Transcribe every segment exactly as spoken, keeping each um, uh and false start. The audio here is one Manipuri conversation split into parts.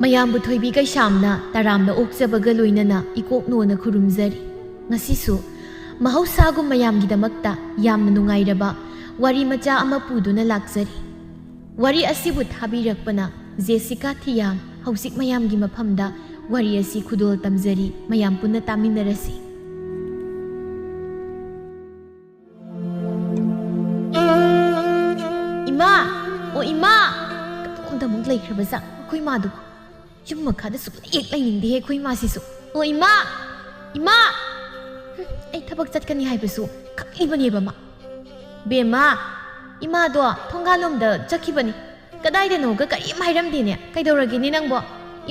ꯃꯌꯥꯝꯕꯨ ꯊꯣꯏꯕꯤ ꯀꯩꯁꯥꯝꯅ ꯇꯔꯥꯝꯅ ꯑꯣꯛꯆꯕꯒ ꯂꯣꯏꯅꯅ ꯏꯀꯣꯛ ꯅꯣꯅ ꯈꯨꯔꯨꯝꯖꯔꯤ꯫ ꯉꯁꯤꯁꯨ ꯃꯍꯧꯁꯥꯒꯨꯝ ꯃꯌꯥꯝꯒꯤꯗꯃꯛꯇ ꯌꯥꯝꯅ ꯅꯨꯡꯉꯥꯏꯔꯕ ꯋꯥꯔꯤ ꯃꯆꯥ ꯑꯃ ꯄꯨꯗꯨꯅ ꯂꯥꯛꯆꯔꯤ꯫ ꯋꯥꯔꯤ ꯑꯁꯤꯕꯨ ꯊꯥꯕꯤꯔꯛꯄꯅ ꯖꯦꯁꯤꯀꯥ ꯊꯤꯌꯥꯝ꯫ ꯍꯧꯖꯤꯛ ꯃꯌꯥꯝꯒꯤ ꯃꯐꯝꯗ ꯋꯥꯔꯤ ꯑꯁꯤ ꯈꯨꯗꯣꯜ ꯇꯝꯖꯔꯤ, ꯃꯌꯥꯝ ꯄꯨꯟꯅ ꯇꯥꯃꯤꯟꯅꯔꯁꯤ꯫ ꯏꯃꯥ! ꯑꯣ ꯏꯃꯥ! ꯀꯗꯣꯝꯗ ꯑꯃꯨꯛ ꯂꯩꯈ꯭ꯔꯕ ꯖꯥꯠ ꯑꯩꯈꯣꯏ ꯏꯃꯥꯗꯨꯕꯣ? ꯌꯨꯝ ꯃꯈꯥꯗ ꯁꯨꯛꯂꯦꯛ ꯂꯩꯅꯤꯡꯗꯦꯍꯦ ꯑꯩꯈꯣꯏ ꯏꯃꯥꯁꯤꯁꯨ꯫ ꯑꯣ ꯏꯃꯥ! ꯏꯃꯥ! ꯍꯨꯝ, ꯑꯩ ꯊꯕꯛ ꯆꯠꯀꯅꯤ ꯍꯥꯏꯕꯁꯨ ꯈꯪꯂꯤꯕꯅꯦꯕ ꯃꯥ꯫ ꯕꯦꯝꯃ, ꯏꯃꯥꯗꯣ ꯊꯣꯡꯒꯥꯜꯂꯣꯝꯗ ꯆꯠꯈꯤꯕꯅꯤ꯫ ꯀꯗꯥꯏꯗꯅꯣꯒ ꯀꯔꯤꯝ ꯍꯥꯏꯔꯝꯗꯦꯅꯦ꯫ ꯀꯩꯗꯧꯔꯒꯦꯅꯦ ꯅꯪꯕꯣ?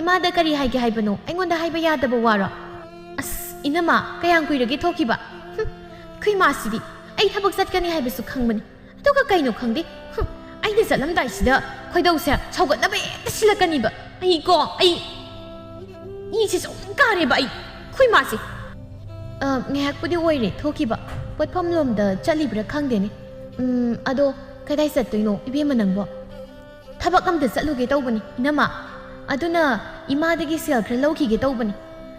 ꯏꯃꯥꯗ ꯀꯔꯤ ꯍꯥꯏꯒꯦ ꯍꯥꯏꯕꯅꯣ? ꯑꯩꯉꯣꯟꯗ ꯍꯥꯏꯕ ꯌꯥꯗꯕ ꯋꯥꯔꯣ? ꯑꯁ, ꯏꯅꯝꯃ, ꯀꯌꯥꯝ ꯀꯨꯏꯔꯒꯦ ꯊꯣꯛꯈꯤꯕ? ꯍꯨꯝ, ꯑꯩꯈꯣꯏ ꯏꯃꯥꯁꯤꯗꯤ ꯑꯩ ꯊꯕꯛ ꯆꯠꯀꯅꯤ ꯍꯥꯏꯕꯁꯨ ꯈꯪꯕꯅꯤ꯫ ꯑꯗꯨꯒ ꯀꯩꯅꯣ ꯈꯪꯗꯦ, ꯍꯨꯝ, ꯑꯩꯅ ꯆꯠꯂꯝꯗꯥꯏꯁꯤꯗ ꯈꯣꯏꯗꯧꯁꯦ ꯁꯥꯎꯒꯠꯅꯕ ꯍꯦꯛꯇ ꯁꯤꯜꯂꯛꯀꯅꯤꯕ꯫ ꯑꯩꯀꯣ, ꯑꯩ ꯏꯁꯦ ꯁꯨꯝ ꯀꯥꯔꯦꯕ ꯑꯩ, ꯑꯩꯈꯣꯏ ꯃꯥꯁꯦ꯫ ꯑ, ꯉꯥꯏꯍꯥꯛꯄꯨꯗꯤ ꯑꯣꯏꯔꯦ ꯊꯣꯛꯈꯤꯕ꯫ ꯄꯣꯠꯐꯝ ꯂꯣꯝꯗ ꯆꯠꯂꯤꯕ꯭ꯔꯥ ꯈꯪꯗꯦꯅꯦ꯫ ꯎꯝ, ꯑꯗꯣ ꯀꯗꯥꯏ ꯆꯠꯇꯣꯏꯅꯣ ꯏꯕꯦꯝꯃ ꯅꯪꯕꯣ? ꯊꯕꯛ ꯑꯝꯇ ꯆꯠꯂꯨꯒꯦ ꯇꯧꯕꯅꯤ ꯏꯅꯝꯃ꯫ ꯑꯗꯨꯅ ꯏꯃꯥꯗꯒꯤ ꯁꯦꯜ ꯈꯔ ꯂꯧꯈꯤꯒꯦ ꯇꯧꯕꯅꯤ꯫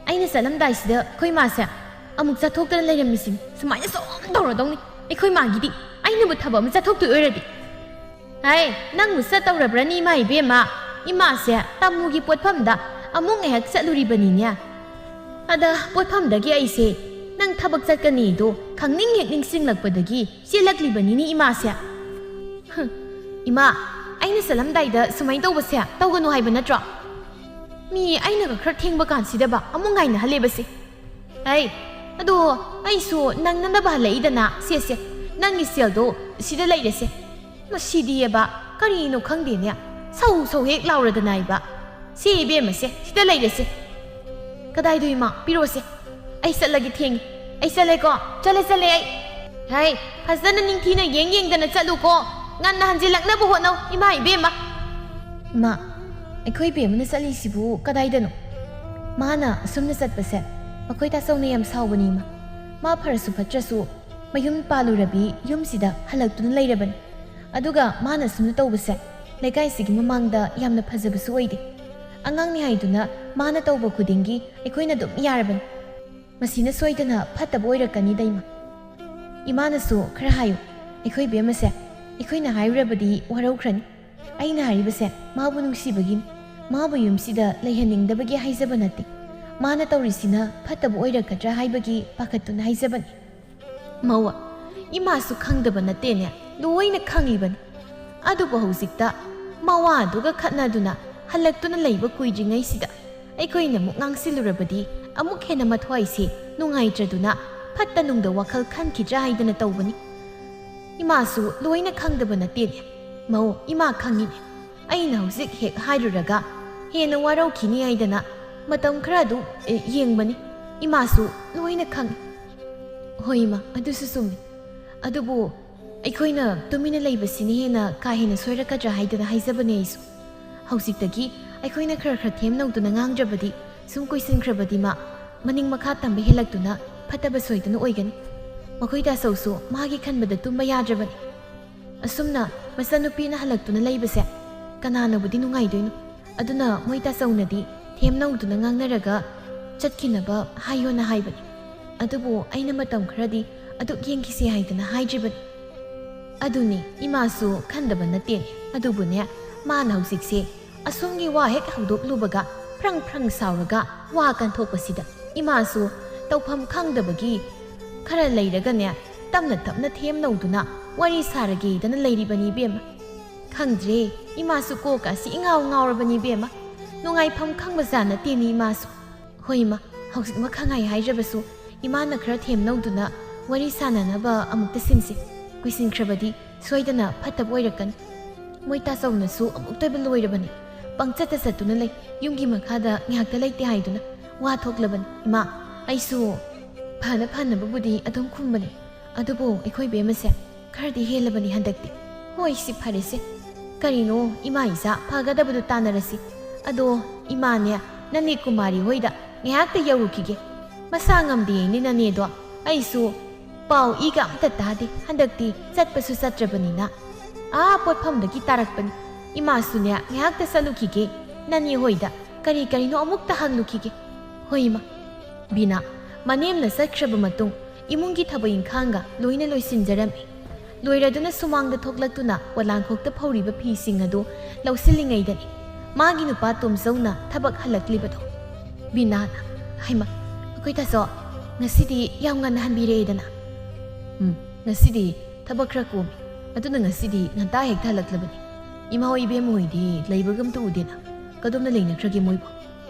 ꯑꯩꯅ ꯆꯠꯂꯝꯗꯥꯏꯁꯤꯗ ꯑꯩꯈꯣꯏ ꯃꯥꯁꯦ ꯑꯃꯨꯛ ꯆꯠꯊꯣꯛꯇꯅ ꯂꯩꯔꯝꯃꯤꯁꯤꯅꯤ꯫ ꯁꯨꯃꯥꯏꯅ ꯁꯨꯝ ꯇꯧꯔꯗꯧꯅꯤ ꯑꯩꯈꯣꯏ ꯃꯥꯒꯤꯗꯤ꯫ ꯑꯩꯅꯕꯨ ꯊꯕꯛ ꯑꯃ ꯆꯠꯊꯣꯛꯇꯣꯏ ꯑꯣꯏꯔꯗꯤ꯫ ꯍꯥꯏ, ꯅꯪꯕꯨ ꯆꯠꯇꯧꯔꯕ꯭ꯔꯅꯤ ꯏꯃꯥ ꯏꯕꯦꯝꯃ? ꯏꯃꯥꯁꯦ ꯇꯝꯃꯨꯒꯤ ꯄꯣꯠꯐꯝꯗ ꯑꯃꯨꯛ ꯉꯥꯏꯍꯥꯛ ꯆꯠꯂꯨꯔꯤꯕꯅꯤꯅꯦ꯫ ꯑꯗ ꯄꯣꯠꯐꯝꯗꯒꯤ ꯑꯩꯁꯦ ꯅꯪ ꯊꯕꯛ ꯆꯠꯀꯅꯤꯗꯣ ꯈꯪꯅꯤꯡ ꯍꯦꯛ ꯅꯤꯡꯁꯤꯡꯂꯛꯄꯗꯒꯤ ꯆꯦꯜꯂꯛꯂꯤꯕꯅꯤꯅꯦ ꯏꯃꯥꯁꯦ꯫ ꯍꯨꯝ, ꯏꯃꯥ, ꯑꯩꯅ ꯆꯠꯂꯝꯗꯥꯏꯗ ꯁꯨꯃꯥꯏꯅ ꯇꯧꯕꯁꯦ ꯇꯧꯒꯅꯨ ꯍꯥꯏꯕ ꯅꯠꯇ꯭ꯔꯣ? ꯃꯤ ꯑꯩꯅꯒ ꯈꯔ ꯊꯦꯡꯕ ꯀꯥꯟꯁꯤꯗꯕ ꯑꯃꯨꯛ ꯉꯥꯏꯅꯍꯜꯂꯦꯕꯁꯦ꯫ ꯍꯩ, ꯑꯗꯣ ꯑꯩꯁꯨ ꯅꯪꯅꯅꯕ ꯍꯜꯂꯛꯏꯗꯅ꯫ ꯁꯦ, ꯁꯦ, ꯅꯪꯒꯤ ꯁꯦꯜꯗꯣ ꯁꯤꯗ ꯂꯩꯔꯦꯁꯦ꯫ ꯃꯁꯤꯗꯤꯑꯕ, ꯀꯔꯤꯅꯣ ꯈꯪꯗꯦꯅꯦ, ꯁꯧ ꯁꯧ ꯍꯦꯛ ꯂꯥꯎꯔꯗꯅ ꯏꯕ꯫ ꯁꯤ ꯏꯕꯦꯝꯃꯁꯦ ꯁꯤꯗ ꯂꯩꯔꯦꯁꯦ꯫ ꯀꯗꯥꯏꯗꯣ ꯏꯃꯥ? ꯄꯤꯔꯛꯑꯣꯁꯦ꯫ ꯑꯩ ꯆꯠꯂꯒꯦ, ꯊꯦꯡꯉꯦ꯫ ꯑꯩ ꯆꯠꯂꯦꯀꯣ, ꯆꯠꯂꯦ, ꯆꯠꯂꯦ ꯑꯩ꯫ ꯍꯩ, ꯐꯖꯅ ꯅꯤꯡꯊꯤꯅ ꯌꯦꯡ ꯌꯦꯡꯗꯅ ꯆꯠꯂꯨꯀꯣ꯫ ꯉꯟꯅ ꯍꯟꯖꯤꯜꯂꯛꯅꯕ ꯍꯣꯠꯅꯧ ꯏꯃꯥ ꯏꯕꯦꯝꯃ꯫ ꯏꯃꯥ, ꯑꯩꯈꯣꯏ ꯏꯕꯦꯝꯃꯅ ꯆꯠꯂꯤꯁꯤꯕꯨ ꯀꯗꯥꯏꯗꯅꯣ? ꯃꯥꯅ ꯑꯁꯨꯝꯅ ꯆꯠꯄꯁꯦ ꯑꯩꯈꯣꯏ ꯇꯥꯆꯧꯅ ꯌꯥꯝ ꯁꯥꯎꯕꯅꯤ ꯏꯃꯥ꯫ ꯃꯥ ꯐꯔꯁꯨ ꯐꯠꯇ꯭ꯔꯁꯨ ꯃꯌꯨꯝ ꯄꯥꯜꯂꯨꯔꯕꯤ ꯌꯨꯝꯁꯤꯗ ꯍꯜꯂꯛꯇꯨꯅ ꯂꯩꯔꯕꯅꯤ꯫ ꯑꯗꯨꯒ ꯃꯥꯅ ꯁꯨꯝꯅ ꯇꯧꯕꯁꯦ ꯂꯩꯀꯥꯏꯁꯤꯒꯤ ꯃꯃꯥꯡꯗ ꯌꯥꯝꯅ ꯐꯖꯕꯁꯨ ꯑꯣꯏꯗꯦ꯫ ꯑꯉꯥꯡꯅꯤ ꯍꯥꯏꯗꯨꯅ ꯃꯥꯅ ꯇꯧꯕ ꯈꯨꯗꯤꯡꯒꯤ ꯑꯩꯈꯣꯏꯅ ꯑꯗꯨꯝ ꯌꯥꯔꯕꯅꯤ꯫ ꯃꯁꯤꯅ ꯁꯣꯏꯗꯅ ꯐꯠꯇꯕ ꯑꯣꯏꯔꯛꯀꯅꯤꯗ, ꯏꯃꯥ꯫ ꯏꯃꯥꯅꯁꯨ ꯈꯔ ꯍꯥꯏꯌꯨ, ꯑꯩꯈꯣꯏ ꯕꯦꯝꯃꯁꯦ ꯑꯩꯈꯣꯏꯅ ꯍꯥꯏꯔꯨꯔꯕꯗꯤ ꯋꯥꯔꯧꯈ꯭ꯔꯅꯤ꯫ ꯑꯩꯅ ꯍꯥꯏꯔꯤꯕꯁꯦ ꯃꯥꯕꯨ ꯅꯨꯡꯁꯤꯕꯒꯤꯅꯤ꯫ ꯃꯥꯕꯨ ꯌꯨꯝꯁꯤꯗ ꯂꯩꯍꯟꯅꯤꯡꯗꯕꯒꯤ ꯍꯥꯏꯖꯕ ꯅꯠꯇꯦ꯫ ꯃꯥꯅ ꯇꯧꯔꯤꯁꯤꯅ ꯐꯠꯇꯕ ꯑꯣꯏꯔꯛꯀꯗ꯭ꯔꯥ ꯍꯥꯏꯕꯒꯤ ꯄꯥꯈꯠꯇꯨꯅ ꯍꯥꯏꯖꯕꯅꯤ꯫ ꯃꯧ, ꯏꯃꯥꯁꯨ ꯈꯪꯗꯕ ꯅꯠꯇꯦꯅꯦ, ꯂꯣꯏꯅ ꯈꯪꯂꯤꯕꯅꯤ꯫ ꯑꯗꯨꯕꯨ ꯍꯧꯖꯤꯛꯇ ꯃꯋꯥꯗꯨꯒ ꯈꯠꯅꯗꯨꯅ ꯍꯜꯂꯛꯇꯨꯅ ꯂꯩꯕ ꯀꯨꯏꯗ꯭ꯔꯤꯉꯩꯁꯤꯗ ꯑꯩꯈꯣꯏꯅ ꯑꯃꯨꯛ ꯉꯥꯡꯁꯤꯜꯂꯨꯔꯕꯗꯤ ꯑꯃꯨꯛ ꯍꯦꯟꯅ ꯃꯊ꯭ꯋꯥꯏꯁꯦ ꯅꯨꯡꯉꯥꯏꯇ꯭ꯔꯗꯨꯅ ꯐꯠꯇ ꯅꯨꯡꯗ ꯋꯥꯈꯜ ꯈꯟꯈꯤꯗ꯭ꯔꯥ ꯍꯥꯏꯗꯅ ꯇꯧꯕꯅꯤ꯫ ꯏꯃꯥꯁꯨ ꯂꯣꯏꯅ ꯈꯪꯗꯕ ꯅꯠꯇꯦꯅꯦ꯫ ꯃꯧ, ꯏꯃꯥ ꯈꯪꯉꯤꯅꯦ꯫ ꯑꯩꯅ ꯍꯧꯖꯤꯛ ꯍꯦꯛ ꯍꯥꯏꯔꯨꯔꯒ ꯍꯦꯟꯅ ꯋꯥꯔꯧꯈꯤꯅꯤ ꯍꯥꯏꯗꯅ ꯃꯇꯝ ꯈꯔ ꯑꯗꯨ, ꯑꯦ, ꯌꯦꯡꯕꯅꯤ꯫ ꯏꯃꯥꯁꯨ ꯂꯣꯏꯅ ꯈꯪꯉꯤ꯫ ꯍꯣꯏ ꯏꯃꯥ, ꯑꯗꯨꯁꯨ ꯆꯨꯝꯃꯤ꯫ ꯑꯗꯨꯕꯨ ꯑꯩꯈꯣꯏꯅ ꯇꯨꯃꯤꯟꯅ ꯂꯩꯕꯁꯤꯅ ꯍꯦꯟꯅ ꯀꯥ ꯍꯦꯟꯅ ꯁꯣꯏꯔꯛꯀꯗ꯭ꯔꯥ ꯍꯥꯏꯗꯅ ꯍꯥꯏꯖꯕꯅꯦ ꯑꯩꯁꯨ꯫ ꯍꯧꯖꯤꯛꯇꯒꯤ ꯑꯩꯈꯣꯏꯅ ꯈꯔ ꯈꯔ ꯊꯦꯝꯅꯧꯗꯨꯅ ꯉꯥꯡꯗ꯭ꯔꯕꯗꯤ ꯁꯨꯝ ꯀꯨꯏꯁꯤꯟꯈ꯭ꯔꯕꯗꯤ ꯃꯥ ꯃꯅꯤꯡ ꯃꯈꯥ ꯇꯝꯕ ꯍꯦꯜꯂꯛꯇꯨꯅ ꯐꯠꯇꯕ ꯁꯣꯏꯗꯅ ꯑꯣꯏꯒꯅꯤ꯫ ꯃꯈꯣꯏ ꯇꯥꯆꯧꯁꯨ ꯃꯥꯒꯤ ꯈꯟꯕꯗ ꯇꯨꯝꯕ ꯌꯥꯗ꯭ꯔꯕꯅꯤ꯫ ꯑꯁꯨꯝꯅ ꯃꯆꯥꯅꯨꯄꯤꯅ ꯍꯜꯂꯛꯇꯨꯅ ꯂꯩꯕꯁꯦ ꯀꯅꯥꯅꯕꯨꯗꯤ ꯅꯨꯡꯉꯥꯏꯗꯣꯏꯅꯣ? ꯑꯗꯨꯅ ꯃꯣꯏ ꯇꯥꯆꯧꯅꯗꯤ ꯊꯦꯝꯅꯧꯗꯨꯅ ꯉꯥꯡꯅꯔꯒ ꯆꯠꯈꯤꯅꯕ ꯍꯥꯏꯌꯣꯅ ꯍꯥꯏꯕꯅꯤ꯫ ꯑꯗꯨꯕꯨ ꯑꯩꯅ ꯃꯇꯝ ꯈꯔꯗꯤ ꯑꯗꯨꯛ ꯌꯦꯡꯈꯤꯁꯤ ꯍꯥꯏꯗꯅ ꯍꯥꯏꯗ꯭ꯔꯤꯕꯅꯤ꯫ ꯑꯗꯨꯅꯤ, ꯏꯃꯥꯁꯨ ꯈꯟꯗꯕ ꯅꯠꯇꯦꯅꯦ꯫ ꯑꯗꯨꯕꯨꯅꯦ, ꯃꯥꯅ ꯍꯧꯖꯤꯛꯁꯦ ꯑꯁꯣꯝꯒꯤ ꯋꯥ ꯍꯦꯛ ꯍꯧꯗꯣꯛꯂꯨꯕꯒ ꯐ꯭ꯔꯪ ꯐ꯭ꯔꯪ ꯁꯥꯎꯔꯒ ꯋꯥ ꯀꯟꯊꯣꯛꯄꯁꯤꯗ ꯏꯃꯥꯁꯨ ꯇꯧꯐꯝ ꯈꯪꯗꯕꯒꯤ ꯈꯔ ꯂꯩꯔꯒꯅꯦ, ꯇꯞꯅ ꯇꯞꯅ ꯊꯦꯝꯅꯧꯗꯨꯅ ꯋꯥꯔꯤ ꯁꯥꯔꯒꯦꯗꯅ ꯂꯩꯔꯤꯕꯅꯤ ꯏꯕꯦꯝꯃ꯫ ꯈꯪꯗ꯭ꯔꯦ, ꯏꯃꯥꯁꯨ ꯀꯣꯛꯀ ꯑꯁꯤ ꯏꯉꯥꯎ ꯉꯥꯎꯔꯕꯅꯤ ꯏꯕꯦꯝꯃ꯫ ꯅꯨꯡꯉꯥꯏꯐꯝ ꯈꯪꯕꯖꯥꯠ ꯅꯠꯇꯦꯅꯦ ꯏꯃꯥꯁꯨ꯫ ꯍꯣꯏ ꯏꯃꯥ, ꯍꯧꯖꯤꯛꯃꯛ ꯈꯪꯉꯥꯏ ꯍꯥꯏꯗ꯭ꯔꯕꯁꯨ ꯏꯃꯥꯅ ꯈꯔ ꯊꯦꯝꯅꯧꯗꯨꯅ ꯋꯥꯔꯤ ꯁꯥꯟꯅꯅꯕ ꯑꯃꯨꯛꯇ ꯁꯤꯟꯁꯤ꯫ ꯀꯨꯏꯁꯤꯟꯈ꯭ꯔꯕꯗꯤ ꯁꯣꯏꯗꯅ ꯐꯠꯇꯕ ꯑꯣꯏꯔꯛꯀꯅꯤ꯫ ꯃꯣꯏ ꯇꯥꯆꯧꯅꯁꯨ ꯑꯃꯨꯛꯇꯣꯏꯕ ꯂꯣꯏꯔꯕꯅꯤ꯫ ꯄꯪꯆꯠꯇ ꯆꯠꯇꯨꯅ ꯂꯩ꯫ ꯌꯨꯝꯒꯤ ꯃꯈꯥꯗ ꯉꯥꯏꯍꯥꯛꯇ ꯂꯩꯇꯦ ꯍꯥꯏꯗꯨꯅ ꯋꯥ ꯊꯣꯛꯂꯕꯅꯤ꯫ ꯏꯃꯥ, ꯑꯩꯁꯨ ꯐꯅ ꯐꯅꯕꯕꯨꯗꯤ ꯑꯗꯨꯝ ꯈꯨꯝꯕꯅꯤ꯫ ꯑꯗꯨꯕꯨ ꯑꯩꯈꯣꯏ ꯕꯦꯝꯃꯁꯦ ꯈꯔꯗꯤ ꯍꯦꯜꯂꯕꯅꯤ ꯍꯟꯗꯛꯇꯤ꯫ ꯍꯣꯏ, ꯁꯤ ꯐꯔꯦꯁꯦ꯫ ꯀꯔꯤꯅꯣ, ꯏꯃꯥ ꯏꯆꯥ ꯐꯒꯗꯕꯗꯨ ꯇꯥꯟꯅꯔꯁꯤ꯫ ꯑꯗꯣ ꯏꯃꯥꯅꯦ, ꯅꯅꯦ ꯀꯨꯃꯥꯔꯤ ꯍꯣꯏꯗ ꯉꯥꯏꯍꯥꯛꯇ ꯌꯧꯔꯨꯈꯤꯒꯦ꯫ ꯃꯁꯥ ꯉꯝꯗꯦꯅꯦ ꯅꯅꯦꯗꯣ꯫ ꯑꯩꯁꯨ ꯄꯥꯎ ꯏꯒ ꯑꯝꯇ ꯇꯥꯗꯦ꯫ ꯍꯟꯗꯛꯇꯤ ꯆꯠꯄꯁꯨ ꯆꯠꯇ꯭ꯔꯕꯅꯤꯅ꯫ ꯑꯥ ꯄꯣꯠꯐꯝꯗꯒꯤ ꯇꯥꯔꯛꯄꯅꯤ꯫ ꯏꯃꯥꯁꯨꯅꯦ, "ꯉꯥꯏꯍꯥꯛꯇ ꯆꯠꯂꯨꯈꯤꯒꯦ ꯅꯅꯦ ꯍꯣꯏꯗ, ꯀꯔꯤ ꯀꯔꯤꯅꯣ ꯑꯃꯨꯛꯇ ꯍꯪꯂꯨꯈꯤꯒꯦ"꯫ "ꯍꯣꯏ ꯏꯃꯥ"꯫ ꯕꯤꯅꯥ ꯃꯅꯦꯝꯅ ꯆꯠꯈ꯭ꯔꯕ ꯃꯇꯨꯡ ꯏꯃꯨꯡꯒꯤ ꯊꯕꯛ ꯏꯪꯈꯥꯡꯒ ꯂꯣꯏꯅ ꯂꯣꯏꯁꯤꯟꯖꯔꯝꯃꯤ꯫ ꯂꯣꯏꯔꯗꯨꯅ ꯁꯨꯃꯥꯡꯗ ꯊꯣꯛꯂꯛꯇꯨꯅ ꯄꯣꯂꯥꯡꯈꯣꯛꯇ ꯐꯧꯔꯤꯕ ꯐꯤꯁꯤꯡ ꯑꯗꯨ ꯂꯧꯁꯤꯜꯂꯤꯉꯩꯗꯅꯤ ꯃꯥꯒꯤ ꯅꯨꯄꯥ ꯇꯣꯝꯆꯧꯅ ꯊꯕꯛ ꯍꯜꯂꯛꯂꯤꯕꯗꯣ꯫ ꯕꯤꯅꯥꯅ, "ꯍꯩꯃ, ꯑꯩꯈꯣꯏ ꯇꯥꯆꯧ, ꯉꯁꯤꯗꯤ ꯌꯥꯝ ꯉꯟꯅ ꯍꯟꯕꯤꯔꯛꯑꯦꯗꯅ?" "ꯎꯝ, ꯉꯁꯤꯗꯤ ꯊꯕꯛ ꯈꯔ ꯀꯣꯝꯃꯤ, ꯑꯗꯨꯅ ꯉꯁꯤꯗꯤ ꯉꯟꯇꯥ ꯍꯦꯛꯇ ꯍꯜꯂꯛꯂꯕꯅꯤ꯫ ꯏꯃꯥ ꯍꯣꯏ ꯏꯕꯦꯝꯃ ꯍꯣꯏꯗꯤ ꯂꯩꯕꯒ ꯑꯝꯇ ꯎꯗꯦꯅ꯫ ꯀꯗꯣꯝꯅ ꯂꯩꯅꯈ꯭ꯔꯒꯦ ꯃꯣꯏꯕꯨ?"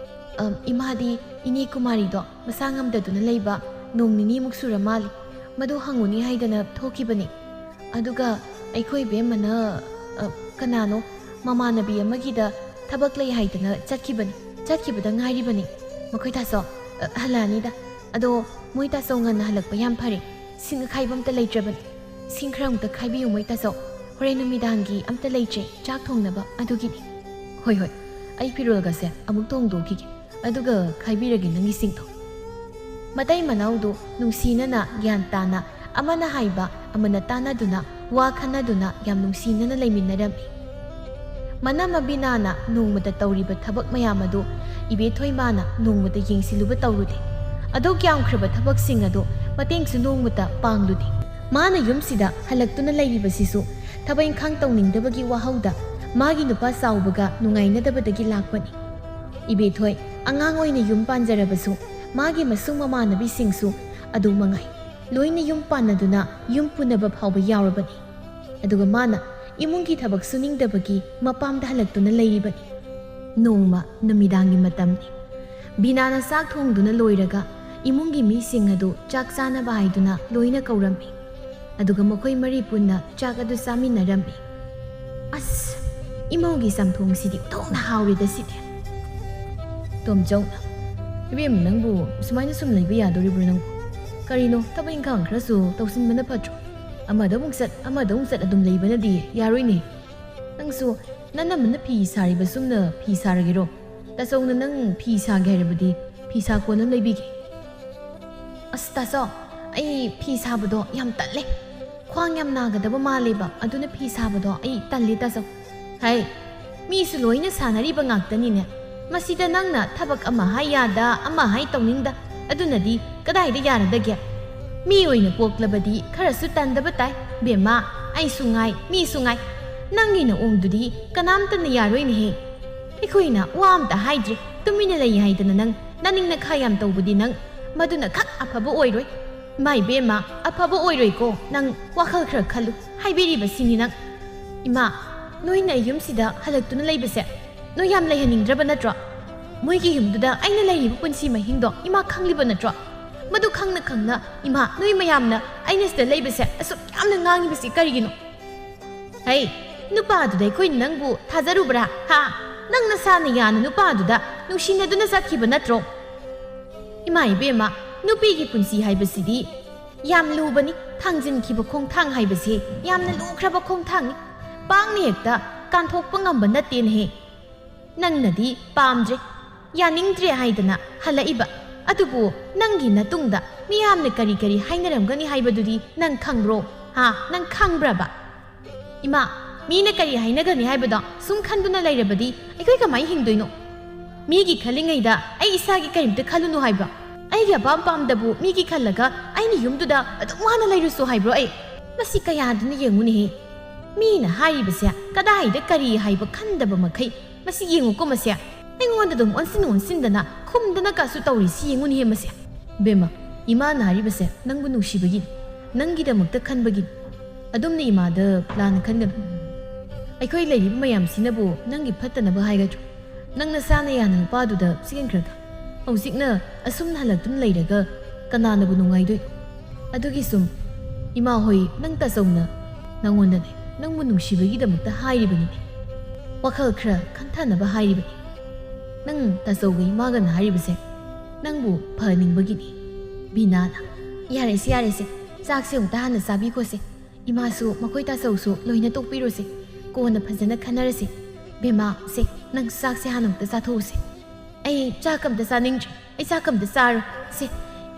"ꯑꯝ, ꯏꯃꯥꯗꯤ ꯏꯅꯦ ꯀꯨꯃꯥꯔꯤꯗꯣ ꯃꯁꯥ ꯉꯝꯗꯗꯨꯅ ꯂꯩꯕ ꯅꯣꯡ ꯅꯤꯅꯤꯃꯨꯛ ꯁꯨꯔ ꯃꯥꯜꯂꯤ꯫ ꯃꯗꯨ ꯍꯪꯉꯨꯅꯤ ꯍꯥꯏꯗꯅ ꯊꯣꯛꯈꯤꯕꯅꯤ꯫ ꯑꯗꯨꯒ ꯑꯩꯈꯣꯏ ꯏꯕꯦꯝꯃꯅ, ꯑ, ꯀꯅꯥꯅꯣ, ꯃꯃꯥꯟꯅꯕꯤ ꯑꯃꯒꯤꯗ ꯊꯕꯛ ꯂꯩ ꯍꯥꯏꯗꯅ ꯆꯠꯈꯤꯕꯅꯤ꯫ ꯆꯠꯈꯤꯕꯗ ꯉꯥꯏꯔꯤꯕꯅꯤ꯫ ꯃꯈꯣꯏ ꯇꯥꯆꯧ, ꯑ, ꯍꯜꯂꯛꯑꯅꯤꯗ꯫ ꯑꯗꯣ ꯃꯣꯏ ꯇꯥꯆꯧ ꯉꯟꯅ ꯍꯜꯂꯛꯄ ꯌꯥꯝ ꯐꯔꯦ꯫ ꯁꯤꯡ ꯑꯈꯥꯏꯕ ꯑꯝꯇ ꯂꯩꯇ꯭ꯔꯕꯅꯤ꯫ ꯁꯤꯡ ꯈꯔ ꯑꯃꯨꯛꯇ ꯈꯥꯏꯕꯤꯌꯨ ꯃꯣꯏ ꯇꯥꯆꯧ꯫ ꯍꯣꯔꯦꯟ ꯅꯨꯃꯤꯗꯥꯡꯒꯤ ꯑꯝꯇ ꯂꯩꯇ꯭ꯔꯦ ꯆꯥꯛ ꯊꯣꯡꯅꯕ, ꯑꯗꯨꯒꯤꯅꯤ"꯫ "ꯍꯣꯏ, ꯍꯣꯏ, ꯑꯩ ꯐꯤꯔꯣꯜꯒꯁꯦ ꯑꯃꯨꯛꯇ ꯍꯣꯡꯗꯣꯛꯈꯤꯒꯦ, ꯑꯗꯨꯒ ꯈꯥꯏꯕꯤꯔꯒꯦ ꯅꯪꯒꯤ ꯁꯤꯡꯗꯣ"꯫ ꯃꯇꯩ ꯃꯅꯥꯎꯗꯨ ꯅꯨꯡꯁꯤꯅꯅ, ꯒ꯭ꯌꯥꯟ ꯇꯥꯅ, ꯑꯃꯅ ꯍꯥꯏꯕ ꯑꯃꯅ ꯇꯥꯅꯗꯨꯅ, ꯋꯥ ꯈꯟꯅꯗꯨꯅ ꯌꯥꯝ ꯅꯨꯡꯁꯤꯅꯅ ꯂꯩꯃꯤꯟꯅꯔꯝꯃꯤ꯫ ꯃꯅꯝꯃ ꯕꯤꯅꯥꯅ ꯅꯣꯡꯃꯇ ꯇꯧꯔꯤꯕ ꯊꯕꯛ ꯃꯌꯥꯝ ꯑꯗꯨ ꯏꯕꯦꯊꯣꯏ ꯃꯥꯅ ꯅꯣꯡꯃꯇ ꯌꯦꯡꯁꯤꯜꯂꯨꯕ ꯇꯧꯔꯨꯗꯦ꯫ ꯑꯗꯨꯛ ꯌꯥꯝꯈ꯭ꯔꯕ ꯊꯕꯛꯁꯤꯡ ꯑꯗꯨ ꯃꯇꯦꯡꯁꯨ ꯅꯣꯡꯃꯇ ꯄꯥꯡꯂꯨꯗꯦ꯫ ꯃꯥꯅ ꯌꯨꯝꯁꯤꯗ ꯍꯜꯂꯛꯇꯨꯅ ꯂꯩꯔꯤꯕꯁꯤꯁꯨ ꯊꯕꯛ ꯏꯪꯈꯥꯡ ꯇꯧꯅꯤꯡꯗꯕꯒꯤ ꯋꯥꯍꯧꯗ ꯃꯥꯒꯤ ꯅꯨꯄꯥ ꯆꯥꯎꯕꯒ ꯅꯨꯡꯉꯥꯏꯅꯗꯕꯗꯒꯤ ꯂꯥꯛꯄꯅꯤ꯫ ꯏꯕꯦꯊꯣꯏ ꯑꯉꯥꯡ ꯑꯣꯏꯅ ꯌꯨꯝ ꯄꯥꯟꯖꯔꯕꯁꯨ ꯃꯥꯒꯤ ꯃꯁꯨꯡ ꯃꯃꯥꯟꯅꯕꯤꯁꯤꯡꯁꯨ ꯑꯗꯨ ꯃꯉꯥꯏ꯫ ꯂꯣꯏꯅ ꯌꯨꯝ ꯄꯥꯟꯅꯗꯨꯅ ꯌꯨꯝ ꯄꯨꯅꯕ ꯐꯥꯎꯕ ꯌꯥꯎꯔꯕꯅꯤ꯫ ꯑꯗꯨꯒ ꯃꯥꯅ ꯏꯃꯨꯡꯒꯤ ꯊꯕꯛ ꯁꯨꯅꯤꯡꯗꯕꯒꯤ ꯃꯄꯥꯝꯗ ꯍꯜꯂꯛꯇꯨꯅ ꯂꯩꯔꯤꯕꯅꯤ꯫ ꯅꯣꯡꯃ ꯅꯨꯃꯤꯗꯥꯡꯒꯤ ꯃꯇꯝꯅꯤ꯫ ꯕꯤꯅꯥꯅ ꯆꯥꯛ ꯊꯣꯡꯗꯨꯅ ꯂꯣꯏꯔꯒ ꯏꯃꯨꯡꯒꯤ ꯃꯤꯁꯤꯡ ꯑꯗꯨ ꯆꯥꯛ ꯆꯥꯅꯕ ꯍꯥꯏꯗꯨꯅ ꯂꯣꯏꯅ ꯀꯧꯔꯝꯃꯤ꯫ ꯑꯗꯨꯒ ꯃꯈꯣꯏ ꯃꯔꯤ ꯄꯨꯟꯅ ꯆꯥꯛ ꯑꯗꯨ ꯆꯥꯃꯤꯟꯅꯔꯝꯃꯤ꯫ "ꯑꯁ, ꯏꯃꯧꯒꯤ ꯆꯝꯊꯣꯡꯁꯤꯗꯤ ꯑꯣꯟꯊꯣꯛꯅ ꯍꯥꯎꯔꯦꯗ ꯁꯤꯗꯤ"꯫ ꯇꯣꯝꯆꯧꯅ, "ꯏꯕꯦꯝꯃ, ꯅꯪꯕꯨ ꯁꯨꯃꯥꯏꯅ ꯁꯨꯝ ꯂꯩꯕ ꯌꯥꯗꯣꯔꯤꯕ꯭ꯔꯣ ꯅꯪꯕꯨ? ꯀꯔꯤꯅꯣ, ꯊꯕꯛ ꯏꯪꯈꯥꯡ ꯈꯔꯁꯨ ꯇꯧꯁꯤꯟꯕꯅ ꯐꯠꯇ꯭ꯔꯣ? ꯑꯃꯗ ꯑꯃꯨꯛ ꯆꯠ, ꯑꯃꯗ ꯑꯃꯨꯛ ꯆꯠ ꯑꯗꯨꯝ ꯂꯩꯕꯅꯗꯤ ꯌꯥꯔꯣꯏꯅꯦ꯫ ꯅꯪꯁꯨ ꯅꯅꯝꯃꯅ ꯐꯤ ꯁꯥꯔꯤꯕ ꯁꯨꯝꯅ ꯐꯤ ꯁꯥꯔꯒꯦꯔꯣ? ꯇꯥꯆꯧꯅ ꯅꯪ ꯐꯤ ꯁꯥꯒꯦ ꯍꯥꯏꯔꯕꯗꯤ ꯐꯤ ꯁꯥ ꯀꯣꯟ ꯑꯃ ꯂꯩꯕꯤꯒꯦ"꯫ "ꯑꯁ ꯇꯥꯆꯧ, ꯑꯩ ꯐꯤ ꯁꯥꯕꯗꯣ ꯌꯥꯝ ꯇꯜꯂꯦ꯫ ꯈ꯭ꯋꯥꯡ ꯌꯥꯝ ꯅꯥꯒꯗꯕ ꯃꯥꯜꯂꯦꯕ, ꯑꯗꯨꯅ ꯐꯤ ꯁꯥꯕꯗꯣ ꯑꯩ ꯇꯜꯂꯦ ꯇꯥꯆꯧ꯫ ꯍꯩ, ꯃꯤꯁꯨ ꯂꯣꯏꯅ ꯁꯥꯟꯅꯔꯤꯕ ꯉꯥꯛꯇꯅꯤꯅꯦ꯫ ꯃꯁꯤꯗ ꯅꯪꯅ ꯊꯕꯛ ꯑꯃ ꯍꯥꯏ ꯌꯥꯗ, ꯑꯃ ꯍꯥꯏ ꯇꯧꯅꯤꯡꯗ, ꯑꯗꯨꯅꯗꯤ ꯀꯗꯥꯏꯗ ꯌꯥꯔꯗꯒꯦ? ꯃꯤ ꯑꯣꯏꯅ ꯄꯣꯛꯂꯕꯗꯤ ꯈꯔꯁꯨ ꯇꯟꯗꯕ ꯇꯥꯏ, ꯕꯦꯝꯃ꯫ ꯑꯩꯁꯨ ꯉꯥꯏ, ꯃꯤꯁꯨ ꯉꯥꯏ꯫ ꯅꯪꯒꯤ ꯅꯑꯣꯡꯗꯨꯗꯤ ꯀꯅꯥꯝꯇꯅ ꯌꯥꯔꯣꯏꯅꯦꯍꯦ꯫ ꯑꯩꯈꯣꯏꯅ ꯋꯥ ꯑꯝꯇ ꯍꯥꯏꯗ꯭ꯔꯦ, ꯇꯨꯃꯤꯟꯅ ꯂꯩ ꯍꯥꯏꯗꯅ ꯅꯪ ꯅꯅꯤꯡ ꯅꯈꯥ ꯌꯥꯝ ꯇꯧꯕꯗꯤ ꯅꯪ, ꯃꯗꯨꯅ ꯈꯛ ꯑꯐꯕ ꯑꯣꯏꯔꯣꯏ꯫ ꯏꯃꯥ ꯏꯕꯦꯝꯃ, ꯑꯐꯕ ꯑꯣꯏꯔꯣꯏꯀꯣ꯫ ꯅꯪ ꯋꯥꯈꯜ ꯈꯔ ꯈꯜꯂꯨ, ꯍꯥꯏꯕꯤꯔꯤꯕꯁꯤꯅꯤ ꯅꯪ꯫ ꯏꯃꯥ, ꯅꯣꯏꯅ ꯌꯨꯝꯁꯤꯗ ꯍꯜꯂꯛꯇꯨꯅ ꯂꯩꯕꯁꯦ ꯅꯣꯏ ꯌꯥꯝ ꯂꯩꯍꯟꯅꯤꯡꯗ꯭ꯔꯕ ꯅꯠꯇ꯭ꯔꯣ? ꯃꯣꯏꯒꯤ ꯌꯨꯝꯗꯨꯗ ꯑꯩꯅ ꯂꯩꯔꯤꯕ ꯄꯨꯟꯁꯤ ꯃꯍꯤꯡꯗꯣ ꯏꯃꯥ ꯈꯪꯂꯤꯕ ꯅꯠꯇ꯭ꯔꯣ? ꯃꯗꯨ ꯈꯪꯅ ꯈꯪꯅ ꯏꯃꯥ, ꯅꯣꯏ ꯃꯌꯥꯝꯅ ꯑꯩꯅ ꯁꯤꯗ ꯂꯩꯕꯁꯦ ꯑꯁꯨꯛ ꯌꯥꯝꯅ ꯉꯥꯡꯉꯤꯕꯁꯤ ꯀꯔꯤꯒꯤꯅꯣ? ꯍꯩ, ꯅꯨꯄꯥꯗꯨꯗ ꯑꯩꯈꯣꯏꯅ ꯅꯪꯕꯨ ꯊꯥꯖꯔꯨꯕ꯭ꯔꯥ? ꯍꯥ? ꯅꯪ ꯅꯁꯥꯅ ꯌꯥꯅ ꯅꯨꯄꯥꯗꯨꯗ ꯅꯨꯡꯁꯤꯅꯗꯨꯅ ꯆꯠꯈꯤꯕ ꯅꯠꯇ꯭ꯔꯣ? ꯏꯃꯥ ꯏꯕꯦꯝꯃ, ꯅꯨꯄꯤꯒꯤ ꯄꯨꯟꯁꯤ ꯍꯥꯏꯕꯁꯤꯗꯤ ꯌꯥꯝ ꯂꯨꯕꯅꯤ꯫ ꯊꯥꯡꯖꯤꯟꯈꯤꯕ ꯈꯣꯡꯊꯥꯡ ꯍꯥꯏꯕꯁꯤ ꯌꯥꯝꯅ ꯂꯨꯈ꯭ꯔꯕ ꯈꯣꯡꯊꯥꯡꯅꯤ꯫ ꯄꯥꯛꯅ ꯍꯦꯛꯇ ꯀꯥꯟꯊꯣꯛꯄ ꯉꯝꯕ ꯅꯠꯇꯦꯅꯦꯍꯦ꯫ ꯅꯪꯅꯗꯤ ꯄꯥꯝꯗ꯭ꯔꯦ, ꯌꯥꯅꯤꯡꯗ꯭ꯔꯦ ꯍꯥꯏꯗꯅ ꯍꯜꯂꯛꯏꯕ꯫ ꯑꯗꯨꯕꯨ ꯅꯪꯒꯤ ꯅꯇꯨꯡꯗ ꯃꯤꯌꯥꯝꯅ ꯀꯔꯤ ꯀꯔꯤ ꯍꯥꯏꯅꯔꯝꯒꯅꯤ ꯍꯥꯏꯕꯗꯨꯗꯤ ꯅꯪ ꯈꯪꯕ꯭ꯔꯣ? ꯍꯥ? ꯅꯪ ꯈꯪꯕ꯭ꯔꯕ? ꯏꯃꯥ, ꯃꯤꯅ ꯀꯔꯤ ꯍꯥꯏꯅꯒꯅꯤ ꯍꯥꯏꯕꯗꯣ ꯁꯨꯝ ꯈꯟꯗꯨꯅ ꯂꯩꯔꯕꯗꯤ ꯑꯩꯈꯣꯏ ꯀꯃꯥꯏꯅ ꯍꯤꯡꯗꯣꯏꯅꯣ? ꯃꯤꯒꯤ ꯈꯜꯂꯤꯉꯩꯗ ꯑꯩ ꯏꯁꯥꯒꯤ ꯀꯔꯤꯝꯇ ꯈꯜꯂꯨꯅꯨ ꯍꯥꯏꯕ꯭ꯔꯣ? ꯑꯩꯒꯤ ꯑꯄꯥꯝ ꯄꯥꯝꯗꯕꯨ ꯃꯤꯒꯤ ꯈꯜꯂꯒ ꯑꯩꯅ ꯌꯨꯝꯗꯨꯗ ꯑꯗꯨꯝ ꯋꯥꯅ ꯂꯩꯔꯨꯁꯣ ꯍꯥꯏꯕ꯭ꯔꯣ ꯑꯩ? ꯃꯁꯤ ꯀꯌꯥꯗꯨꯅ ꯌꯦꯡꯉꯨꯅꯦꯍꯦ꯫ ꯃꯤꯅ ꯍꯥꯏꯔꯤꯕꯁꯦ ꯀꯗꯥꯏꯗ ꯀꯔꯤ ꯍꯥꯏꯕ ꯈꯟꯗꯕ ꯃꯈꯩ ꯃꯁꯤ ꯌꯦꯡꯉꯨꯀꯣ ꯃꯁꯦ꯫ ꯑꯩꯉꯣꯟꯗ ꯑꯗꯨꯝ ꯑꯣꯟꯁꯤꯟ ꯑꯣꯟꯁꯤꯟꯗꯅ ꯈꯨꯝꯗꯅ ꯀꯥꯁꯨ ꯇꯧꯔꯤꯁꯤ ꯌꯦꯡꯉꯨꯅꯦꯍꯦ ꯃꯁꯦ꯫ ꯕꯦꯝꯃ, ꯏꯃꯥꯅ ꯍꯥꯏꯔꯤꯕꯁꯦ ꯅꯪꯕꯨ ꯅꯨꯡꯁꯤꯕꯒꯤꯅꯤ, ꯅꯪꯒꯤꯗꯃꯛꯇ ꯈꯟꯕꯒꯤꯅꯤ꯫ ꯑꯗꯨꯝꯅ ꯏꯃꯥꯗ ꯂꯥꯟꯅ ꯈꯟꯒꯅꯨ꯫ ꯑꯩꯈꯣꯏ ꯂꯩꯔꯤꯕ ꯃꯌꯥꯝꯁꯤꯅꯕꯨ ꯅꯪꯒꯤ ꯐꯠꯇꯅꯕ ꯍꯥꯏꯒꯗ꯭ꯔꯣ? ꯅꯪ ꯅꯁꯥꯅ ꯌꯥꯅ ꯅꯨꯄꯥꯗꯨꯗ ꯆꯦꯟꯈ꯭ꯔꯒ ꯍꯧꯖꯤꯛꯅ ꯑꯁꯨꯝꯅ ꯍꯜꯂꯛꯇꯨꯅ ꯂꯩꯔꯒ ꯀꯅꯥꯅꯕꯨ ꯅꯨꯡꯉꯥꯏꯗꯣꯏꯅꯣ? ꯑꯗꯨꯒꯤ ꯁꯨꯝ ꯏꯃꯥ ꯍꯣꯏ, ꯅꯪ ꯇꯥꯆꯧꯅ ꯅꯪꯉꯣꯟꯗꯅꯦ, ꯅꯪꯕꯨ ꯅꯨꯡꯁꯤꯕꯒꯤꯗꯃꯛꯇ ꯍꯥꯏꯔꯤꯕꯅꯤꯅꯦ꯫ ꯋꯥꯈꯜ ꯈꯔ ꯈꯟꯊꯅꯕ ꯍꯥꯏꯔꯤꯕꯅꯤ꯫ ꯅꯪ ꯇꯥꯆꯧꯒ ꯏꯃꯥꯒꯅ ꯍꯥꯏꯔꯤꯕꯁꯦ ꯅꯪꯕꯨ ꯐꯍꯟꯅꯤꯡꯕꯒꯤꯅꯤ, ꯕꯤꯅꯥꯅ꯫ ꯌꯥꯔꯦꯁꯦ, ꯌꯥꯔꯦꯁꯦ, ꯆꯥꯛꯁꯦ ꯑꯃꯨꯛꯇ ꯍꯥꯟꯅ ꯆꯥꯕꯤꯈꯣꯁꯦ꯫ ꯏꯃꯥꯁꯨ ꯃꯈꯣꯏ ꯇꯥꯆꯧꯁꯨ ꯂꯣꯏꯅ ꯇꯣꯛꯄꯤꯔꯣꯁꯦ꯫ ꯀꯣꯟꯅ ꯐꯖꯅ ꯈꯟꯅꯔꯁꯦ꯫ ꯕꯦꯝꯃ, ꯁꯦ, ꯅꯪ ꯆꯥꯛꯁꯦ ꯍꯥꯟꯅ ꯑꯃꯨꯛꯇ ꯆꯥꯊꯣꯛꯎꯁꯦ꯫ ꯑꯩ ꯆꯥꯛ ꯑꯝꯇ ꯆꯥꯅꯤꯡꯗ꯭ꯔꯦ꯫ ꯑꯩ ꯆꯥꯛ ꯑꯝꯇ ꯆꯥꯔꯣꯏ꯫ ꯁꯦ,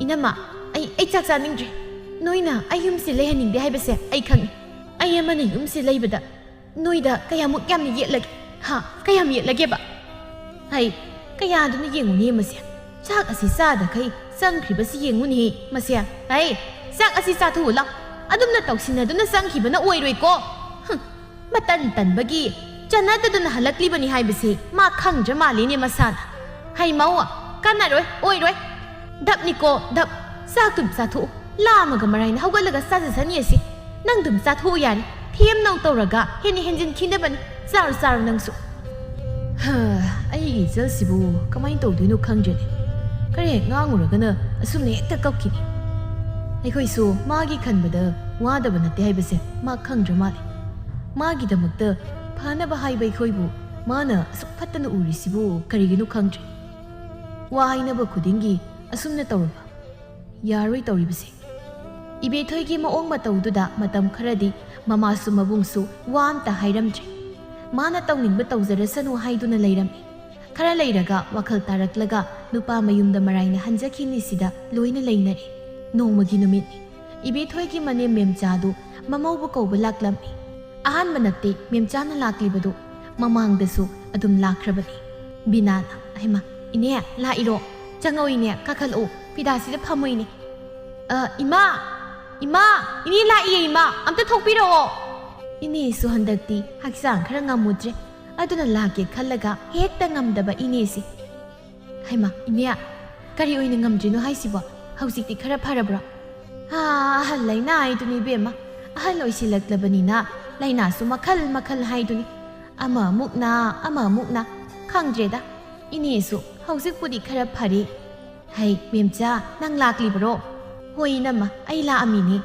ꯏꯅꯝꯃ, ꯑꯩ, ꯑꯩ ꯆꯥꯛ ꯆꯥꯅꯤꯡꯗ꯭ꯔꯦ꯫ ꯅꯣꯏꯅ ꯑꯩ ꯌꯨꯝꯁꯤ ꯂꯩꯍꯟꯅꯤꯡꯗꯦ ꯍꯥꯏꯕꯁꯦ ꯑꯩ ꯈꯪꯉꯤ꯫ ꯑꯩ ꯑꯃꯅ ꯌꯨꯝꯁꯤ ꯂꯩꯕꯗ ꯅꯣꯏꯗ ꯀꯌꯥꯃꯨꯛ ꯌꯥꯝꯅ ꯌꯦꯠꯂꯒꯦ? ꯍꯥ? ꯀꯌꯥꯝ ꯌꯦꯠꯂꯒꯦꯕ? ꯍꯩ, ꯀꯌꯥꯗꯨꯅ ꯌꯦꯡꯉꯨꯅꯦ ꯃꯁꯦ꯫ ꯆꯥꯛ ꯑꯁꯤ ꯆꯥꯗꯈꯩ ꯆꯪꯈ꯭ꯔꯤꯕꯁꯤ ꯌꯦꯡꯉꯨꯅꯦꯍꯦ ꯃꯁꯦ꯫ ꯍꯩ, ꯆꯥꯛ ꯑꯁꯤ ꯆꯥꯊꯣꯛꯎ ꯂꯥꯎ꯫ ꯑꯗꯨꯝꯅ ꯇꯧꯁꯤꯟꯅꯗꯨꯅ ꯆꯪꯈꯤꯕꯅ ꯑꯣꯏꯔꯣꯏꯀꯣ꯫ ꯍꯨꯝ, ꯃꯇꯟ ꯇꯟꯕꯒꯤ ꯆꯟꯅꯗꯗꯨꯅ ꯍꯜꯂꯛꯂꯤꯕꯅꯤ ꯍꯥꯏꯕꯁꯤ ꯃꯥ ꯈꯪꯗ꯭ꯔ ꯃꯥꯜꯂꯤꯅꯦ ꯃꯁꯥꯅ꯫ ꯍꯩ ꯃꯧ, ꯀꯥꯟꯅꯔꯣꯏ, ꯑꯣꯏꯔꯣꯏ꯫ ꯙꯞꯅꯤꯀꯣ, ꯙꯞ꯫ ꯆꯥꯛꯇꯨꯝ ꯆꯥꯊꯣꯛꯎ꯫ ꯂꯥꯝꯃꯒ ꯃꯔꯥꯏꯅ ꯍꯧꯒꯠꯂꯒ ꯆꯥꯖꯁꯅꯤ ꯑꯁꯤ꯫ ꯅꯪꯗꯨꯝ ꯆꯥꯊꯣꯛꯎ ꯌꯥꯔꯦ꯫ ꯊꯦꯝꯅꯧ ꯇꯧꯔꯒ ꯍꯦꯟꯅ ꯍꯦꯟꯖꯤꯟꯈꯤꯅꯕꯅꯤ꯫ ꯆꯥꯔꯣ, ꯆꯥꯔꯣ ꯅꯪꯁꯨ꯫ ꯍꯥ, ꯑꯩꯒꯤ ꯏꯆꯜꯁꯤꯕꯨ ꯀꯃꯥꯏꯅ ꯇꯧꯗꯣꯏꯅꯣ ꯈꯪꯗ꯭ꯔꯦꯅꯦ꯫ ꯈꯔ ꯍꯦꯛ ꯉꯥꯡꯉꯨꯔꯒꯅ ꯑꯁꯨꯝꯅ ꯍꯦꯛꯇ ꯀꯞꯈꯤꯅꯤ꯫ ꯑꯩꯈꯣꯏꯁꯨ ꯃꯥꯒꯤ ꯈꯟꯕꯗ ꯋꯥꯗꯕ ꯅꯠꯇꯦ ꯍꯥꯏꯕꯁꯦ ꯃꯥ ꯈꯪꯗ꯭ꯔ ꯃꯥꯜꯂꯦ꯫ ꯃꯥꯒꯤꯗꯃꯛꯇ ꯐꯅꯕ ꯍꯥꯏꯕ ꯑꯩꯈꯣꯏꯕꯨ ꯃꯥꯅ ꯑꯁꯨꯛ ꯐꯠꯇꯅ ꯎꯔꯤꯁꯤꯕꯨ ꯀꯔꯤꯒꯤꯅꯣ ꯈꯪꯗ꯭ꯔꯦ꯫ ꯋꯥ ꯍꯥꯏꯅꯕ ꯈꯨꯗꯤꯡꯒꯤ ꯑꯁꯨꯝꯅ ꯇꯧꯔꯕ ꯌꯥꯔꯣꯏ ꯇꯧꯔꯤꯕꯁꯦ꯫ ꯏꯕꯦꯊꯣꯏꯒꯤ ꯃꯑꯣꯡ ꯃꯇꯧꯗꯨꯗ ꯃꯇꯝ ꯈꯔꯗꯤ ꯃꯃꯥꯁꯨ ꯃꯕꯨꯡꯁꯨ ꯋꯥ ꯑꯝꯇ ꯍꯥꯏꯔꯝꯗ꯭ꯔꯦ꯫ ꯃꯥꯅ ꯇꯧꯅꯤꯡꯕ ꯇꯧꯖꯔꯁꯅꯨ ꯍꯥꯏꯗꯨꯅ ꯂꯩꯔꯝꯃꯤ꯫ ꯈꯔ ꯂꯩꯔꯒ ꯋꯥꯈꯜ ꯇꯥꯔꯛꯂꯒ ꯅꯨꯄꯥ ꯃꯌꯨꯝꯗ ꯃꯔꯥꯏꯅ ꯍꯟꯖꯈꯤꯅꯤꯁꯤꯗ ꯂꯣꯏꯅ ꯂꯩꯅꯔꯦ꯫ ꯅꯣꯡꯃꯒꯤ ꯅꯨꯃꯤꯠꯅꯤ꯫ ꯏꯕꯦꯊꯣꯏꯒꯤ ꯃꯅꯦꯝ ꯃꯦꯝꯆꯥꯗꯨ ꯃꯃꯧꯕꯨ ꯀꯧꯕ ꯂꯥꯛꯂꯝꯃꯤ꯫ ꯑꯍꯥꯟꯕ ꯅꯠꯇꯦ ꯃꯦꯝꯆꯥꯅ ꯂꯥꯛꯂꯤꯕꯗꯨ, ꯃꯃꯥꯡꯗꯁꯨ ꯑꯗꯨꯝ ꯂꯥꯛꯈ꯭ꯔꯕꯅꯤ꯫ ꯕꯤꯅꯥꯅ, "ꯍꯩꯃꯥ, ꯏꯅꯦ, ꯂꯥꯛꯏꯔꯣ? ꯆꯪꯉꯛꯑꯣ ꯏꯅꯦ, ꯀꯥꯈꯠꯂꯛꯑꯣ, ꯐꯤꯗꯥꯁꯤꯗ ꯐꯝꯃꯣ ꯏꯅꯦ꯫ ꯑ, ꯏꯃꯥ, ꯏꯃꯥ, ꯏꯅꯦ ꯂꯥꯛꯏꯌꯦ ꯏꯃꯥ, ꯑꯝꯇ ꯊꯣꯛꯄꯤꯔꯛꯑꯣ꯫" ꯏꯅꯦꯁꯨ ꯍꯟꯗꯛꯇꯤ ꯍꯛꯆꯥꯡ ꯈꯔ ꯉꯝꯃꯨꯗ꯭ꯔꯦ, ꯑꯗꯨꯅ ꯂꯥꯛꯀꯦ ꯈꯜꯂꯒ ꯍꯦꯛꯇ ꯉꯝꯗꯕ ꯏꯅꯦꯁꯦ꯫ "ꯍꯩꯃꯥ, ꯏꯅꯦ, ꯀꯔꯤ ꯑꯣꯏꯅ ꯉꯝꯗ꯭ꯔꯤꯅꯣ ꯍꯥꯏꯁꯤꯕꯣ? ꯍꯧꯖꯤꯛꯇꯤ ꯈꯔ ꯐꯔꯕ꯭ꯔꯣ?" "ꯍꯥ, ꯑꯍꯜ ꯂꯩꯅꯥ ꯍꯥꯏꯗꯨꯅꯤ ꯏꯕꯦꯝꯃ꯫ ꯑꯍꯜ ꯑꯣꯏꯁꯤꯜꯂꯛꯂꯕꯅꯤꯅ ꯂꯥꯏꯅꯥꯁꯨ ꯃꯈꯜ ꯃꯈꯜ ꯍꯥꯏꯗꯨꯅꯤ꯫ ꯑꯃ ꯑꯃꯨꯛ ꯅꯥ, ꯑꯃ ꯑꯃꯨꯛ ꯅꯥ꯫ ꯈꯪꯗ꯭ꯔꯦꯗ꯫ ꯏꯅꯦꯁꯨ ꯍꯧꯖꯤꯛꯄꯨꯗꯤ ꯈꯔ ꯐꯔꯦ꯫" "ꯍꯩ, ꯃꯦꯝꯆꯥ, ꯅꯪ ꯂꯥꯛꯂꯤꯕꯔꯣ?" "ꯍꯣꯏ ꯏꯅꯝꯃ, ꯑꯩ ꯂꯥꯛꯑꯝꯃꯤꯅꯦ꯫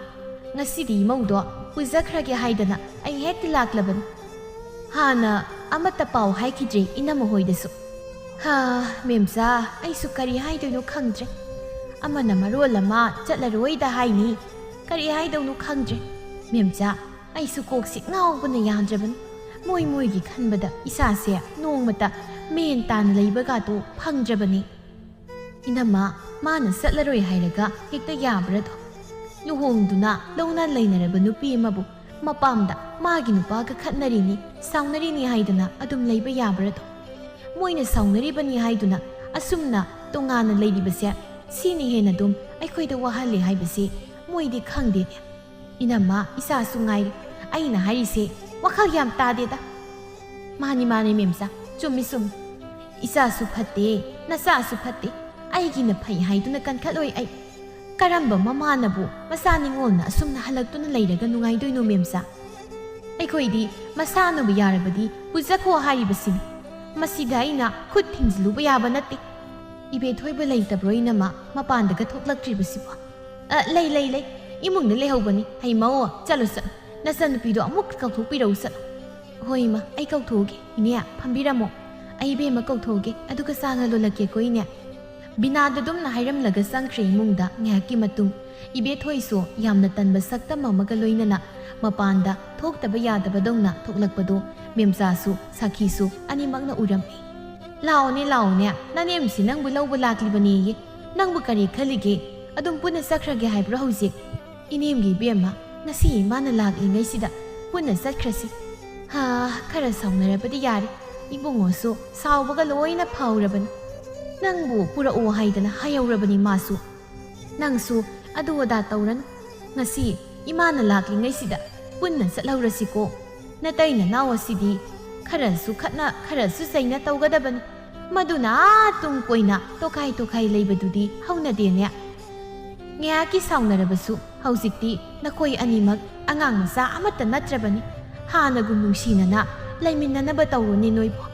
ꯉꯁꯤꯗꯤ ꯏꯃꯧꯗꯣ ꯄꯨꯖꯈ꯭ꯔꯒꯦ ꯍꯥꯏꯗꯅ ꯑꯩ ꯍꯦꯛꯇ ꯂꯥꯛꯂꯕꯅꯤ꯫ ꯍꯥꯟꯅ ꯑꯃꯠꯇ ꯄꯥꯎ ꯍꯥꯏꯈꯤꯗ꯭ꯔꯦ ꯏꯅꯝꯃ ꯍꯣꯏꯗꯁꯨ꯫ ꯍꯥ, ꯃꯦꯝꯆꯥ, ꯑꯩꯁꯨ ꯀꯔꯤ ꯍꯥꯏꯗꯣꯏꯅꯣ ꯈꯪꯗ꯭ꯔꯦ꯫ ꯑꯃꯅ ꯃꯔꯣꯜ ꯑꯃ ꯆꯠꯂꯔꯣꯏꯗ ꯍꯥꯏꯅꯤ꯫ ꯀꯔꯤ ꯍꯥꯏꯗꯧꯅꯣ ꯈꯪꯗ꯭ꯔꯦ꯫ ꯃꯦꯝꯆꯥ, ꯑꯩꯁꯨ ꯀꯣꯛꯁꯤ ꯉꯥꯎꯕꯅ ꯌꯥꯗ꯭ꯔꯕꯅꯤ꯫ ꯃꯣꯏ ꯃꯣꯏꯒꯤ ꯈꯟꯕꯗ ꯏꯁꯥꯁꯦ ꯅꯣꯡꯃꯇ ꯃꯦꯟ ꯇꯥꯅ ꯂꯩꯕꯒꯥꯗꯣ ꯐꯪꯗ꯭ꯔꯕꯅꯤ꯫" "ꯏꯅꯝꯃ, ꯃꯥꯅ ꯆꯠꯂꯔꯣꯏ ꯍꯥꯏꯔꯒ ꯍꯦꯛꯇ ꯌꯥꯕ꯭ꯔꯥꯗꯣ? ꯂꯨꯍꯣꯡꯗꯨꯅ ꯂꯧꯅ ꯂꯩꯅꯔꯕ ꯅꯨꯄꯤ ꯑꯃꯕꯨ ꯃꯄꯥꯝꯗ ꯃꯥꯒꯤ ꯅꯨꯄꯥꯒ ꯈꯠꯅꯔꯤꯅꯤ, ꯁꯥꯎꯅꯔꯤꯅꯤ ꯍꯥꯏꯗꯅ ꯑꯗꯨꯝ ꯂꯩꯕ ꯌꯥꯕ꯭ꯔꯥꯗꯣ? ꯃꯣꯏꯅ ꯁꯥꯎꯅꯔꯤꯕꯅꯤ ꯍꯥꯏꯗꯨꯅ ꯑꯁꯨꯝꯅ ꯇꯣꯉꯥꯟꯅ ꯂꯩꯔꯤꯕꯁꯦ, ꯁꯤꯅ ꯍꯦꯟꯅ ꯑꯗꯨꯝ ꯑꯩꯈꯣꯏꯗ ꯋꯥꯍꯜꯂꯤ ꯍꯥꯏꯕꯁꯤ ꯃꯣꯏꯗꯤ ꯈꯪꯗꯦꯅꯦ꯫ ꯏꯅꯝꯃ, ꯏꯆꯥꯁꯨ ꯉꯥꯏꯔꯦ꯫ ꯑꯩꯅ ꯍꯥꯏꯔꯤꯁꯦ ꯋꯥꯈꯜ ꯌꯥꯝ ꯇꯥꯗꯦꯗ꯫ ꯃꯥꯅꯤ, ꯃꯥꯅꯤ, ꯃꯦꯝꯆꯥ, ꯆꯨꯝꯃꯤ, ꯆꯨꯝꯃꯤ꯫ ꯏꯆꯥꯁꯨ ꯐꯠꯇꯦ, ꯅꯆꯥꯁꯨ ꯐꯠꯇꯦ꯫ ꯑꯩꯒꯤꯅ ꯐꯩ ꯍꯥꯏꯗꯨꯅ ꯀꯟꯈꯠꯂꯣꯏ ꯑꯩ꯫ ꯀꯔꯝꯕ ꯃꯃꯥꯅꯕꯨ ꯃꯆꯥ ꯅꯤꯉꯣꯜꯅ ꯑꯁꯨꯝꯅ ꯍꯜꯂꯛꯇꯨꯅ ꯂꯩꯔꯒ ꯅꯨꯡꯉꯥꯏꯗꯣꯏꯅꯣ, ꯃꯦꯝꯆꯥ? ꯑꯩꯈꯣꯏꯗꯤ ꯃꯁꯥꯅꯕꯨ ꯌꯥꯔꯕꯗꯤ ꯄꯨꯖꯈꯣ ꯍꯥꯏꯔꯤꯕꯁꯤꯅꯤ꯫ ꯃꯁꯤꯗ ꯑꯩꯅ ꯈꯨꯠ ꯊꯤꯡꯖꯤꯜꯂꯨꯕ ꯌꯥꯕ ꯅꯠꯇꯦ꯫ ꯏꯕꯦꯊꯣꯏꯕꯨ ꯂꯩꯇꯕ꯭ꯔꯣ, ꯏꯅꯝꯃ, ꯃꯄꯥꯟꯗꯒ ꯊꯣꯛꯂꯛꯇ꯭ꯔꯤꯕꯁꯤꯕꯣ? ꯑ, ꯂꯩ, ꯂꯩ, ꯂꯩ꯫ ꯏꯃꯨꯡꯗ ꯂꯩꯍꯧꯕꯅꯤ꯫ ꯍꯩ, ꯃꯧ, ꯆꯠꯂꯣ, ꯆꯠꯂꯣ꯫ ꯅꯆꯟꯅꯨꯄꯤꯗꯣ ꯑꯃꯨꯛ ꯀꯧꯊꯣꯛꯄꯤꯔꯛꯎ, ꯆꯠꯂꯣ꯫ ꯍꯣꯏ, ꯏꯃꯥ, ꯑꯩ ꯀꯧꯊꯣꯛꯑꯒꯦ꯫ ꯏꯅꯦ, ꯐꯝꯕꯤꯔꯝꯃꯣ꯫ ꯑꯩ ꯏꯕꯦꯝꯃ ꯀꯧꯊꯣꯛꯑꯒꯦ, ꯑꯗꯨꯒ ꯆꯥꯒ ꯂꯣꯜꯂꯛꯀꯦꯀꯣ, ꯏꯅꯦ꯫ ꯕꯤꯅꯥꯗ ꯑꯗꯨꯝꯅ ꯍꯥꯏꯔꯝꯂꯒ ꯆꯪꯈ꯭ꯔꯦ ꯏꯃꯨꯡꯗ꯫ ꯉꯥꯏꯍꯥꯛꯀꯤ ꯃꯇꯨꯡ ꯏꯕꯦꯊꯣꯏꯁꯨ ꯌꯥꯝꯅ ꯇꯟꯕ ꯁꯛꯇꯝ ꯑꯃꯒ ꯂꯣꯏꯅꯅ ꯃꯄꯥꯟꯗ ꯊꯣꯛꯇꯕ ꯌꯥꯗꯕꯗꯧꯅ ꯊꯣꯛꯂꯛꯄꯗꯨ ꯃꯦꯝꯆꯥꯁꯨ ꯁꯥꯈꯤꯁꯨ ꯑꯅꯤꯃꯛꯅ ꯎꯔꯝꯃꯤ꯫ "ꯂꯥꯛꯑꯣꯅꯦ, ꯂꯥꯛꯑꯣꯅꯦ, ꯅꯅꯦꯝꯁꯤ ꯅꯪꯕꯨ ꯂꯧꯕ ꯂꯥꯛꯂꯤꯕꯅꯦꯌꯦ꯫ ꯅꯪꯕꯨ ꯀꯔꯤ ꯈꯜꯂꯤꯒꯦ? ꯑꯗꯨꯝ ꯄꯨꯟꯅ ꯆꯠꯈ꯭ꯔꯒꯦ ꯍꯥꯏꯕ꯭ꯔꯣ ꯍꯧꯖꯤꯛ?" "ꯏꯅꯦꯝꯒꯤ ꯏꯕꯦꯝꯃ, ꯉꯁꯤ ꯏꯃꯥꯅ ꯂꯥꯛꯂꯤꯉꯩꯁꯤꯗ ꯄꯨꯟꯅ ꯆꯠꯈ꯭ꯔꯁꯤ꯫ ꯍꯥ, ꯈꯔ ꯁꯥꯎꯅꯔꯕꯗꯤ ꯌꯥꯔꯦ꯫ ꯏꯕꯨꯡꯉꯣꯁꯨ ꯁꯥꯎꯕꯒ ꯂꯣꯏꯅ ꯐꯥꯎꯔꯕꯅꯤ꯫ ꯅꯪꯕꯨ ꯄꯨꯔꯛꯑꯣ ꯍꯥꯏꯗꯅ ꯍꯥꯏꯍꯧꯔꯕꯅꯤ ꯃꯥꯁꯨ꯫ ꯅꯪꯁꯨ ꯑꯗꯨ ꯑꯗꯥ ꯇꯧꯔꯅꯨ꯫ ꯉꯁꯤ ꯏꯃꯥꯅ ꯂꯥꯛꯂꯤꯉꯩꯁꯤꯗ ꯄꯨꯟꯅ ꯆꯠꯍꯧꯔꯁꯤꯀꯣ꯫ ꯅꯇꯩ ꯅꯅꯥꯎ ꯑꯁꯤꯗꯤ ꯈꯔꯁꯨ ꯈꯠꯅ, ꯈꯔꯁꯨ ꯆꯩꯅ ꯇꯧꯒꯗꯕꯅꯤ꯫ ꯃꯗꯨꯅ ꯑꯥ ꯇꯨꯡ ꯀꯣꯏꯅ ꯇꯣꯈꯥꯏ ꯇꯣꯈꯥꯏ ꯂꯩꯕꯗꯨꯗꯤ ꯍꯧꯅꯗꯦꯅꯦ꯫ ꯉꯥꯏꯍꯥꯛꯀꯤ ꯁꯥꯎꯅꯔꯕꯁꯨ ꯍꯧꯖꯤꯛꯇꯤ ꯅꯈꯣꯏ ꯑꯅꯤꯃꯛ ꯑꯉꯥꯡ ꯃꯆꯥ ꯑꯃꯠꯇ ꯅꯠꯇ꯭ꯔꯕꯅꯤ꯫ ꯍꯥꯟꯅꯒꯨꯝ ꯅꯨꯡꯁꯤꯅꯅ ꯂꯩꯃꯤꯟꯅꯅꯕ ꯇꯧꯔꯣꯅꯦ ꯅꯣꯏꯕꯨ꯫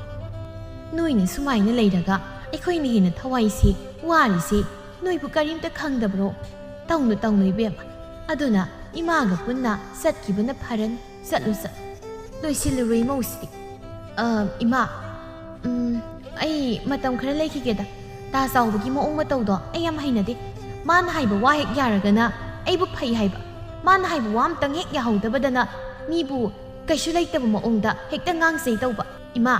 ꯅꯣꯏꯅ ꯁꯨꯃꯥꯏꯅ ꯂꯩꯔꯒ ꯑꯩꯈꯣꯏꯅ ꯍꯦꯟꯅ ꯊꯋꯥꯏꯁꯤ ꯋꯥꯔꯤꯁꯤ ꯅꯣꯏꯕꯨ ꯀꯔꯤꯝꯇ ꯈꯪꯗꯕ꯭ꯔꯣ? ꯇꯧꯅꯨ, ꯇꯧꯅꯨ ꯏꯕꯦꯝꯃ꯫ ꯑꯗꯨꯅ ꯏꯃꯥꯒ ꯄꯨꯟꯅ ꯆꯠꯈꯤꯕꯅ ꯐꯔꯅꯤ꯫ ꯆꯠꯂꯨ, ꯆꯠꯂꯨ꯫ ꯂꯣꯏꯁꯤꯜꯂꯨꯔꯣ ꯏꯃꯧꯁꯤꯗꯤ꯫ ꯑ, ꯏꯃꯥ, ꯎꯝ, ꯑꯩ ꯃꯇꯝ ꯈꯔ ꯂꯩꯈꯤꯒꯦꯗ꯫ ꯇꯥ ꯆꯥꯎꯕꯒꯤ ꯃꯑꯣꯡ ꯃꯇꯧꯗꯣ ꯑꯩ ꯌꯥꯝ ꯍꯩꯅꯗꯦ꯫ ꯃꯥꯅ ꯍꯥꯏꯕ ꯋꯥ ꯍꯦꯛ ꯌꯥꯔꯒꯅ ꯑꯩꯕꯨ ꯐꯩ ꯍꯥꯏꯕ, ꯃꯥꯅ ꯍꯥꯏꯕ ꯋꯥ ꯑꯝꯇꯪ ꯍꯦꯛ ꯌꯥꯍꯧꯗꯕꯗꯅ ꯃꯤꯕꯨ ꯀꯩꯁꯨ ꯂꯩꯇꯕ ꯃꯑꯣꯡꯗ ꯍꯦꯛꯇ ꯉꯥꯡꯆꯩ ꯇꯧꯕ꯫ ꯏꯃꯥ,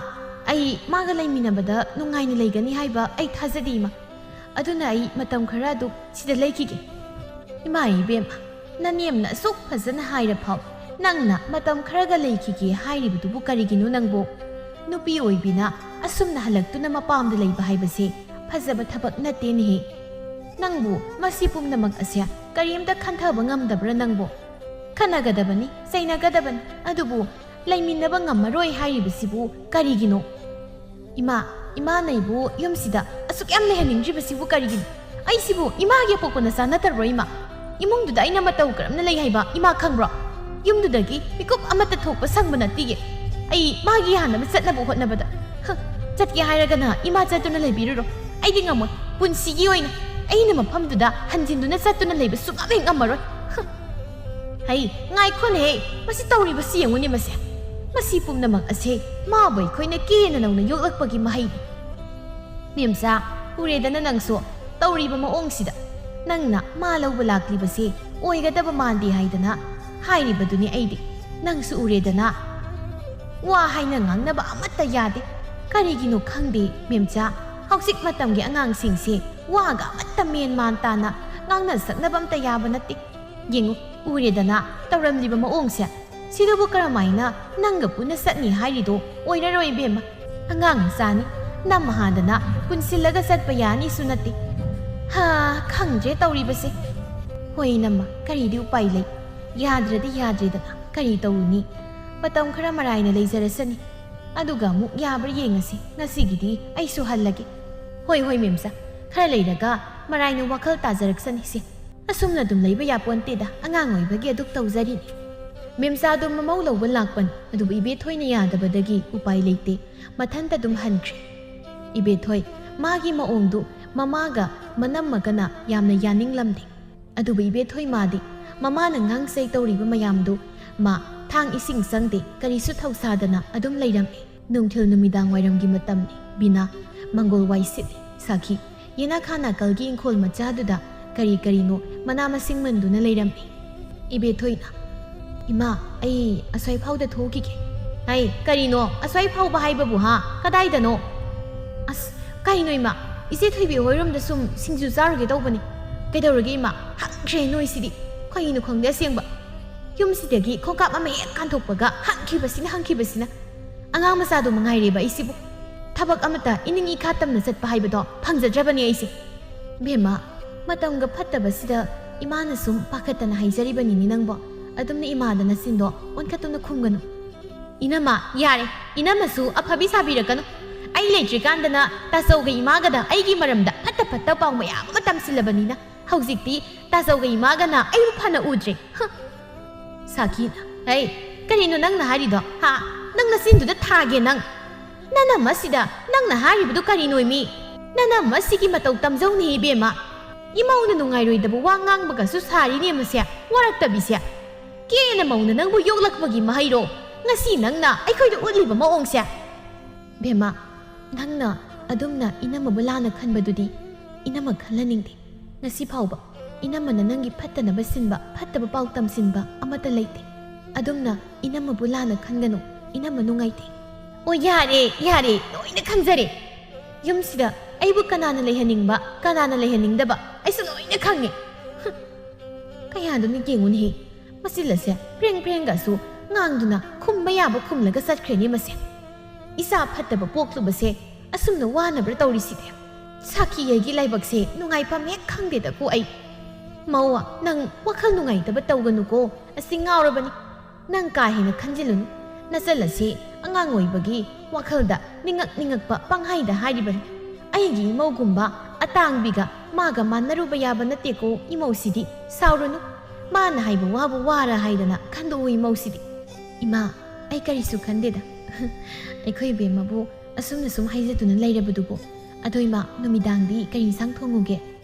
ꯑꯩ ꯃꯥꯒ ꯂꯩꯃꯤꯟꯅꯕꯗ ꯅꯨꯡꯉꯥꯏꯅ ꯂꯩꯒꯅꯤ ꯍꯥꯏꯕ ꯑꯩ ꯊꯥꯖꯗꯦ, ꯏꯃꯥ꯫ ꯑꯗꯨꯅ ꯑꯩ ꯃꯇꯝ ꯈꯔ ꯑꯗꯨ ꯁꯤꯗ ꯂꯩꯈꯤꯒꯦ꯫ ꯏꯃꯥ ꯏꯕꯦꯝꯃ, ꯅꯅꯦꯝꯅ ꯑꯁꯨꯛ ꯐꯖꯅ ꯍꯥꯏꯔ ꯐꯥꯎ ꯅꯪꯅ ꯃꯇꯝ ꯈꯔꯒ ꯂꯩꯈꯤꯒꯦ ꯍꯥꯏꯔꯤꯕꯗꯨꯕꯨ ꯀꯔꯤꯒꯤꯅꯣ ꯅꯪꯕꯨ? ꯅꯨꯄꯤ ꯑꯣꯏꯕꯤꯅ ꯑꯁꯨꯝꯅ ꯍꯜꯂꯛꯇꯨꯅ ꯃꯄꯥꯝꯗ ꯂꯩꯕ ꯍꯥꯏꯕꯁꯦ ꯐꯖꯕ ꯊꯕꯛ ꯅꯠꯇꯦꯅꯦꯍꯦ꯫ ꯅꯪꯕꯨ ꯃꯁꯤ ꯄꯨꯝꯅꯃꯛ ꯑꯁꯦ ꯀꯔꯤꯝꯇ ꯈꯟꯊꯕ ꯉꯝꯗꯕ꯭ꯔꯥ ꯅꯪꯕꯨ? ꯈꯟꯅꯒꯗꯕꯅꯤ, ꯆꯩꯅꯒꯗꯕꯅꯤ, ꯑꯗꯨꯕꯨ ꯂꯩꯃꯤꯟꯅꯕ ꯉꯝꯃꯔꯣꯏ ꯍꯥꯏꯔꯤꯕꯁꯤꯕꯨ ꯀꯔꯤꯒꯤꯅꯣ? ꯏꯃꯥ, ꯏꯃꯥꯅ ꯑꯩꯕꯨ ꯌꯨꯝꯁꯤꯗ ꯑꯁꯨꯛ ꯌꯥꯝ ꯂꯩꯍꯟꯅꯤꯡꯗ꯭ꯔꯤꯕꯁꯤꯕꯨ ꯀꯔꯤꯒꯤꯅꯣ? ꯑꯩꯁꯤꯕꯨ ꯏꯃꯥꯒꯤ ꯑꯄꯣꯛꯄ ꯅꯆꯥ ꯅꯠꯇꯕ꯭ꯔꯣ ꯏꯃꯥ? ꯏꯃꯨꯡꯗꯨꯗ ꯑꯩꯅ ꯃꯇꯧ ꯀꯔꯝꯅ ꯂꯩ ꯍꯥꯏꯕ ꯏꯃꯥ ꯈꯪꯕ꯭ꯔꯣ? ꯌꯨꯝꯗꯨꯗꯒꯤ ꯃꯤꯀꯨꯞ ꯑꯃꯠꯇ ꯊꯣꯛꯄ ꯁꯪꯕ ꯅꯠꯇꯤꯌꯦ꯫ ꯑꯩ ꯃꯥꯒꯤ ꯌꯥꯅꯕ ꯆꯠꯅꯕ ꯍꯣꯠꯅꯕꯗ꯫ ꯍ, ꯆꯠꯀꯦ ꯍꯥꯏꯔꯒꯅ ꯏꯃꯥ ꯆꯠꯇꯨꯅ ꯂꯩꯕꯤꯔꯨꯔꯣ꯫ ꯑꯩꯗꯤ ꯉꯝꯃꯣꯏ꯫ ꯄꯨꯟꯁꯤꯒꯤ ꯑꯣꯏꯅ ꯑꯩꯅ ꯃꯐꯝꯗꯨꯗ ꯍꯟꯖꯤꯟꯗꯨꯅ ꯆꯠꯇꯨꯅ ꯂꯩꯕ ꯁꯨꯡꯉꯝ ꯍꯦꯛ ꯉꯝꯃꯔꯣꯏ꯫ ꯍ꯫ ꯍꯩ, ꯉꯥꯏꯈꯣꯅꯦꯍꯦ, ꯃꯁꯤ ꯇꯧꯔꯤꯕꯁꯤ ꯌꯦꯡꯉꯨꯅꯦ ꯃꯁꯦ꯫ ꯃꯁꯤ ꯄꯨꯝꯅꯃꯛ ꯑꯁꯦ ꯃꯥꯕꯨ ꯑꯩꯈꯣꯏꯅ ꯀꯦꯅ ꯅꯧꯅ ꯌꯣꯛꯂꯛꯄꯒꯤ ꯃꯍꯩꯅꯤ꯫ ꯃꯦꯝꯆꯥ, ꯎꯔꯦꯗꯅ ꯅꯪꯁꯨ ꯇꯧꯔꯤꯕ ꯃꯑꯣꯡꯁꯤꯗ꯫ ꯅꯪꯅ ꯃꯥ ꯂꯧꯕ ꯂꯥꯛꯂꯤꯕꯁꯦ ꯑꯣꯏꯒꯗꯕ ꯃꯥꯟꯗꯦ ꯍꯥꯏꯗꯅ ꯍꯥꯏꯔꯤꯕꯗꯨꯅꯤ ꯑꯩꯗꯤ꯫ ꯅꯪꯁꯨ ꯎꯔꯦꯗꯅ꯫ ꯋꯥ ꯍꯥꯏꯅ ꯉꯥꯡꯅꯕ ꯑꯃꯠꯇ ꯌꯥꯗꯦ꯫ ꯀꯔꯤꯒꯤꯅꯣ ꯈꯪꯗꯦ, ꯃꯦꯝꯆꯥ, ꯍꯧꯖꯤꯛ ꯃꯇꯝꯒꯤ ꯑꯉꯥꯡꯁꯤꯡꯁꯦ ꯋꯥꯒ ꯑꯃꯠꯇ ꯃꯦꯟ ꯃꯥꯟ ꯇꯥꯅ ꯉꯥꯡꯅ ꯁꯛꯅꯕ ꯑꯝꯇ ꯌꯥꯕ ꯅꯠꯇꯦ꯫ ꯌꯦꯡꯉꯨ, ꯎꯔꯦꯗꯅ ꯇꯧꯔꯝꯂꯤꯕ ꯃꯑꯣꯡꯁꯦ꯫ ꯁꯤꯗꯕꯨ ꯀꯔꯝꯍꯥꯏꯅ ꯅꯪꯒ ꯄꯨꯟꯅ ꯆꯠꯅꯤ ꯍꯥꯏꯔꯤꯗꯣ? ꯑꯣꯏꯔꯔꯣꯏ ꯏꯕꯦꯝꯃ꯫ ꯑꯉꯥꯡ ꯃꯆꯥꯅꯤ, ꯅꯝ ꯍꯥꯟꯗꯅ ꯄꯨꯟꯁꯤꯜꯂꯒ ꯆꯠꯄ ꯌꯥꯅꯤꯁꯨ ꯅꯠꯇꯦ꯫ ꯍꯥ, ꯈꯪꯗ꯭ꯔꯦ ꯇꯧꯔꯤꯕꯁꯦ꯫ ꯍꯣꯏ ꯅꯝꯃ, ꯀꯔꯤꯗꯤ ꯎꯄꯥꯏ ꯂꯩ? ꯌꯥꯗ꯭ꯔꯗꯤ ꯌꯥꯗ꯭ꯔꯦꯗꯅ, ꯀꯔꯤ ꯇꯧꯔꯨꯅꯤ? ꯃꯇꯝ ꯈꯔ ꯃꯔꯥꯏꯅ ꯂꯩꯖꯔꯁꯅꯤ꯫ ꯑꯗꯨꯒ ꯑꯃꯨꯛ ꯌꯥꯕ꯭ꯔꯥ ꯌꯦꯡꯉꯁꯤ꯫ ꯉꯁꯤꯒꯤꯗꯤ ꯑꯩꯁꯨ ꯍꯜꯂꯒꯦ꯫ ꯍꯣꯏ, ꯍꯣꯏ, ꯃꯦꯝꯆꯥ꯫ ꯈꯔ ꯂꯩꯔꯒ ꯃꯔꯥꯏꯅ ꯋꯥꯈꯜ ꯇꯥꯖꯔꯛꯁꯅꯤꯁꯦ꯫ ꯑꯁꯨꯝꯅ ꯑꯗꯨꯝ ꯂꯩꯕ ꯌꯥꯄꯣꯟꯇꯦꯗ, ꯑꯉꯥꯡ ꯑꯣꯏꯕꯒꯤ ꯑꯗꯨꯛ ꯇꯧꯖꯔꯤꯅꯤ꯫ ꯃꯦꯝꯆꯥꯗꯣ ꯃꯃꯧ ꯂꯧꯕ ꯂꯥꯛꯄꯅꯤ, ꯑꯗꯨꯕꯨ ꯏꯕꯦꯊꯣꯏꯅ ꯌꯥꯗꯕꯗꯒꯤ ꯎꯄꯥꯏ ꯂꯩꯇꯦ, ꯃꯊꯟꯇ ꯑꯗꯨꯝ ꯍꯟꯈ꯭ꯔꯦ꯫ ꯏꯕꯦꯊꯣꯏ, ꯃꯥꯒꯤ ꯃꯑꯣꯡꯗꯨ ꯃꯃꯥꯒ ꯃꯅꯝꯃꯒꯅ ꯌꯥꯝꯅ ꯌꯥꯅꯤꯡꯂꯝꯗꯦ꯫ ꯑꯗꯨꯕꯨ ꯏꯕꯦꯊꯣꯏ ꯃꯥꯗꯤ ꯃꯃꯥꯅ ꯉꯥꯡꯆꯩ ꯇꯧꯔꯤꯕ ꯃꯌꯥꯝꯗꯨ ꯃꯥ ꯊꯥꯡ ꯏꯁꯤꯡ ꯆꯪꯗꯦ, ꯀꯔꯤꯁꯨ ꯊꯧꯁꯥꯗꯅ ꯑꯗꯨꯝ ꯂꯩꯔꯝꯃꯤ꯫ ꯅꯨꯡꯊꯤꯜ ꯅꯨꯃꯤꯗꯥꯡ ꯋꯥꯏꯔꯝꯒꯤ ꯃꯇꯝꯅꯤ꯫ ꯕꯤꯅꯥ, ꯃꯪꯒꯣꯜ ꯋꯥꯏ ꯁꯤꯠꯂꯤ꯫ ꯁꯥꯈꯤ, ꯌꯦꯅꯥꯈꯥ ꯅꯥꯀꯜꯒꯤ ꯏꯪꯈꯣꯜ ꯃꯆꯥꯗꯨꯗ ꯀꯔꯤ ꯀꯔꯤꯅꯣ ꯃꯅꯥ ꯃꯁꯤꯡ ꯃꯟꯗꯨꯅ ꯂꯩꯔꯝꯃꯤ꯫ ꯏꯕꯦꯊꯣꯏꯅ, "ꯏꯃꯥ, ꯑꯩ ꯑꯁ꯭ꯋꯥꯏ ꯐꯥꯎꯗ ꯊꯣꯛꯈꯤꯒꯦ꯫" "ꯍꯩ, ꯀꯔꯤꯅꯣ ꯑꯁ꯭ꯋꯥꯏ ꯐꯥꯎꯕ ꯍꯥꯏꯕꯕꯨ, ꯍꯥ? ꯀꯗꯥꯏꯗꯅꯣ?" "ꯑꯁ, ꯀꯩꯅꯣ ꯏꯃꯥ? "ꯏꯆꯦ ꯊꯣꯏꯕꯤ ꯍꯣꯏꯔꯣꯝꯗ ꯁꯨꯝ ꯁꯤꯡꯖꯨ ꯆꯥꯔꯨꯒꯦ ꯇꯧꯕꯅꯤ꯫ ꯀꯩꯗꯧꯔꯒꯦ ꯏꯃꯥ?" ꯍꯪꯈ꯭ꯔꯦ ꯅꯣꯏꯁꯤꯗꯤ꯫ ꯀꯩꯅꯣ ꯈꯪꯗꯦ ꯑꯁꯦꯡꯕ꯫ ꯌꯨꯝꯁꯤꯗꯒꯤ ꯈꯣꯡꯀꯥꯞ ꯑꯃ ꯍꯦꯛ ꯀꯥꯟꯊꯣꯛꯄꯒ ꯍꯪꯈꯤꯕꯁꯤꯅ, ꯍꯪꯈꯤꯕꯁꯤꯅ꯫ ꯑꯉꯥꯡ ꯃꯆꯥꯗꯣ ꯃꯉꯥꯏꯔꯦꯕ ꯑꯩꯁꯤꯕꯨ꯫ ꯊꯕꯛ ꯑꯃꯇ ꯏꯅꯤꯡ ꯏꯈꯥ ꯇꯝꯅ ꯆꯠꯄ ꯍꯥꯏꯕꯗꯣ ꯐꯪꯖꯗ꯭ꯔꯕꯅꯦ ꯑꯩꯁꯦ꯫ ꯕꯦꯝꯃ, ꯃꯇꯝꯒ ꯐꯠꯇꯕꯁꯤꯗ ꯏꯃꯥꯅ ꯁꯨꯝ ꯄꯥꯈꯠꯇꯅ ꯍꯥꯏꯖꯔꯤꯕꯅꯤꯅꯦ ꯅꯪꯕꯣ꯫ ꯑꯗꯨꯝꯅ ꯏꯃꯥꯗ ꯅꯆꯤꯟꯗꯣ ꯑꯣꯟꯈꯠꯇꯨꯅ ꯈꯨꯝꯒꯅꯨ꯫ ꯏꯅꯝꯃ, ꯌꯥꯔꯦ, ꯏꯅꯝꯃꯁꯨ ꯑꯐꯕꯤ ꯁꯥꯕꯤꯔꯛꯀꯅꯨ꯫ ꯑꯩ ꯂꯩꯇ꯭ꯔꯤꯀꯥꯟꯗꯅ ꯇꯥꯆꯧꯒ ꯏꯃꯥꯒꯗ ꯑꯩꯒꯤ ꯃꯔꯝꯗ ꯐꯠꯇ ꯐꯠꯇ ꯄꯥꯎ ꯃꯌꯥꯝ ꯑꯃ ꯇꯝꯁꯤꯜꯂꯕꯅꯤꯅ ꯍꯧꯖꯤꯛꯇꯤ ꯇꯥꯆꯧꯒ ꯏꯃꯥꯒꯅ ꯑꯩꯕꯨ ꯐꯅ ꯎꯗ꯭ꯔꯦ꯫ ꯍ! ꯁꯥꯈꯤꯅ, "ꯍꯩ, ꯀꯔꯤꯅꯣ ꯅꯪꯅ ꯍꯥꯏꯔꯤꯗꯣ? ꯍꯥ? ꯅꯪ ꯅꯆꯤꯟꯗꯨꯗ ꯊꯥꯒꯦ ꯅꯪ꯫ ꯅꯅꯝꯃ ꯑꯁꯤꯗ ꯅꯪꯅ ꯍꯥꯏꯔꯤꯕꯗꯨ ꯀꯔꯤꯅꯣꯃꯤ? ꯅꯅꯝꯃ ꯑꯁꯤꯒꯤ ꯃꯇꯧ ꯇꯝꯖꯧꯅꯦ ꯏꯕꯦꯝꯃ꯫ ꯏꯃꯧꯅ ꯅꯨꯡꯉꯥꯏꯔꯣꯏꯗꯕ ꯋꯥ ꯉꯥꯡꯕꯒꯁꯨ ꯁꯥꯔꯤꯅꯦ ꯃꯁꯦ, ꯋꯥꯔꯛꯇꯕꯤꯁꯦ꯫ ꯀꯦꯅ ꯃꯧꯅ ꯅꯪꯕꯨ ꯌꯣꯛꯂꯛꯄꯒꯤ ꯃꯍꯩꯔꯣ ꯉꯁꯤ ꯅꯪꯅ ꯑꯩꯈꯣꯏꯗ ꯎꯠꯂꯤꯕ ꯃꯑꯣꯡꯁꯦ?" ꯕꯦꯝꯃ, ꯅꯪꯅ ꯑꯗꯨꯝꯅ ꯏꯅꯝꯃꯕꯨ ꯂꯥꯟꯅ ꯈꯟꯕꯗꯨꯗꯤ ꯏꯅꯝꯃ ꯈꯜꯍꯟꯅꯤꯡꯗꯦ꯫ ꯉꯁꯤ ꯐꯥꯎꯕ ꯏꯅꯝꯃꯅ ꯅꯪꯒꯤ ꯐꯠꯇꯅꯕ ꯁꯤꯟꯕ, ꯐꯠꯇꯕ ꯄꯥꯎ ꯇꯝꯁꯤꯟꯕ ꯑꯃꯠꯇ ꯂꯩꯇꯦ꯫ ꯑꯗꯨꯝꯅ ꯏꯅꯝꯃꯕꯨ ꯂꯥꯟꯅ ꯈꯟꯒꯅꯨ, ꯏꯅꯝꯃ ꯅꯨꯡꯉꯥꯏꯇꯦ꯫ "ꯑꯣ, ꯌꯥꯔꯦ, ꯌꯥꯔꯦ, ꯂꯣꯏꯅ ꯈꯪꯖꯔꯦ꯫ ꯌꯨꯝꯁꯤꯗ ꯑꯩꯕꯨ ꯀꯅꯥꯅ ꯂꯩꯍꯟꯅꯤꯡꯕ, ꯀꯅꯥꯅ ꯂꯩꯍꯟꯅꯤꯡꯗꯕ ꯑꯩꯁꯨ ꯂꯣꯏꯅ ꯈꯪꯉꯦ꯫" ꯍꯨꯝ, ꯀꯌꯥꯗꯨꯅ ꯌꯦꯡꯉꯨꯅꯦꯍꯦ꯫ ꯃꯆꯤꯜ ꯑꯁꯦ ꯄ꯭ꯔꯦꯡ ꯄ꯭ꯔꯦꯡꯒꯁꯨ ꯉꯥꯡꯗꯨꯅ ꯈꯨꯝꯕ ꯌꯥꯕ ꯈꯨꯝꯂꯒ ꯆꯠꯈ꯭ꯔꯦꯅꯦ ꯃꯁꯦ꯫ ꯏꯆꯥ ꯐꯠꯇꯕ ꯄꯣꯛꯂꯨꯕꯁꯦ ꯑꯁꯨꯝꯅ ꯋꯥꯅꯕ꯭ꯔꯥ ꯇꯧꯔꯤꯁꯤꯗꯤ? ꯁꯥꯈꯤ ꯑꯩꯒꯤ ꯂꯥꯏꯕꯛꯁꯦ ꯅꯨꯡꯉꯥꯏꯐꯝ ꯍꯦꯛ ꯈꯪꯗꯦꯗꯀꯣ ꯑꯩ꯫ ꯃꯧ, ꯅꯪ ꯋꯥꯈꯜ ꯅꯨꯡꯉꯥꯏꯇꯕ ꯇꯧꯒꯅꯨꯀꯣ, ꯑꯁꯤ ꯉꯥꯎꯔꯕꯅꯤ꯫ ꯅꯪ ꯀꯥ ꯍꯦꯟꯅ ꯈꯟꯖꯤꯜꯂꯨꯅꯨ꯫ ꯅꯆꯜ ꯑꯁꯤ ꯑꯉꯥꯡ ꯑꯣꯏꯕꯒꯤ ꯋꯥꯈꯜꯗ ꯅꯤꯡꯉꯛ ꯅꯤꯡꯉꯛꯄ ꯄꯪꯍꯥꯏꯗ ꯍꯥꯏꯔꯤꯕꯅꯤ꯫ ꯑꯩꯒꯤ ꯏꯃꯧꯒꯨꯝꯕ ꯑꯇꯥꯡꯕꯤꯒ ꯃꯥꯒ ꯃꯥꯟꯅꯔꯨꯕ ꯌꯥꯕ ꯅꯠꯇꯦꯀꯣ ꯏꯃꯧꯁꯤꯗꯤ꯫ ꯁꯥꯎꯔꯨꯅꯨ꯫ ꯃꯥꯅ ꯍꯥꯏꯕ ꯋꯥꯕꯨ ꯋꯥꯔ ꯍꯥꯏꯗꯅ ꯈꯟꯗꯣꯛꯎ ꯏꯃꯧꯁꯤꯗꯤ꯫ ꯏꯃꯥ, ꯑꯩ ꯀꯔꯤꯁꯨ ꯈꯟꯗꯦꯗ꯫ ꯑꯩꯈꯣꯏ ꯏꯕꯦꯝꯃꯕꯨ ꯑꯁꯨꯝꯅ ꯁꯨꯝ ꯍꯥꯏꯖꯗꯨꯅ ꯂꯩꯔꯕꯗꯨꯕꯨ꯫ ꯑꯗꯣ ꯏꯃꯥ, ꯅꯨꯃꯤꯗꯥꯡꯗꯤ ꯀꯔꯤ ꯏꯟꯁꯥꯡ ꯊꯣꯡꯉꯨꯒꯦ?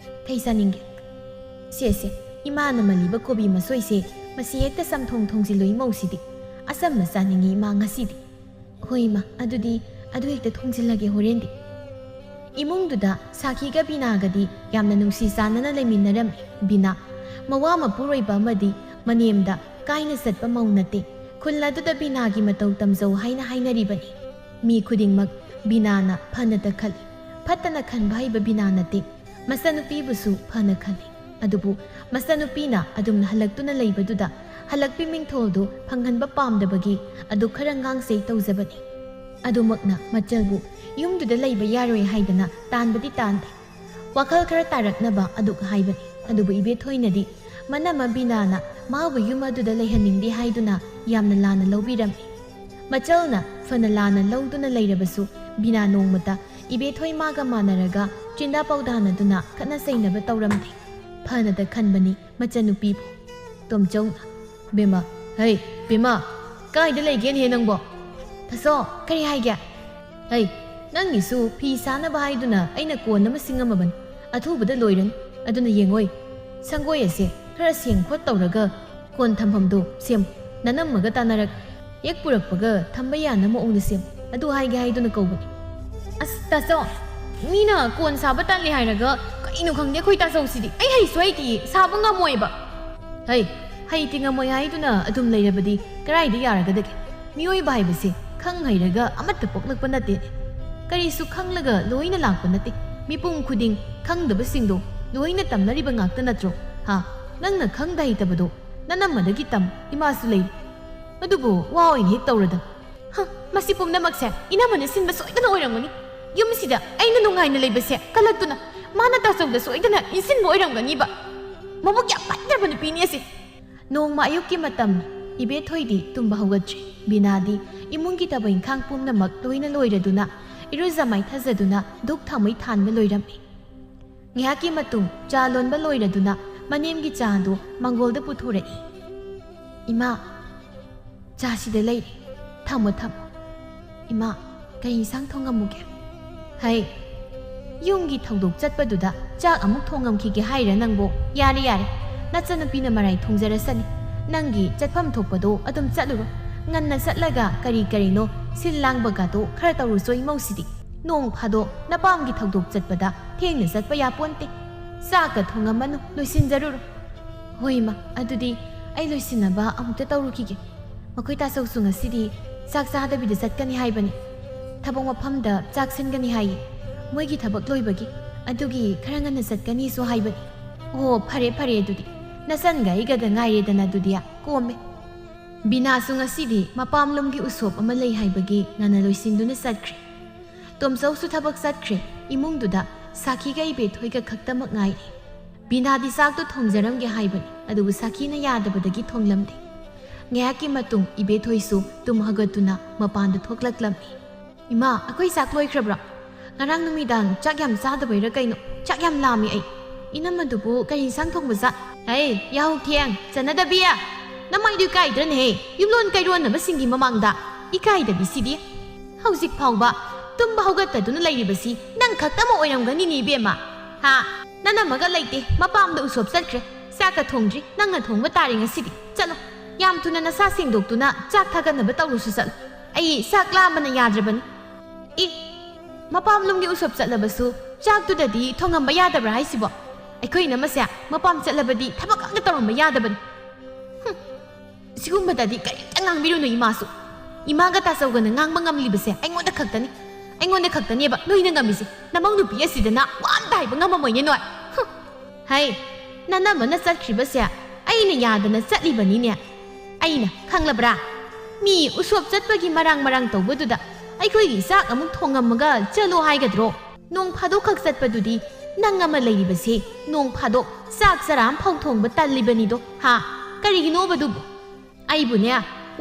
ꯀꯩ ꯆꯥꯅꯤꯡꯒꯦ? ꯁꯦ, ꯁꯦ, ꯏꯃꯥꯅ ꯃꯜꯂꯤꯕ ꯀꯣꯕꯤ ꯃꯁꯣꯏꯁꯦ, ꯃꯁꯤ ꯍꯦꯛꯇ ꯆꯝꯊꯣꯡ ꯊꯣꯡꯖꯤꯜꯂꯨ ꯏꯃꯧꯁꯤꯗꯤ꯫ ꯑꯆꯝꯕ ꯆꯥꯅꯤꯡꯉꯤ ꯏꯃꯥ ꯉꯁꯤꯗꯤ꯫ ꯍꯣꯏ ꯏꯃꯥ, ꯑꯗꯨꯗꯤ ꯑꯗꯨ ꯍꯦꯛꯇ ꯊꯣꯡꯖꯤꯜꯂꯒꯦ ꯍꯣꯔꯦꯟꯗꯤ꯫ ꯏꯃꯨꯡꯗꯨꯗ ꯁꯥꯈꯤꯒ ꯕꯤꯅꯥꯒꯗꯤ ꯌꯥꯝꯅ ꯅꯨꯡꯁꯤ ꯆꯥꯟꯅꯅ ꯂꯩꯃꯤꯟꯅꯔꯝꯃꯤ꯫ ꯕꯤꯅꯥ, ꯃꯋꯥ ꯃꯄꯨꯔꯣꯏꯕ ꯑꯃꯗꯤ ꯃꯅꯦꯝꯗ ꯀꯥꯏꯅ ꯆꯠꯄ ꯃꯧ ꯅꯠꯇꯦ꯫ ꯈꯨꯜ ꯑꯗꯨꯗ ꯕꯤꯅꯥꯒꯤ ꯃꯇꯧ ꯇꯝꯖꯧ ꯍꯥꯏꯅ ꯍꯥꯏꯅꯔꯤꯕꯅꯤ꯫ ꯃꯤ ꯈꯨꯗꯤꯡꯃꯛ ꯕꯤꯅꯥꯅ ꯐꯅꯇ ꯈꯜꯂꯤ꯫ ꯐꯠꯇꯅ ꯈꯟꯕ ꯍꯩꯕ ꯕꯤꯅꯥ ꯅꯠꯇꯦ꯫ ꯃꯆꯟꯅꯨꯄꯤꯕꯨꯁꯨ ꯐꯅ ꯈꯜꯂꯤ꯫ ꯑꯗꯨꯕꯨ ꯃꯆꯟꯅꯨꯄꯤꯅ ꯑꯗꯨꯝꯅ ꯍꯜꯂꯛꯇꯨꯅ ꯂꯩꯕꯗꯨꯗ ꯍꯜꯂꯛꯄꯤ ꯃꯤꯡꯊꯣꯜꯗꯨ ꯐꯪꯍꯟꯕ ꯄꯥꯝꯗꯕꯒꯤ ꯑꯗꯨ ꯈꯔ ꯉꯥꯡꯁꯦ ꯇꯧꯖꯕꯅꯤ꯫ ꯑꯗꯨꯃꯛꯅ ꯃꯆꯜꯕꯨ ꯌꯨꯝꯗꯨꯗ ꯂꯩꯕ ꯌꯥꯔꯣꯏ ꯍꯥꯏꯗꯅ ꯇꯥꯟꯕꯗꯤ ꯇꯥꯟꯗꯦ꯫ ꯋꯥꯈꯜ ꯈꯔ ꯇꯥꯔꯛꯅꯕ ꯑꯗꯨꯛ ꯍꯥꯏꯕꯅꯤ꯫ ꯑꯗꯨꯕꯨ ꯏꯕꯦꯊꯣꯏꯅꯗꯤ ꯃꯅꯝꯃ ꯕꯤꯅꯥꯅ ꯃꯥꯕꯨ ꯌꯨꯝ ꯑꯗꯨꯗ ꯂꯩꯍꯟꯅꯤꯡꯗꯦ ꯍꯥꯏꯗꯨꯅ ꯌꯥꯝꯅ ꯂꯥꯟꯅ ꯂꯧꯕꯤꯔꯝꯃꯤ꯫ ꯃꯆꯜꯅ ꯐꯅ ꯂꯥꯟꯅ ꯂꯧꯗꯨꯅ ꯂꯩꯔꯕꯁꯨ ꯕꯤꯅꯥ ꯅꯣꯡꯃꯇ ꯏꯕꯦꯊꯣꯏ ꯃꯥꯒ ꯃꯥꯟꯅꯔꯒ ꯆꯤꯟꯗꯥ ꯄꯥꯎꯗꯥꯅꯗꯨꯅ ꯈꯠꯅ ꯆꯩꯅꯕ ꯇꯧꯔꯝꯗꯦ꯫ ꯐꯅꯗ ꯈꯟꯕꯅꯤ ꯃꯆꯟꯅꯨꯄꯤꯕꯨ꯫ ꯇꯣꯝꯆꯧꯅ, "ꯕꯦꯝꯃ, ꯍꯩ, ꯕꯦꯝꯃ, ꯀꯥꯏꯗ ꯂꯩꯒꯦꯅꯦꯍꯦ ꯅꯪꯕꯣ?" "ꯇꯥꯆꯧ, ꯀꯔꯤ ꯍꯥꯏꯒꯦ?" "ꯍꯩ, ꯅꯪꯒꯤꯁꯨ ꯐꯤ ꯁꯥꯅꯕ ꯍꯥꯏꯗꯨꯅ ꯑꯩꯅ ꯀꯣꯟ ꯑꯃ ꯁꯤꯡꯉꯝꯃꯕꯅꯤ꯫ ꯑꯊꯨꯕꯗ ꯂꯣꯏꯔꯅꯤ꯫ ꯑꯗꯨꯅ ꯌꯦꯡꯉꯣꯏ, ꯁꯪꯒꯣꯏ ꯑꯁꯦ ꯈꯔ ꯁꯦꯡ ꯈꯣꯠ ꯇꯧꯔꯒ ꯀꯣꯟ ꯊꯝꯐꯝꯗꯣ ꯁꯦꯝ꯫ ꯅꯅꯝꯃꯒ ꯇꯥꯟꯅꯔꯒ ꯍꯦꯛ ꯄꯨꯔꯛꯄꯒ ꯊꯝꯕ ꯌꯥꯅ ꯃꯑꯣꯡꯗ ꯁꯦꯝ꯫ ꯑꯗꯨ ꯍꯥꯏꯒꯦ ꯍꯥꯏꯗꯨꯅ ꯀꯧꯕꯅꯤ꯫" "ꯑꯁ, ꯇꯥꯆꯧ, ꯃꯤꯅ ꯀꯣꯟ ꯁꯥꯕ ꯇꯜꯂꯦ ꯍꯥꯏꯔꯒ ꯀꯩꯅꯣ ꯈꯪꯗꯦ ꯑꯩꯈꯣꯏ ꯇꯥꯆꯧꯁꯤꯗꯤ꯫ ꯑꯩ ꯍꯩꯁꯨ ꯍꯩꯇꯤꯌꯦ, ꯁꯥꯕ ꯉꯝꯃꯣꯏꯕ꯫" "ꯍꯩ, ꯍꯩꯇꯦ ꯉꯝꯃꯣꯏ ꯍꯥꯏꯗꯨꯅ ꯑꯗꯨꯝ ꯂꯩꯔꯕꯗꯤ ꯀꯗꯥꯏꯗ ꯌꯥꯔꯒꯗꯒꯦ? ꯃꯤꯑꯣꯏꯕ ꯍꯥꯏꯕꯁꯦ ꯈꯪ ꯍꯩꯔꯒ ꯑꯃꯠꯇ ꯄꯣꯛꯂꯛꯄ ꯅꯠꯇꯦ꯫ ꯀꯔꯤꯁꯨ ꯈꯪꯂꯒ ꯂꯣꯏꯅ ꯂꯥꯛꯄ ꯅꯠꯇꯦ꯫ ꯃꯤꯄꯨꯝ ꯈꯨꯗꯤꯡ ꯈꯪꯗꯕꯁꯤꯡꯗꯣ ꯂꯣꯏꯅ ꯇꯝꯅꯔꯤꯕ ꯉꯥꯛꯇ ꯅꯠꯇ꯭ꯔꯣ? ꯍꯥ? ꯅꯪꯅ ꯈꯪꯗ ꯍꯩꯇꯕꯗꯣ ꯅꯅꯝꯃꯗꯒꯤ ꯇꯝ, ꯏꯃꯥꯁꯨ ꯂꯩꯔꯤ꯫ ꯑꯗꯨꯕꯨ ꯋꯥ ꯑꯣꯏꯅ ꯍꯦꯛ ꯇꯧꯔꯗꯝ꯫" "ꯍ, ꯃꯁꯤ ꯄꯨꯝꯅꯃꯛꯁꯦ ꯏꯅꯝꯃꯅ ꯁꯤꯟꯕ ꯁꯣꯏꯗꯅ ꯑꯣꯏꯔꯝꯒꯅꯤ꯫ ꯌꯨꯝꯁꯤꯗ ꯑꯩꯅ ꯅꯨꯡꯉꯥꯏꯅ ꯂꯩꯕꯁꯦ ꯀꯜꯂꯛꯇꯨꯅ ꯃꯥꯅ ꯇꯥꯆꯧꯗ ꯁꯣꯏꯗꯅ ꯏꯟꯁꯤꯟꯕ ꯑꯣꯏꯔꯝꯒꯅꯤꯕ꯫ ꯃꯕꯨꯛ ꯌꯥꯝ ꯐꯠꯇ꯭ꯔꯕ ꯅꯨꯄꯤꯅꯤ ꯑꯁꯤ꯫" ꯅꯣꯡꯃ ꯑꯌꯨꯛꯀꯤ ꯃꯇꯝ, ꯏꯕꯦꯊꯣꯏꯗꯤ ꯇꯨꯝꯕ ꯍꯧꯒꯠꯇ꯭ꯔꯤ꯫ ꯕꯤꯅꯥꯗꯤ ꯏꯃꯨꯡꯒꯤ ꯊꯕꯛ ꯏꯪꯈꯥꯡ ꯄꯨꯝꯅꯃꯛ ꯂꯣꯏꯅ ꯂꯣꯏꯔꯗꯨꯅ, ꯏꯔꯨꯖ ꯃꯥꯏꯊꯖꯗꯨꯅ ꯙꯨꯛ ꯊꯥꯎꯃꯩ ꯊꯥꯟꯕ ꯂꯣꯏꯔꯝꯃꯤ꯫ ꯉꯥꯏꯍꯥꯛꯀꯤ ꯃꯇꯨꯡ ꯆꯥ ꯂꯣꯟꯕ ꯂꯣꯏꯔꯗꯨꯅ ꯃꯅꯦꯝꯒꯤ ꯆꯥꯗꯨ ꯃꯥꯡꯒꯣꯜꯗ ꯄꯨꯊꯣꯔꯛꯏ꯫ "ꯏꯃꯥ, ꯆꯥꯁꯤꯗ ꯂꯩꯔꯦ꯫ ꯊꯝꯃꯣ, ꯊꯝꯃꯣ꯫ ꯏꯃꯥ, ꯀꯔꯤ ꯏꯟꯁꯥꯡ ꯊꯣꯡꯉꯝꯃꯨꯒꯦ?" "ꯍꯩ, ꯌꯨꯝꯒꯤ ꯊꯧꯗꯣꯛ ꯆꯠꯄꯗꯨꯗ ꯆꯥꯛ ꯑꯃꯨꯛ ꯊꯣꯡꯉꯝꯈꯤꯒꯦ ꯍꯥꯏꯔ ꯅꯪꯕꯣ? ꯌꯥꯔꯦ, ꯌꯥꯔꯦ꯫ ꯅꯆꯟꯅꯨꯄꯤꯅ ꯃꯔꯥꯏ ꯊꯣꯡꯖꯔꯁꯅꯤ꯫ ꯅꯪꯒꯤ ꯆꯠꯐꯝ ꯊꯣꯛꯄꯗꯣ ꯑꯗꯨꯝ ꯆꯠꯂꯨꯔꯣ꯫ ꯉꯟꯅ ꯆꯠꯂꯒ ꯀꯔꯤ ꯀꯔꯤꯅꯣ ꯁꯤꯜ ꯂꯥꯡꯕꯒꯗꯣ ꯈꯔ ꯇꯧꯔꯨꯆꯣ ꯏꯃꯧꯁꯤꯗꯤ꯫ ꯅꯣꯡ ꯐꯥꯗꯣꯛ ꯅꯄꯥꯝꯒꯤ ꯊꯧꯗꯣꯛ ꯆꯠꯄꯗ ꯊꯦꯡꯅ ꯆꯠꯄ ꯌꯥꯄꯣꯟꯇꯦ꯫ ꯆꯥꯛꯀ ꯊꯣꯡꯉꯝꯃꯅꯨ, ꯂꯣꯏꯁꯤꯟꯖꯔꯨꯔꯣ꯫" "ꯍꯣꯏ ꯏꯃꯥ, ꯑꯗꯨꯗꯤ ꯑꯩ ꯂꯣꯏꯁꯤꯟꯅꯕ ꯑꯃꯨꯛꯇ ꯇꯧꯔꯨꯈꯤꯒꯦ꯫ ꯃꯈꯣꯏ ꯇꯥꯆꯧꯁꯨ ꯉꯁꯤꯗꯤ ꯆꯥꯛ ꯆꯥꯗꯕꯤꯗ ꯆꯠꯀꯅꯤ ꯍꯥꯏꯕꯅꯤ꯫ ꯊꯕꯛ ꯃꯐꯝꯗ ꯆꯥꯛ ꯁꯤꯟꯒꯅꯤ ꯍꯥꯏꯌꯦ꯫ ꯃꯣꯏꯒꯤ ꯊꯕꯛ ꯂꯣꯏꯕꯒꯤ꯫ ꯑꯗꯨꯒꯤ ꯈꯔ ꯉꯟꯅ ꯆꯠꯀꯅꯤꯁꯨ ꯍꯥꯏꯕꯅꯤ꯫ ꯑꯣ, ꯐꯔꯦ ꯐꯔꯦ, ꯑꯗꯨꯗꯤ ꯅꯆꯟꯒ ꯑꯩꯒꯗ ꯉꯥꯏꯔꯦꯗꯅ꯫ ꯑꯗꯨꯗꯤ ꯀꯣꯝꯃꯦ꯫ ꯕꯤꯅꯥꯁꯨ ꯉꯁꯤꯗꯤ ꯃꯄꯥꯝꯂꯣꯝꯒꯤ ꯎꯁꯣꯞ ꯑꯃ ꯂꯩ ꯍꯥꯏꯕꯒꯤ ꯉꯟꯅ ꯂꯣꯏꯁꯤꯟꯗꯨꯅ ꯆꯠꯈ꯭ꯔꯦ꯫ ꯇꯣꯝꯆꯧꯁꯨ ꯊꯕꯛ ꯆꯠꯈ꯭ꯔꯦ꯫ ꯏꯃꯨꯡꯗꯨꯗ ꯁꯥꯈꯤꯒ ꯏꯕꯦꯊꯣꯏꯒ ꯈꯛꯇꯃꯛ ꯉꯥꯏꯔꯦ꯫ ꯕꯤꯅꯥꯗꯤ ꯆꯥꯛꯇꯣ ꯊꯣꯡꯖꯔꯝꯒꯦ ꯍꯥꯏꯕꯅꯤ, ꯑꯗꯨꯕꯨ ꯁꯥꯈꯤꯅ ꯌꯥꯗꯕꯗꯒꯤ ꯊꯣꯡꯂꯝꯗꯦ꯫ ꯉꯥꯏꯍꯥꯛꯀꯤ ꯃꯇꯨꯡ ꯏꯕꯦꯊꯣꯏꯁꯨ ꯇꯨꯝ ꯍꯧꯒꯠꯇꯨꯅ ꯃꯄꯥꯟꯗ ꯊꯣꯛꯂꯛꯂꯝꯃꯤ꯫ "ꯏꯃꯥ, ꯑꯩꯈꯣꯏ ꯆꯥꯛ ꯂꯣꯏꯈ꯭ꯔꯕ꯭ꯔꯥ? ꯉꯔꯥꯡ ꯅꯨꯃꯤꯗꯥꯡ ꯆꯥꯛ ꯌꯥꯝ ꯆꯥꯗꯕꯩꯔꯥ ꯀꯩꯅꯣ, ꯆꯥꯛ ꯌꯥꯝ ꯂꯥꯝꯃꯤ ꯑꯩ꯫ ꯏꯅꯝꯃꯗꯨꯕꯨ ꯀꯔꯤ ꯏꯟꯁꯥꯡ ꯊꯣꯡꯕ ꯖꯥꯠ?" "ꯍꯩ, ꯌꯥꯍꯧ ꯊꯦꯡ, ꯆꯠꯅꯗꯕꯤ! ꯅꯃꯥꯏꯗꯨ ꯏꯀꯥꯏꯗ꯭ꯔꯅꯦꯍꯦ? ꯌꯨꯝꯂꯣꯟ ꯀꯩꯔꯣꯟꯅꯕꯁꯤꯡꯒꯤ ꯃꯃꯥꯡꯗ ꯏꯀꯥꯏꯗꯕꯤꯁꯤꯗꯤ꯫ ꯍꯧꯖꯤꯛ ꯐꯥꯎꯕ ꯇꯨꯝꯕ ꯍꯧꯒꯠꯇꯗꯨꯅ ꯂꯩꯔꯤꯕꯁꯤ ꯅꯪ ꯈꯛꯇꯃꯛ ꯑꯣꯏꯔꯝꯒꯅꯤꯅꯦ, ꯏꯕꯦꯝꯃ꯫ ꯍꯥ? ꯅꯅꯝꯃꯒ ꯂꯩꯇꯦ, ꯃꯄꯥꯝꯗ ꯎꯁꯣꯞ ꯆꯠꯈ꯭ꯔꯦ꯫ ꯆꯥꯛꯀ ꯊꯣꯡꯗ꯭ꯔꯤ, ꯅꯪꯅ ꯊꯣꯡꯕ ꯇꯥꯔꯦ ꯉꯁꯤꯗꯤ꯫ ꯆꯠꯂꯣ, ꯌꯥꯝ ꯊꯨꯅ ꯅꯁꯥ ꯁꯦꯡꯗꯣꯛꯇꯨꯅ ꯆꯥꯛ ꯊꯥꯒꯠꯅꯕ ꯇꯧꯔꯨꯁꯨ ꯆꯠꯂꯣ꯫ ꯑꯩ ꯆꯥꯛ ꯂꯥꯝꯕꯅ ꯌꯥꯗ꯭ꯔꯕꯅꯤ꯫" "ꯏ, ꯃꯄꯥꯝꯂꯣꯝꯒꯤ ꯎꯁꯣꯞ ꯆꯠꯂꯕꯁꯨ ꯆꯥꯛꯇꯨꯗꯗꯤ ꯊꯣꯡꯉꯝꯕ ꯌꯥꯗꯕ꯭ꯔꯥ ꯍꯥꯏꯁꯤꯕꯣ? ꯑꯩꯈꯣꯏ ꯏꯅꯝꯃꯁꯦ ꯃꯄꯥꯝ ꯆꯠꯂꯕꯗꯤ ꯊꯕꯛ ꯑꯝꯇ ꯇꯧꯔꯝꯕ ꯌꯥꯗꯕꯅꯤ꯫" ꯍꯨꯝ, ꯁꯤꯒꯨꯝꯕꯗꯗꯤ ꯀꯔꯤꯝꯇ ꯉꯥꯡꯕꯤꯔꯨꯅꯨ ꯏꯃꯥꯁꯨ꯫ ꯏꯃꯥꯒ ꯇꯥꯆꯧꯒꯅ ꯉꯥꯡꯕ ꯉꯝꯂꯤꯕꯁꯦ ꯑꯩꯉꯣꯟꯗ ꯈꯛꯇꯅꯤ꯫ ꯑꯩꯉꯣꯟꯗ ꯈꯛꯇꯅꯦꯕ ꯅꯣꯏꯅ ꯉꯝꯃꯤꯁꯦ꯫ ꯅꯃꯧ ꯅꯨꯄꯤ ꯑꯁꯤꯗꯅ ꯋꯥ ꯑꯝꯇ ꯍꯥꯏꯕ ꯉꯝꯃꯝꯃꯣꯏꯅꯦ ꯅꯣꯏ꯫ ꯍꯨꯝ꯫ ꯍꯩ, ꯅꯅꯝꯃꯅ ꯆꯠꯈ꯭ꯔꯤꯕꯁꯦ ꯑꯩꯅ ꯌꯥꯗꯅ ꯆꯠꯂꯤꯕꯅꯤꯅꯦ꯫ ꯑꯩꯅ, ꯈꯪꯂꯕ꯭ꯔꯥ? ꯃꯤ ꯎꯁꯣꯞ ꯆꯠꯄꯒꯤ ꯃꯔꯥꯡ ꯃꯔꯥꯡ ꯇꯧꯕꯗꯨꯗ ꯑꯩꯈꯣꯏꯒꯤ ꯆꯥꯛ ꯑꯃꯨꯛ ꯊꯣꯡꯉꯝꯃꯒ ꯆꯠꯂꯣ ꯍꯥꯏꯒꯗ꯭ꯔꯣ? ꯅꯣꯡ ꯐꯥꯗꯣꯛꯈꯛ ꯆꯠꯄꯗꯨꯗꯤ ꯅꯪ ꯑꯃ ꯂꯩꯔꯤꯕꯁꯦ ꯅꯣꯡ ꯐꯥꯗꯣꯛ ꯆꯥꯛ ꯆꯔꯥ ꯑꯃ ꯐꯥꯎ ꯊꯣꯡꯕ ꯇꯜꯂꯤꯕꯅꯤꯗꯣ, ꯍꯥ? ꯀꯔꯤꯒꯤꯅꯣꯕꯗꯨꯕꯨ? ꯑꯩꯕꯨꯅꯦ,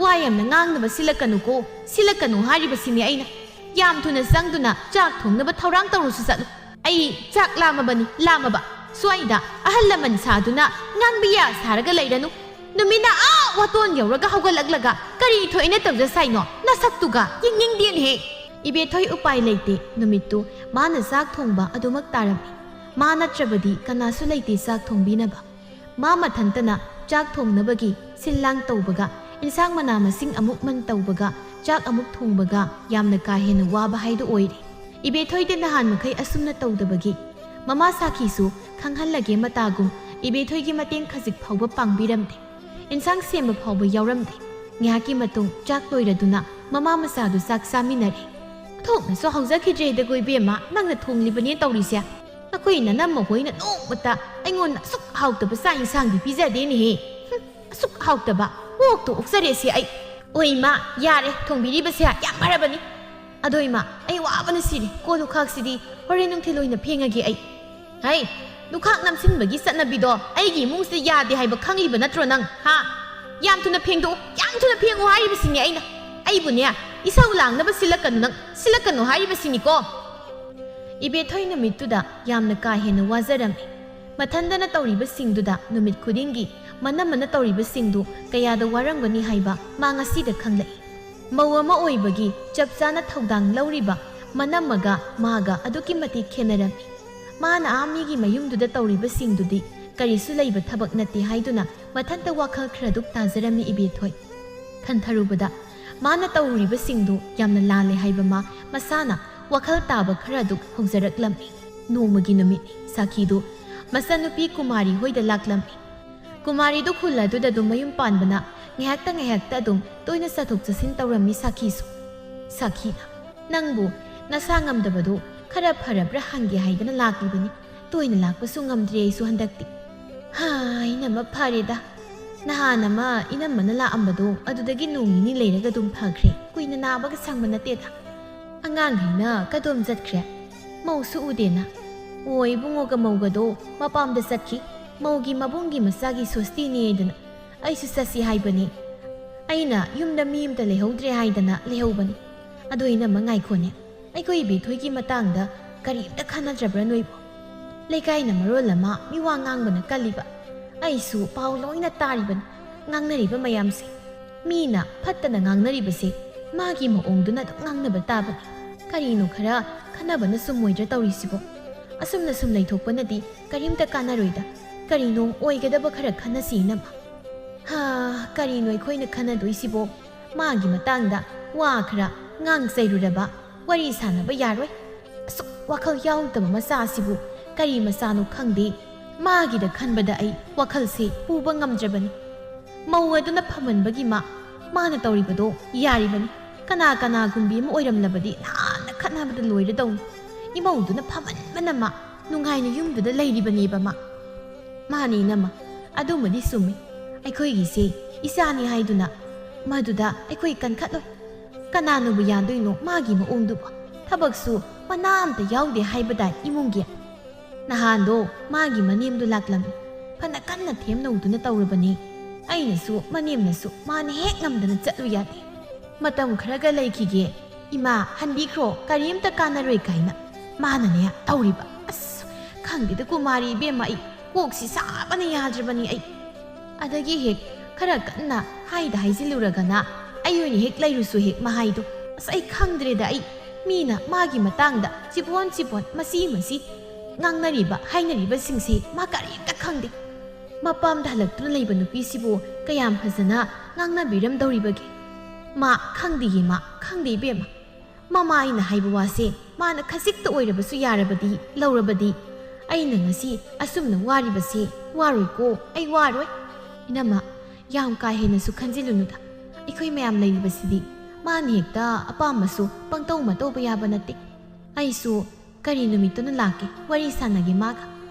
ꯋꯥ ꯌꯥꯝꯅ ꯉꯥꯡꯅꯕ ꯁꯤꯜꯂꯛꯀꯅꯨꯀꯣ, ꯁꯤꯜꯂꯛꯀꯅꯨ ꯍꯥꯏꯔꯤꯕꯁꯤꯅꯤ ꯑꯩꯅ꯫ ꯌꯥꯝ ꯊꯨꯅ ꯆꯪꯗꯨꯅ ꯆꯥꯛ ꯊꯣꯡꯅꯕ ꯊꯧꯔꯥꯡ ꯇꯧꯔꯨꯁꯨ ꯆꯠꯂꯨ꯫ ꯑꯩ ꯆꯥꯛ ꯂꯥꯝꯃꯕꯅꯤ, ꯂꯥꯝꯃꯕ꯫ ꯁ꯭ꯋꯥꯏꯗ ꯑꯍꯜ ꯂꯃꯟ ꯁꯥꯗꯨꯅ ꯉꯥꯡꯕꯤ ꯌꯥ ꯁꯥꯔꯒ ꯂꯩꯔꯅꯨ꯫ ꯅꯨꯃꯤꯠꯅ ꯑꯥ ꯋꯥꯇꯣꯟ ꯌꯧꯔꯒ ꯍꯧꯒꯠꯂꯛꯂꯒ ꯀꯔꯤ ꯊꯣꯛꯏꯅ ꯇꯧꯖ ꯁꯥꯏꯅꯣ? ꯅꯁꯛꯇꯨꯒ ꯌꯦꯡꯅꯤꯡꯗꯦꯅꯦꯍꯦ꯫ ꯏꯕꯦꯊꯣꯏ ꯎꯄꯥꯏ ꯂꯩꯇꯦ꯫ ꯅꯨꯃꯤꯠꯇꯨ ꯃꯥꯅ ꯆꯥꯛ ꯊꯣꯡꯕ ꯑꯗꯨꯃꯛ ꯇꯥꯔꯝꯃꯤ꯫ ꯃꯥ ꯅꯠꯇ꯭ꯔꯕꯗꯤ ꯀꯅꯥꯁꯨ ꯂꯩꯇꯦ ꯆꯥꯛ ꯊꯣꯡꯕꯤꯅꯕ꯫ ꯃꯥ ꯃꯊꯟꯇꯅ ꯆꯥꯛ ꯊꯣꯡꯅꯕꯒꯤ ꯁꯤꯜ ꯂꯥꯡ ꯇꯧꯕꯒ, ꯏꯟꯁꯥꯡ ꯃꯅꯥ ꯃꯁꯤꯡ ꯑꯃꯨꯛ ꯃꯟ ꯇꯧꯕꯒ, ꯆꯥꯛ ꯑꯃꯨꯛ ꯊꯣꯡꯕꯒ ꯌꯥꯝꯅ ꯀꯥ ꯍꯦꯟꯅ ꯋꯥꯕ ꯍꯥꯏꯗꯨ ꯑꯣꯏꯔꯦ꯫ ꯏꯕꯦꯊꯣꯏꯗꯤ ꯅꯍꯥꯟ ꯃꯈꯩ ꯑꯁꯨꯝꯅ ꯇꯧꯗꯕꯒꯤ ꯃꯃꯥ ꯁꯥꯈꯤꯁꯨ ꯈꯪꯍꯜꯂꯒꯦ ꯃꯇꯥꯒꯨꯝ ꯏꯕꯦꯊꯣꯏꯒꯤ ꯃꯇꯦꯡ ꯈꯖꯤꯛ ꯐꯥꯎꯕ ꯄꯥꯡꯕꯤꯔꯝꯗꯦ꯫ ꯏꯟꯁꯥꯡ ꯁꯦꯝꯕ ꯐꯥꯎꯕ ꯌꯥꯎꯔꯝꯗꯦ꯫ ꯉꯥꯏꯍꯥꯛꯀꯤ ꯃꯇꯨꯡ ꯆꯥꯛ ꯂꯣꯏꯔꯗꯨꯅ ꯃꯃꯥ ꯃꯆꯥꯗꯨ ꯆꯥꯛ ꯆꯥꯃꯤꯟꯅꯔꯦ꯫ ꯊꯣꯡꯅꯁꯨ ꯍꯧꯖꯈꯤꯗ꯭ꯔꯦꯗꯀꯣ ꯏꯕꯦꯝꯃ, ꯅꯪꯅ ꯊꯣꯡꯂꯤꯕꯅꯦ ꯇꯧꯔꯤꯁꯦ꯫ ꯅꯈꯣꯏ ꯅꯅꯝꯃ ꯍꯣꯏꯅ ꯅꯣꯡꯃꯇ ꯑꯩꯉꯣꯟꯗ ꯑꯁꯨꯛ ꯍꯥꯎꯇꯕ ꯆꯥꯛ ꯏꯟꯁꯥꯡꯗꯤ ꯄꯤꯖꯗꯦꯅꯦꯍꯦ꯫ ꯍꯨꯝ, ꯑꯁꯨꯛ ꯍꯥꯎꯇꯕ꯫ ꯑꯣꯛꯇ ꯑꯣꯛꯆꯔꯦꯁꯦ ꯑꯩ꯫ ꯑꯣ ꯏꯃꯥ, ꯌꯥꯔꯦ, ꯊꯣꯡꯕꯤꯔꯤꯕꯁꯦ ꯌꯥꯝ ꯐꯔꯕꯅꯤ꯫ ꯑꯗꯣ ꯏꯃꯥ, ꯑꯩ ꯋꯥꯕꯅ ꯁꯤꯔꯦ꯫ ꯀꯣꯜ ꯂꯨꯈꯥꯛꯁꯤꯗꯤ ꯍꯣꯔꯦꯟ ꯅꯨꯡꯊꯤꯜ ꯑꯣꯏꯅ ꯐꯦꯡꯉꯒꯦ ꯑꯩ꯫ ꯍꯩ, ꯂꯨꯈꯥꯛ ꯅꯝꯁꯤꯟꯕꯒꯤ ꯆꯠꯅꯕꯤꯗꯣ ꯑꯩꯒꯤ ꯏꯃꯨꯡꯁꯤꯗ ꯌꯥꯗꯦ ꯍꯥꯏꯕ ꯈꯪꯂꯤꯕ ꯅꯠꯇ꯭ꯔꯣ ꯅꯪ? ꯍꯥ? ꯌꯥꯝ ꯊꯨꯅ ꯐꯦꯡꯗꯣꯛꯎ, ꯌꯥꯝ ꯊꯨꯅ ꯐꯦꯡꯉꯨ ꯍꯥꯏꯔꯤꯕꯁꯤꯅꯦ ꯑꯩꯅ꯫ ꯑꯩꯕꯨꯅꯦ, ꯏꯁꯧ ꯂꯥꯡꯅꯕ ꯁꯤꯜꯂꯛꯀꯅꯨ ꯅꯪ, ꯁꯤꯜꯂꯛꯀꯅꯨ ꯍꯥꯏꯔꯤꯕꯁꯤꯅꯤꯀꯣ꯫ ꯏꯕꯦꯊꯣꯏ ꯅꯨꯃꯤꯠꯇꯨꯗ ꯌꯥꯝꯅ ꯀꯥ ꯍꯦꯟꯅ ꯋꯥꯖꯔꯝꯃꯤ꯫ ꯃꯊꯟꯗꯅ ꯇꯧꯔꯤꯕꯁꯤꯡꯗꯨꯗ ꯅꯨꯃꯤꯠ ꯈꯨꯗꯤꯡꯒꯤ ꯃꯅꯝꯃꯅ ꯇꯧꯔꯤꯕꯁꯤꯡꯗꯨ ꯀꯌꯥꯗ ꯋꯥꯔꯝꯒꯅꯤ ꯍꯥꯏꯕ ꯃꯥ ꯉꯁꯤꯗ ꯈꯪꯂꯛꯏ꯫ ꯃꯧ ꯑꯃ ꯑꯣꯏꯕꯒꯤ ꯆꯞ ꯆꯥꯅ ꯊꯧꯗꯥꯡ ꯂꯧꯔꯤꯕ ꯃꯅꯝꯃꯒ ꯃꯥꯒ ꯑꯗꯨꯛꯀꯤ ꯃꯇꯤꯛ ꯈꯦꯠꯅꯔꯝꯃꯤ꯫ ꯃꯥꯅ ꯑꯥ ꯃꯤꯒꯤ ꯃꯌꯨꯝꯗꯨꯗ ꯇꯧꯔꯤꯕꯁꯤꯡꯗꯨꯗꯤ ꯀꯔꯤꯁꯨ ꯂꯩꯕ ꯊꯕꯛ ꯅꯠꯇꯦ ꯍꯥꯏꯗꯨꯅ ꯃꯊꯟꯇ ꯋꯥꯈꯜ ꯈꯔꯗꯨꯛ ꯇꯥꯖꯔꯝꯃꯤ ꯏꯕꯦꯊꯣꯏ꯫ ꯈꯟꯊꯔꯨꯕꯗ ꯃꯥꯅ ꯇꯧꯔꯤꯕꯁꯤꯡꯗꯨ ꯌꯥꯝꯅ ꯂꯥꯜꯂꯦ ꯍꯥꯏꯕ ꯃꯥ ꯃꯁꯥꯅ ꯋꯥꯈꯜ ꯇꯥꯕ ꯈꯔꯗꯨꯛ ꯍꯧꯖꯔꯛꯂꯝꯃꯤ꯫ ꯅꯣꯡꯃꯒꯤ ꯅꯨꯃꯤꯠꯅꯤ꯫ ꯁꯥꯈꯤꯗꯨ ꯃꯆꯟꯅꯨꯄꯤ ꯀꯨꯃꯥꯔꯤ ꯍꯣꯏꯗ ꯂꯥꯛꯂꯝꯃꯤ꯫ ꯀꯨꯃꯥꯔꯤꯗꯨ ꯈꯨꯜ ꯑꯗꯨꯗ ꯑꯗꯨꯝ ꯃꯌꯨꯝ ꯄꯥꯟꯕꯅ ꯉꯥꯏꯍꯥꯛꯇ ꯉꯥꯏꯍꯥꯛꯇ ꯑꯗꯨꯝ ꯇꯣꯏꯅ ꯆꯠꯊꯣꯛ ꯆꯠꯁꯤꯟ ꯇꯧꯔꯝꯃꯤ ꯁꯥꯈꯤꯁꯨ꯫ ꯁꯥꯈꯤꯅ, "ꯅꯪꯕꯨ ꯅꯁꯥ ꯉꯝꯗꯕꯗꯨ ꯈꯔ ꯐꯔꯕ꯭ꯔꯥ ꯍꯪꯒꯦ ꯍꯥꯏꯗꯅ ꯂꯥꯛꯂꯤꯕꯅꯤ꯫ ꯇꯣꯏꯅ ꯂꯥꯛꯄꯁꯨ ꯉꯝꯗ꯭ꯔꯦ ꯑꯩꯁꯨ ꯍꯟꯗꯛꯇꯤ꯫" "ꯍꯥ, ꯏꯅꯝꯃ ꯐꯔꯦꯗ꯫ ꯅꯍꯥꯟ ꯑꯃ ꯏꯅꯝꯃꯅ ꯂꯥꯛꯑꯝꯕꯗꯣ ꯑꯗꯨꯗꯒꯤ ꯅꯣꯡ ꯅꯤꯅꯤ ꯂꯩꯔꯒ ꯑꯗꯨꯝ ꯐꯈ꯭ꯔꯦ꯫ ꯀꯨꯏꯅ ꯅꯥꯕꯒ ꯁꯪꯕ ꯅꯠꯇꯦꯗ꯫ ꯑꯉꯥꯡꯈꯩꯅ ꯀꯗꯣꯝ ꯆꯠꯈ꯭ꯔꯦ? ꯃꯧꯁꯨ ꯎꯗꯦꯅ?" "ꯑꯣ, ꯏꯕꯨꯡꯉꯣꯒ ꯃꯧꯒꯗꯣ ꯃꯄꯥꯝꯗ ꯆꯠꯈꯤ꯫ ꯃꯧꯒꯤ ꯃꯕꯨꯡꯒꯤ ꯃꯆꯥꯒꯤ ꯁꯣꯁꯇꯤꯅꯦꯗꯅ ꯑꯩꯁꯨ ꯆꯠꯁꯤ ꯍꯥꯏꯕꯅꯤ꯫ ꯑꯩꯅ ꯌꯨꯝꯗ ꯃꯤ ꯑꯃꯇ ꯂꯩꯍꯧꯗ꯭ꯔꯦ ꯍꯥꯏꯗꯅ ꯂꯩꯍꯧꯕꯅꯤ꯫ ꯑꯗꯣ ꯏꯅꯝꯃ ꯉꯥꯏꯈꯣꯅꯦ, ꯑꯩꯈꯣꯏ ꯏꯕꯦꯊꯣꯏꯒꯤ ꯃꯇꯥꯡꯗ ꯀꯔꯤꯝꯇ ꯈꯟꯅꯗ꯭ꯔꯕ꯭ꯔꯥ ꯅꯣꯏꯕꯣ? ꯂꯩꯀꯥꯏꯅ ꯃꯔꯣꯜ ꯑꯃ ꯃꯤꯋꯥ ꯉꯥꯡꯕꯅ ꯀꯜꯂꯤꯕ꯫ ꯑꯩꯁꯨ ꯄꯥꯎ ꯂꯣꯏꯅ ꯇꯥꯔꯤꯕꯅꯤ, ꯉꯥꯡꯅꯔꯤꯕ ꯃꯌꯥꯝꯁꯦ꯫ ꯃꯤꯅ ꯐꯠꯇꯅ ꯉꯥꯡꯅꯔꯤꯕꯁꯦ ꯃꯥꯒꯤ ꯃꯑꯣꯡꯗꯨꯅ ꯑꯗꯨꯝ ꯉꯥꯡꯅꯕ ꯇꯥꯕꯅꯤ꯫ ꯀꯔꯤꯅꯣ ꯈꯔ ꯈꯟꯅꯕꯅ ꯆꯨꯝꯃꯣꯏꯗ꯭ꯔꯥ ꯇꯧꯔꯤꯁꯤꯕꯣ? ꯑꯁꯨꯝꯅ ꯁꯨꯝ ꯂꯩꯊꯣꯛꯄꯅꯗꯤ ꯀꯔꯤꯝꯇ ꯀꯥꯟꯅꯔꯣꯏꯗ꯫ ꯀꯔꯤꯅꯣ ꯑꯣꯏꯒꯗꯕ ꯈꯔ ꯈꯟꯅꯁꯤ ꯏꯅꯝꯃ꯫" "ꯍꯥ, ꯀꯔꯤꯅꯣ ꯑꯩꯈꯣꯏꯅ ꯈꯟꯅꯗꯣꯏꯁꯤꯕꯣ? ꯃꯥꯒꯤ ꯃꯇꯥꯡꯗ ꯋꯥ ꯈꯔ ꯉꯥꯡ ꯆꯩꯔꯨꯔꯕ ꯋꯥꯔꯤ ꯁꯥꯟꯅꯕ ꯌꯥꯔꯣꯏ꯫ ꯑꯁꯨꯛ ꯋꯥꯈꯜ ꯌꯥꯎꯗꯕ ꯃꯆꯥ ꯑꯁꯤꯕꯨ ꯀꯔꯤ ꯃꯆꯥꯅꯣ ꯈꯪꯗꯦ꯫ ꯃꯥꯒꯤꯗ ꯈꯟꯕꯗ ꯑꯩ ꯋꯥꯈꯜꯁꯦ ꯄꯨꯕ ꯉꯝꯗ꯭ꯔꯕꯅꯤ꯫ ꯃꯧ ꯑꯗꯨꯅ ꯐꯝꯍꯟꯕꯒꯤ ꯃꯥ, ꯃꯥꯅ ꯇꯧꯔꯤꯕꯗꯣ ꯌꯥꯔꯤꯕꯅꯤ꯫ ꯀꯅꯥ ꯀꯅꯥꯒꯨꯝꯕꯤ ꯑꯃ ꯑꯣꯏꯔꯝꯂꯕꯗꯤ ꯅꯍꯥꯟ ꯈꯠꯅꯕꯗ ꯂꯣꯏꯔꯗꯧꯅꯤ꯫ ꯏꯃꯧꯗꯨꯅ ꯐꯃꯟꯕꯅ ꯃꯥ ꯅꯨꯡꯉꯥꯏꯅ ꯌꯨꯝꯗꯨꯗ ꯂꯩꯔꯤꯕꯅꯦꯕ ꯃꯥ꯫ ꯃꯥꯅꯤ ꯏꯅꯝꯃ, ꯑꯗꯨꯃꯗꯤ ꯆꯨꯝꯃꯤ꯫ ꯑꯩꯈꯣꯏꯒꯤꯁꯦ ꯏꯆꯥꯅꯤ ꯍꯥꯏꯗꯨꯅ ꯃꯗꯨꯗ ꯑꯩꯈꯣꯏ ꯀꯟꯈꯠꯂꯣꯏ꯫ ꯀꯅꯥꯅꯕꯨ ꯌꯥꯗꯣꯏꯅꯣ ꯃꯥꯒꯤ ꯃꯑꯣꯡꯗꯨꯕꯨ? ꯊꯕꯛꯁꯨ ꯃꯅꯥ ꯑꯝꯇ ꯌꯥꯎꯗꯦ ꯍꯥꯏꯕꯗꯥꯏ ꯏꯃꯨꯡꯒꯤ? ꯅꯍꯥꯟꯗꯣ ꯃꯥꯒꯤ ꯃꯅꯦꯝꯗꯣ ꯂꯥꯛꯂꯝꯃꯤ꯫ ꯐꯅ ꯀꯟꯅ ꯊꯦꯝꯅꯧꯗꯨꯅ ꯇꯧꯔꯕꯅꯤ꯫ ꯑꯩꯅꯁꯨ ꯃꯅꯦꯝꯅꯁꯨ ꯃꯥꯅ ꯍꯦꯛ ꯉꯝꯗꯅ ꯆꯠꯂꯨ ꯌꯥꯗꯦ꯫ "ꯃꯇꯝ ꯈꯔꯒ ꯂꯩꯈꯤꯒꯦ ꯏꯃꯥ, ꯍꯟꯕꯤꯈ꯭ꯔꯣ, ꯀꯔꯤꯝꯇ ꯀꯥꯟꯅꯔꯣꯏ" ꯀꯥꯏꯅ ꯃꯥꯅꯅꯦ ꯇꯧꯔꯤꯕ꯫ ꯑꯁ, ꯈꯪꯗꯦꯗ ꯀꯨꯃꯥꯔꯤ ꯏꯕꯦꯝꯃ, ꯑꯩ ꯀꯣꯛꯁꯤ ꯁꯥꯕꯅ ꯌꯥꯗ꯭ꯔꯕꯅꯤ ꯑꯩ꯫ ꯑꯗꯒꯤ ꯍꯦꯛ ꯈꯔ ꯀꯟꯅ ꯍꯥꯏꯗ ꯍꯥꯏꯖꯤꯜꯂꯨꯔꯒꯅ ꯑꯩ ꯑꯣꯏꯅ ꯍꯦꯛ ꯂꯩꯔꯨꯁꯨ ꯍꯦꯛ ꯃꯍꯥꯏꯗꯣ꯫ ꯑꯁ, ꯑꯩ ꯈꯪꯗ꯭ꯔꯦꯗ ꯑꯩ꯫ ꯃꯤꯅ ꯃꯥꯒꯤ ꯃꯇꯥꯡꯗ ꯆꯤꯕꯣꯟ ꯆꯤꯕꯣꯟ ꯃꯁꯤ ꯃꯁꯤ ꯉꯥꯡꯅꯔꯤꯕ ꯍꯥꯏꯅꯔꯤꯕꯁꯤꯡꯁꯦ ꯃꯥ ꯀꯔꯤꯝꯇ ꯈꯪꯗꯦ꯫ ꯃꯄꯥꯝꯗ ꯍꯜꯂꯛꯇꯨꯅ ꯂꯩꯕ ꯅꯨꯄꯤꯁꯤꯕꯨ ꯀꯌꯥꯝ ꯐꯖꯅ ꯉꯥꯡꯅꯕꯤꯔꯝꯗꯧꯔꯤꯕꯒꯦ? ꯃꯥ ꯈꯪꯗꯦꯌꯦ, ꯃꯥ ꯈꯪꯗꯦ ꯏꯕꯦꯝꯃ꯫ ꯃꯃꯥ ꯑꯩꯅ ꯍꯥꯏꯕ ꯋꯥꯁꯦ ꯃꯥꯅ ꯈꯖꯤꯛꯇ ꯑꯣꯏꯔꯕꯁꯨ ꯌꯥꯔꯕꯗꯤ ꯂꯧꯔꯕꯗꯤ ꯑꯩꯅ ꯉꯁꯤ ꯑꯁꯨꯝꯅ ꯋꯥꯔꯤꯕꯁꯦ ꯋꯥꯔꯣꯏꯀꯣ, ꯑꯩ ꯋꯥꯔꯣꯏ꯫ ꯏꯅꯝꯃ, ꯌꯥꯝ ꯀꯥ ꯍꯦꯟꯅꯁꯨ ꯈꯟꯖꯤꯜꯂꯨꯅꯨꯗ꯫ ꯑꯩꯈꯣꯏ ꯃꯌꯥꯝ ꯂꯩꯔꯤꯕꯁꯤꯗꯤ ꯃꯥꯅ ꯍꯦꯛꯇ ꯑꯄꯥꯝꯕꯁꯨ ꯄꯪꯇꯧ ꯃꯇꯧꯕ ꯌꯥꯕ ꯅꯠꯇꯦ꯫ ꯑꯩꯁꯨ ꯀꯔꯤ ꯅꯨꯃꯤꯠꯇꯅ ꯂꯥꯛꯀꯦ, ꯋꯥꯔꯤ ꯁꯥꯟꯅꯒꯦ ꯃꯥꯒ꯫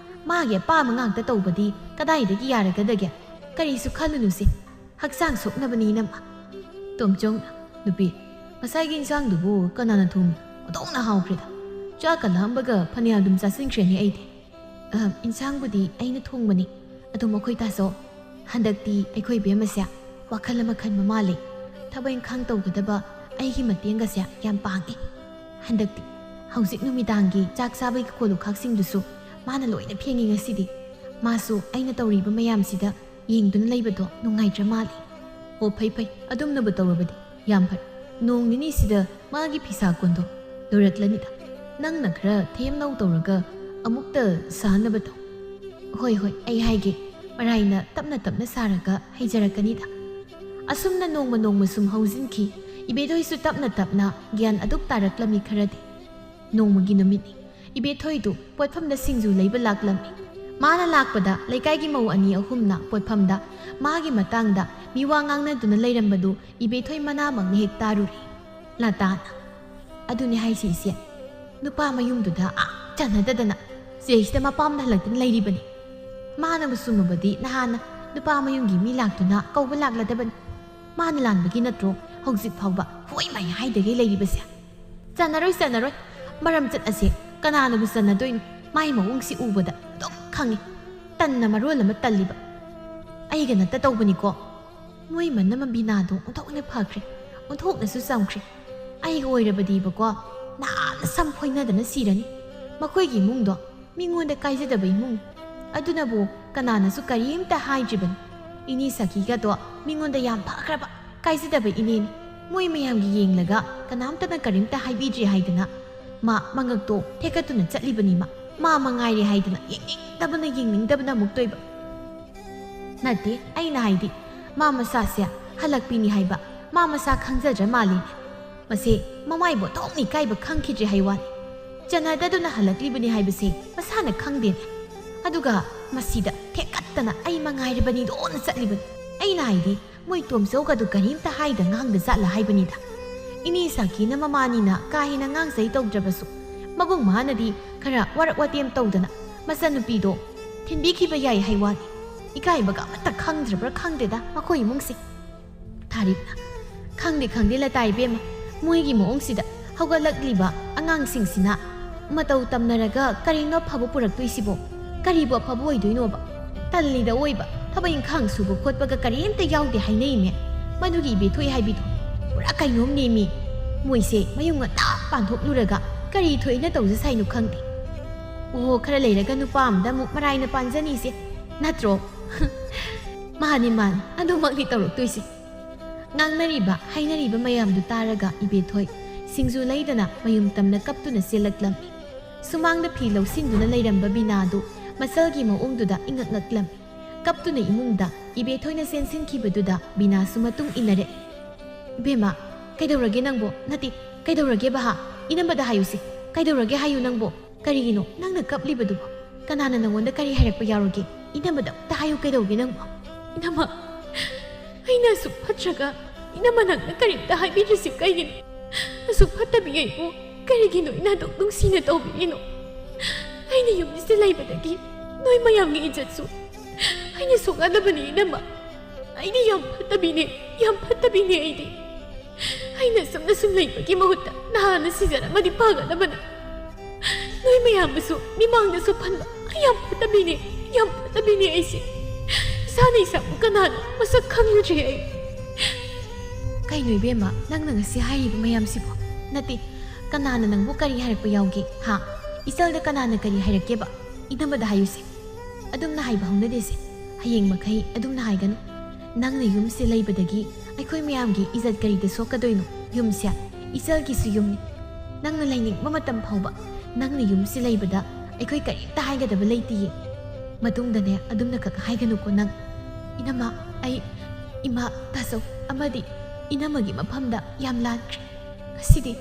ꯃꯥꯒꯤ ꯑꯄꯥꯝꯕ ꯉꯥꯛꯇ ꯇꯧꯕꯗꯤ ꯀꯗꯥꯏꯗꯒꯤ ꯌꯥꯔꯒꯗꯒꯦ? ꯀꯔꯤꯁꯨ ꯈꯜꯂꯨꯅꯨꯁꯦ, ꯍꯛꯆꯥꯡ ꯁꯣꯛꯅꯕꯅꯤ ꯏꯅꯝꯃ꯫ ꯇꯣꯝꯆꯧꯅ, "ꯅꯨꯄꯤ, ꯉꯁꯥꯏꯒꯤ ꯏꯟꯁꯥꯡꯗꯨꯕꯨ ꯀꯅꯥꯅ ꯊꯣꯡꯉꯤ? ꯑꯣꯟꯊꯣꯛꯅ ꯍꯥꯎꯈ꯭ꯔꯦꯗ꯫ ꯆꯥꯛꯀ ꯂꯥꯝꯕꯒ ꯐꯅꯌꯥꯝ ꯑꯗꯨꯝ ꯆꯥꯁꯤꯟꯈ꯭ꯔꯦꯅꯦ ꯑꯩꯗꯤ꯫" "ꯑ, ꯏꯟꯁꯥꯡꯕꯨꯗꯤ ꯑꯩꯅ ꯊꯣꯡꯕꯅꯤ꯫ ꯑꯗꯨꯝ ꯑꯩꯈꯣꯏ ꯇꯥꯆꯧ, ꯍꯟꯗꯛꯇꯤ ꯑꯩꯈꯣꯏ ꯏꯕꯦꯝꯃꯁꯦ ꯋꯥꯈꯜ ꯑꯃ ꯈꯟꯕ ꯃꯥꯜꯂꯦ꯫ ꯊꯕꯛ ꯏꯪꯈꯥꯡ ꯇꯧꯒꯗꯕ ꯑꯩꯒꯤ ꯃꯇꯦꯡꯒꯁꯦ ꯌꯥꯝ ꯄꯥꯡꯉꯦ꯫ ꯍꯟꯗꯛꯇꯤ ꯍꯧꯖꯤꯛ ꯅꯨꯃꯤꯗꯥꯡꯒꯤ ꯆꯥꯛ ꯆꯥꯕꯒꯤ ꯀꯣꯜꯂꯨꯈꯥꯛꯁꯤꯡꯗꯨꯁꯨ ꯃꯥꯅ ꯂꯣꯏꯅ ꯐꯦꯡꯉꯤ ꯉꯁꯤꯗꯤ꯫ ꯃꯥꯁꯨ ꯑꯩꯅ ꯇꯧꯔꯤꯕ ꯃꯌꯥꯝꯁꯤꯗ ꯌꯦꯡꯗꯨꯅ ꯂꯩꯕꯗꯣ ꯅꯨꯡꯉꯥꯏꯇ꯭ꯔ ꯃꯥꯜꯂꯦ꯫" "ꯑꯣ, ꯐꯩ ꯐꯩ, ꯑꯗꯨꯝꯅꯕꯨ ꯇꯧꯔꯕꯗꯤ ꯌꯥꯝ ꯐꯔꯦ꯫ ꯅꯣꯡ ꯅꯤꯅꯤꯁꯤꯗ ꯃꯥꯒꯤ ꯐꯤꯁꯥ ꯀꯣꯟꯗꯣ ꯂꯣꯏꯔꯛꯂꯅꯤꯗ꯫ ꯅꯪꯅ ꯈꯔ ꯊꯦꯝꯅꯧ ꯇꯧꯔꯒ ꯑꯃꯨꯛꯇ ꯁꯥꯅꯕ ꯇꯧ꯫" "ꯍꯣꯏ ꯍꯣꯏ, ꯑꯩ ꯍꯥꯏꯒꯦ, ꯃꯔꯥꯏꯅ ꯇꯞꯅ ꯇꯞꯅ ꯁꯥꯔꯒ ꯍꯩꯖꯔꯛꯀꯅꯤꯗ꯫" ꯑꯁꯨꯝꯅ ꯅꯣꯡꯃ ꯅꯣꯡꯃ ꯁꯨꯝ ꯍꯧꯖꯤꯟꯈꯤ꯫ ꯏꯕꯦꯗꯣꯏꯁꯨ ꯇꯞꯅ ꯇꯞꯅ ꯒ꯭ꯌꯥꯟ ꯑꯗꯨꯝ ꯇꯥꯔꯛꯂꯝꯃꯤ ꯈꯔꯗꯤ꯫ ꯅꯣꯡꯃꯒꯤ ꯅꯨꯃꯤꯠꯅꯤ꯫ ꯏꯕꯦꯊꯣꯏꯗꯨ ꯄꯣꯠꯐꯝꯗ ꯁꯤꯡꯖꯨ ꯂꯩꯕ ꯂꯥꯛꯂꯝꯃꯤ꯫ ꯃꯥꯅ ꯂꯥꯛꯄꯗ ꯂꯩꯀꯥꯏꯒꯤ ꯃꯧ ꯑꯅꯤ ꯑꯍꯨꯝꯅ ꯄꯣꯠꯐꯝꯗ ꯃꯥꯒꯤ ꯃꯇꯥꯡꯗ ꯃꯤꯋꯥ ꯉꯥꯡꯅꯗꯨꯅ ꯂꯩꯔꯝꯕꯗꯨ ꯏꯕꯦꯊꯣꯏ ꯃꯅꯥꯃꯛꯅ ꯍꯦꯛ ꯇꯥꯔꯨꯔꯦ꯫ ꯂꯇꯥꯅ, ꯑꯗꯨꯅꯦ ꯍꯥꯏꯁꯦ ꯏꯆꯦ, ꯅꯨꯄꯥ ꯃꯌꯨꯝꯗꯨꯗ ꯑꯥ ꯆꯟꯅꯗꯗꯅ ꯁꯤꯗꯩꯁꯤꯗ ꯃꯄꯥꯝꯗ ꯍꯜꯂꯛꯇꯅ ꯂꯩꯔꯤꯕꯅꯤ꯫ ꯃꯥꯅꯕꯨ ꯆꯨꯝꯃꯕꯗꯤ ꯅꯍꯥꯟꯅ ꯅꯨꯄꯥ ꯃꯌꯨꯝꯒꯤ ꯃꯤ ꯂꯥꯛꯇꯨꯅ ꯀꯧꯕ ꯂꯥꯛꯂꯗꯕꯅꯤ꯫ ꯃꯥꯅ ꯂꯥꯟꯕꯒꯤ ꯅꯠꯇ꯭ꯔꯣ ꯍꯧꯖꯤꯛ ꯐꯥꯎꯕ ꯍꯣꯏ ꯃꯥꯏ ꯍꯥꯏꯗꯒꯩ ꯂꯩꯔꯤꯕꯁꯦ? ꯆꯟꯅꯔꯣꯏ, ꯆꯟꯅꯔꯣꯏ꯫ ꯃꯔꯝ ꯆꯠ ꯑꯁꯦ ꯀꯅꯥꯅꯕꯨ ꯆꯟꯅꯗꯣꯏꯅꯣ? ꯃꯥꯏ ꯃꯑꯣꯡꯁꯤ ꯎꯕꯗ ꯑꯗꯨꯝ ꯈꯪꯉꯤ꯫ ꯇꯟꯅ ꯃꯔꯣꯜ ꯑꯃ ꯇꯜꯂꯤꯕ꯫ ꯑꯩꯒ ꯅꯠꯇ ꯇꯧꯕꯅꯤꯀꯣ꯫ ꯃꯣꯏ ꯃꯅꯝ ꯕꯤꯅꯥꯗꯣ ꯑꯣꯟꯊꯣꯛꯅ ꯐꯈ꯭ꯔꯦ, ꯑꯣꯟꯊꯣꯛꯅꯁꯨ ꯆꯝꯈ꯭ꯔꯦ꯫ ꯑꯩꯒ ꯑꯣꯏꯔꯕꯗꯤꯕꯀꯣ, ꯅꯍꯥꯟꯅ ꯁꯝ ꯐꯣꯏꯅꯗꯅ ꯁꯤꯔꯅꯤ꯫ ꯃꯈꯣꯏꯒꯤ ꯏꯃꯨꯡꯗꯣ ꯃꯤꯉꯣꯟꯗ ꯀꯥꯏꯖꯗꯕ ꯏꯃꯨꯡ꯫ ꯑꯗꯨꯅꯕꯨ ꯀꯅꯥꯅꯁꯨ ꯀꯔꯤꯝꯇ ꯍꯥꯏꯗ꯭ꯔꯤꯕꯅꯤ꯫ ꯏꯅꯦ ꯁꯈꯤꯒꯗꯣ ꯃꯤꯉꯣꯟꯗ ꯌꯥꯝ ꯐꯈ꯭ꯔꯕ, ꯀꯥꯏꯖꯗꯕ ꯏꯅꯦꯅꯤ꯫ ꯃꯣꯏ ꯃꯌꯥꯝꯒꯤ ꯌꯦꯡꯂꯒ ꯀꯅꯥꯝꯇꯅ ꯀꯔꯤꯝꯇ ꯍꯥꯏꯕꯤꯗ꯭ꯔꯤ ꯍꯥꯏꯗꯅ ꯃꯥ ꯃꯉꯛꯇꯣ ꯊꯦꯛꯀꯠꯇꯨꯅ ꯆꯠꯂꯤꯕꯅꯤ꯫ ꯃꯥ, ꯃꯥ ꯃꯉꯥꯏꯔꯦ ꯍꯥꯏꯗꯅ ꯌꯦꯡꯅꯤꯡꯗꯕꯅ, ꯌꯦꯡꯅꯤꯡꯗꯕꯅ ꯑꯃꯨꯛꯇꯣꯏꯕ꯫ ꯅꯠꯇꯦ, ꯑꯩꯅ ꯍꯥꯏꯗꯤ ꯃꯥ ꯃꯁꯥꯁꯦ ꯍꯜꯂꯛꯄꯤꯅꯤ ꯍꯥꯏꯕ ꯃꯥ ꯃꯁꯥ ꯈꯪꯖꯗ꯭ꯔ ꯃꯥꯜꯂꯤꯅꯦ꯫ ꯃꯁꯦ ꯃꯃꯥꯏꯕꯨ ꯑꯣꯟꯊꯣꯛꯅ ꯏꯀꯥꯏꯕ ꯈꯪꯈꯤꯗ꯭ꯔꯦ ꯍꯥꯏ ꯋꯥꯅꯤ꯫ ꯆꯟꯅꯗꯗꯨꯅ ꯍꯜꯂꯛꯂꯤꯕꯅꯤ ꯍꯥꯏꯕꯁꯦ ꯃꯁꯥꯅ ꯈꯪꯗꯦꯅꯦ꯫ ꯑꯗꯨꯒ ꯃꯁꯤꯗ ꯊꯦꯛꯀꯠꯇꯅ ꯑꯩ ꯃꯉꯥꯏꯔꯕꯅꯤꯗꯣꯅ ꯆꯠꯂꯤꯕꯅꯤ꯫ ꯑꯩꯅ ꯍꯥꯏꯗꯤ ꯃꯣꯏ ꯇꯣꯝꯆꯧꯒꯗꯨ ꯀꯔꯤꯝꯇ ꯍꯥꯏꯗ ꯉꯥꯡꯗ ꯖꯥꯠꯂ ꯍꯥꯏꯕꯅꯤꯗ꯫ ꯏꯅꯦ ꯁꯥꯀꯤꯅ ꯃꯃꯥꯅꯤꯅ ꯀꯥ ꯍꯦꯟꯅ ꯉꯥꯡꯖꯩ ꯇꯧꯗ꯭ꯔꯕꯁꯨ, ꯃꯕꯨꯡ ꯃꯥꯅꯗꯤ ꯈꯔ ꯋꯥꯔꯛ ꯋꯥꯇꯦꯝ ꯇꯧꯗꯅ ꯃꯆꯟꯅꯨꯄꯤꯗꯣ ꯊꯤꯟꯕꯤꯈꯤꯕ ꯌꯥꯏ ꯍꯥꯏ ꯋꯥꯅꯤ꯫ ꯏꯀꯥꯏꯕꯒ ꯑꯃꯠꯇ ꯈꯪꯗ꯭ꯔꯕ꯭ꯔꯥ ꯈꯪꯗꯦꯗ ꯃꯈꯣꯏ ꯏꯃꯨꯡꯁꯦ꯫ ꯊꯥꯔꯤꯛꯅ, "ꯈꯪꯗꯦ, ꯈꯪꯗꯦ ꯂꯇꯥ ꯏꯕꯦꯝꯃ, ꯃꯣꯏꯒꯤ ꯃꯑꯣꯡꯁꯤꯗ ꯍꯧꯒꯠꯂꯛꯂꯤꯕ ꯑꯉꯥꯡꯁꯤꯡꯁꯤꯅ ꯃꯇꯧ ꯇꯝꯅꯔꯒ ꯀꯔꯤꯅꯣ ꯑꯐꯕ ꯄꯨꯔꯛꯇꯣꯏꯁꯤꯕꯣ? ꯀꯔꯤꯕꯨ ꯑꯐꯕ ꯑꯣꯏꯗꯣꯏꯅꯣꯕ? ꯇꯜꯂꯤꯗ ꯑꯣꯏꯕ, ꯊꯕꯛ ꯏꯪꯈꯥꯡ ꯁꯨꯕ ꯈꯣꯠꯄꯒ ꯀꯔꯤꯝꯇ ꯌꯥꯎꯗꯦ ꯍꯥꯏꯅꯩꯃꯦ꯫ ꯃꯗꯨꯒꯤ ꯏꯕꯦꯊꯣꯏ ꯍꯥꯏꯕꯤꯗꯣ ꯄꯨꯔꯥ ꯀꯩꯅꯣꯝꯅꯦꯃꯤ꯫ ꯃꯣꯏꯁꯦ ꯃꯌꯨꯝ ꯉꯟꯇꯥ ꯄꯥꯟꯊꯣꯛꯂꯨꯔꯒ ꯀꯔꯤ ꯊꯣꯛꯏꯅ ꯇꯧꯖ ꯁꯥꯏꯅꯣ ꯈꯪꯗꯦ꯫ ꯑꯣꯍꯣ, ꯈꯔ ꯂꯩꯔꯒ ꯅꯨꯄꯥ ꯑꯝꯗ ꯑꯃꯨꯛ ꯃꯔꯥꯏꯅ ꯄꯥꯟꯖꯅꯤꯁꯦ, ꯅꯠꯇ꯭ꯔꯣ?" ꯃꯥꯅꯤ, ꯃꯥꯅꯤ, ꯑꯗꯨꯃꯛꯅꯤ ꯇꯧꯔꯛꯇꯣꯏꯁꯦ꯫ ꯉꯥꯡꯅꯔꯤꯕ, ꯍꯥꯏꯅꯔꯤꯕ ꯃꯌꯥꯝꯗꯨ ꯇꯥꯔꯒ ꯏꯕꯦꯊꯣꯏ ꯁꯤꯡꯖꯨ ꯂꯩꯗꯅ ꯃꯌꯨꯝ ꯇꯝꯅ ꯀꯞꯇꯨꯅ ꯆꯦꯜꯂꯛꯂꯝꯃꯤ꯫ ꯁꯨꯃꯥꯡꯗ ꯐꯤ ꯂꯧꯁꯤꯟꯗꯨꯅ ꯂꯩꯔꯝꯕ ꯕꯤꯅꯥꯗꯨ ꯃꯆꯜꯒꯤ ꯃꯑꯣꯡꯗꯨꯗ ꯏꯉꯛ ꯉꯛꯂꯝꯃꯤ꯫ ꯀꯞꯇꯨꯅ ꯏꯃꯨꯡꯗ ꯏꯕꯦꯊꯣꯏꯅ ꯆꯦꯟꯁꯤꯟꯈꯤꯕꯗꯨꯗ ꯕꯤꯅꯥꯁꯨ ꯃꯇꯨꯡ ꯏꯟꯅꯔꯦ꯫ "ꯏꯕꯦꯝꯃ, ꯀꯩꯗꯧꯔꯒꯦ ꯅꯪꯕꯣ? ꯅꯠꯇꯦ, ꯀꯩꯗꯧꯔꯒꯦ ꯕꯍꯥ? ꯏꯅꯝꯕꯗ ꯍꯥꯏꯌꯨꯁꯦ, ꯀꯩꯗꯧꯔꯒꯦ ꯍꯥꯏꯌꯨ ꯅꯪꯕꯣ?" "ꯀꯔꯤꯒꯤꯅꯣ ꯅꯪꯅ ꯀꯞꯂꯤꯕꯗꯨꯕꯣ? ꯀꯅꯥꯅ ꯅꯪꯉꯣꯟꯗ ꯀꯔꯤ ꯍꯥꯏꯔꯛꯄ ꯌꯥꯎꯔꯒꯦ? ꯏꯅꯝꯃꯗ ꯑꯝꯇ ꯍꯥꯏꯌꯨ, ꯀꯩꯗꯧꯒꯦ ꯅꯪꯕꯣ?" "ꯏꯅꯝꯃ, ꯑꯩꯅ ꯑꯁꯨꯛ ꯐꯠꯇ꯭ꯔꯒ ꯏꯅꯝꯃ ꯅꯪꯅ ꯀꯔꯤꯝꯇ ꯍꯥꯏꯕꯤꯗ꯭ꯔꯤꯁꯤ ꯀꯩꯒꯤꯅꯣ?" ꯑꯁꯨꯛ ꯐꯠꯇꯕꯤ ꯑꯩꯕꯨ ꯀꯔꯤꯒꯤꯅꯣ ꯏꯅꯥꯗꯨ ꯅꯨꯡꯁꯤꯅ ꯇꯧꯕꯤꯔꯤꯅꯣ? ꯑꯩꯅ ꯌꯨꯝꯁꯤꯗ ꯂꯩꯕꯗꯒꯤ ꯅꯣꯏ ꯃꯌꯥꯝꯒꯤ ꯏꯖꯠꯁꯨ ꯑꯩꯅ ꯁꯣꯛꯅꯗꯕꯅꯤ ꯏꯅꯝꯃ꯫ ꯑꯩꯗꯤ ꯌꯥꯝ ꯐꯠꯇꯕꯤꯅꯦ, ꯌꯥꯝ ꯐꯠꯇꯕꯤꯅꯦ ꯑꯩꯗꯤ꯫ ꯑꯩꯅ ꯁꯨꯝꯅ ꯁꯨꯝ ꯂꯩꯕꯒꯤ ꯃꯍꯨꯠꯇ ꯅꯍꯥꯟꯅ ꯁꯤꯖꯔꯝꯃꯗꯤ ꯐꯒꯗꯕꯅꯤ꯫ ꯅꯣꯏ ꯃꯌꯥꯝꯕꯨꯁꯨ ꯃꯤꯃꯥꯡꯗ ꯁꯣꯛꯍꯟꯕ꯫ ꯑꯩ ꯌꯥꯝ ꯐꯠꯇꯕꯤꯅꯦ, ꯌꯥꯝ ꯐꯠꯇꯕꯤꯅꯦ ꯑꯩꯁꯦ꯫ ꯏꯁꯥꯅ ꯏꯁꯥꯕꯨ ꯀꯅꯥꯅꯣ ꯃꯁꯛ ꯈꯪꯂꯨꯗ꯭ꯔꯦ ꯑꯩ꯫ ꯀꯩꯅꯣ ꯏꯕꯦꯝꯃ, ꯅꯪꯅ ꯉꯁꯤ ꯍꯥꯏꯔꯤꯕ ꯃꯌꯥꯝꯁꯤꯕꯣ? ꯅꯠꯇꯦ, ꯀꯅꯥꯅ ꯅꯪꯕꯨ ꯀꯔꯤ ꯍꯥꯏꯔꯛꯄ ꯌꯥꯎꯒꯦ? ꯍꯥ? ꯏꯆꯜꯗ ꯀꯅꯥꯅ ꯀꯔꯤ ꯍꯥꯏꯔꯛꯀꯦꯕ? ꯏꯅꯝꯃꯗ ꯍꯥꯏꯌꯨꯁꯦ꯫ ꯑꯗꯨꯝꯅ ꯍꯥꯏꯕ ꯍꯧꯅꯗꯦꯁꯦ꯫ ꯍꯌꯦꯡ ꯃꯈꯩ ꯑꯗꯨꯝꯅ ꯍꯥꯏꯒꯅꯨ꯫ ꯅꯪꯅ ꯌꯨꯝꯁꯦ ꯂꯩꯕꯗꯒꯤ ꯑꯩꯈꯣꯏ ꯃꯌꯥꯝꯒꯤ ꯏꯖꯠ ꯀꯔꯤꯗ ꯁꯣꯛꯀꯗꯣꯏꯅꯣ? ꯌꯨꯝꯁꯦ ꯏꯆꯜꯒꯤꯁꯨ ꯌꯨꯝꯅꯤ꯫ ꯅꯪꯅ ꯂꯩꯅꯤꯡꯕ ꯃꯇꯝ ꯐꯥꯎꯕ ꯅꯪꯅ ꯌꯨꯝꯁꯦ ꯂꯩꯕꯗ ꯑꯩꯈꯣꯏ ꯀꯔꯤꯝꯇ ꯍꯥꯏꯒꯗꯕ ꯂꯩꯇꯤꯌꯦ꯫ ꯃꯇꯨꯡꯗꯅꯦ ꯑꯗꯨꯝꯅ ꯈꯛ ꯍꯥꯏꯒꯅꯨꯀꯣ ꯅꯪ꯫ ꯏꯅꯝꯃ, ꯑꯩ ꯏꯃꯥ, ꯇꯥꯆꯧ ꯑꯃꯗꯤ ꯏꯅꯝꯃꯒꯤ ꯃꯐꯝꯗ ꯌꯥꯝ ꯂꯥꯟꯈ꯭ꯔꯦ꯫ ꯉꯁꯤꯗꯤ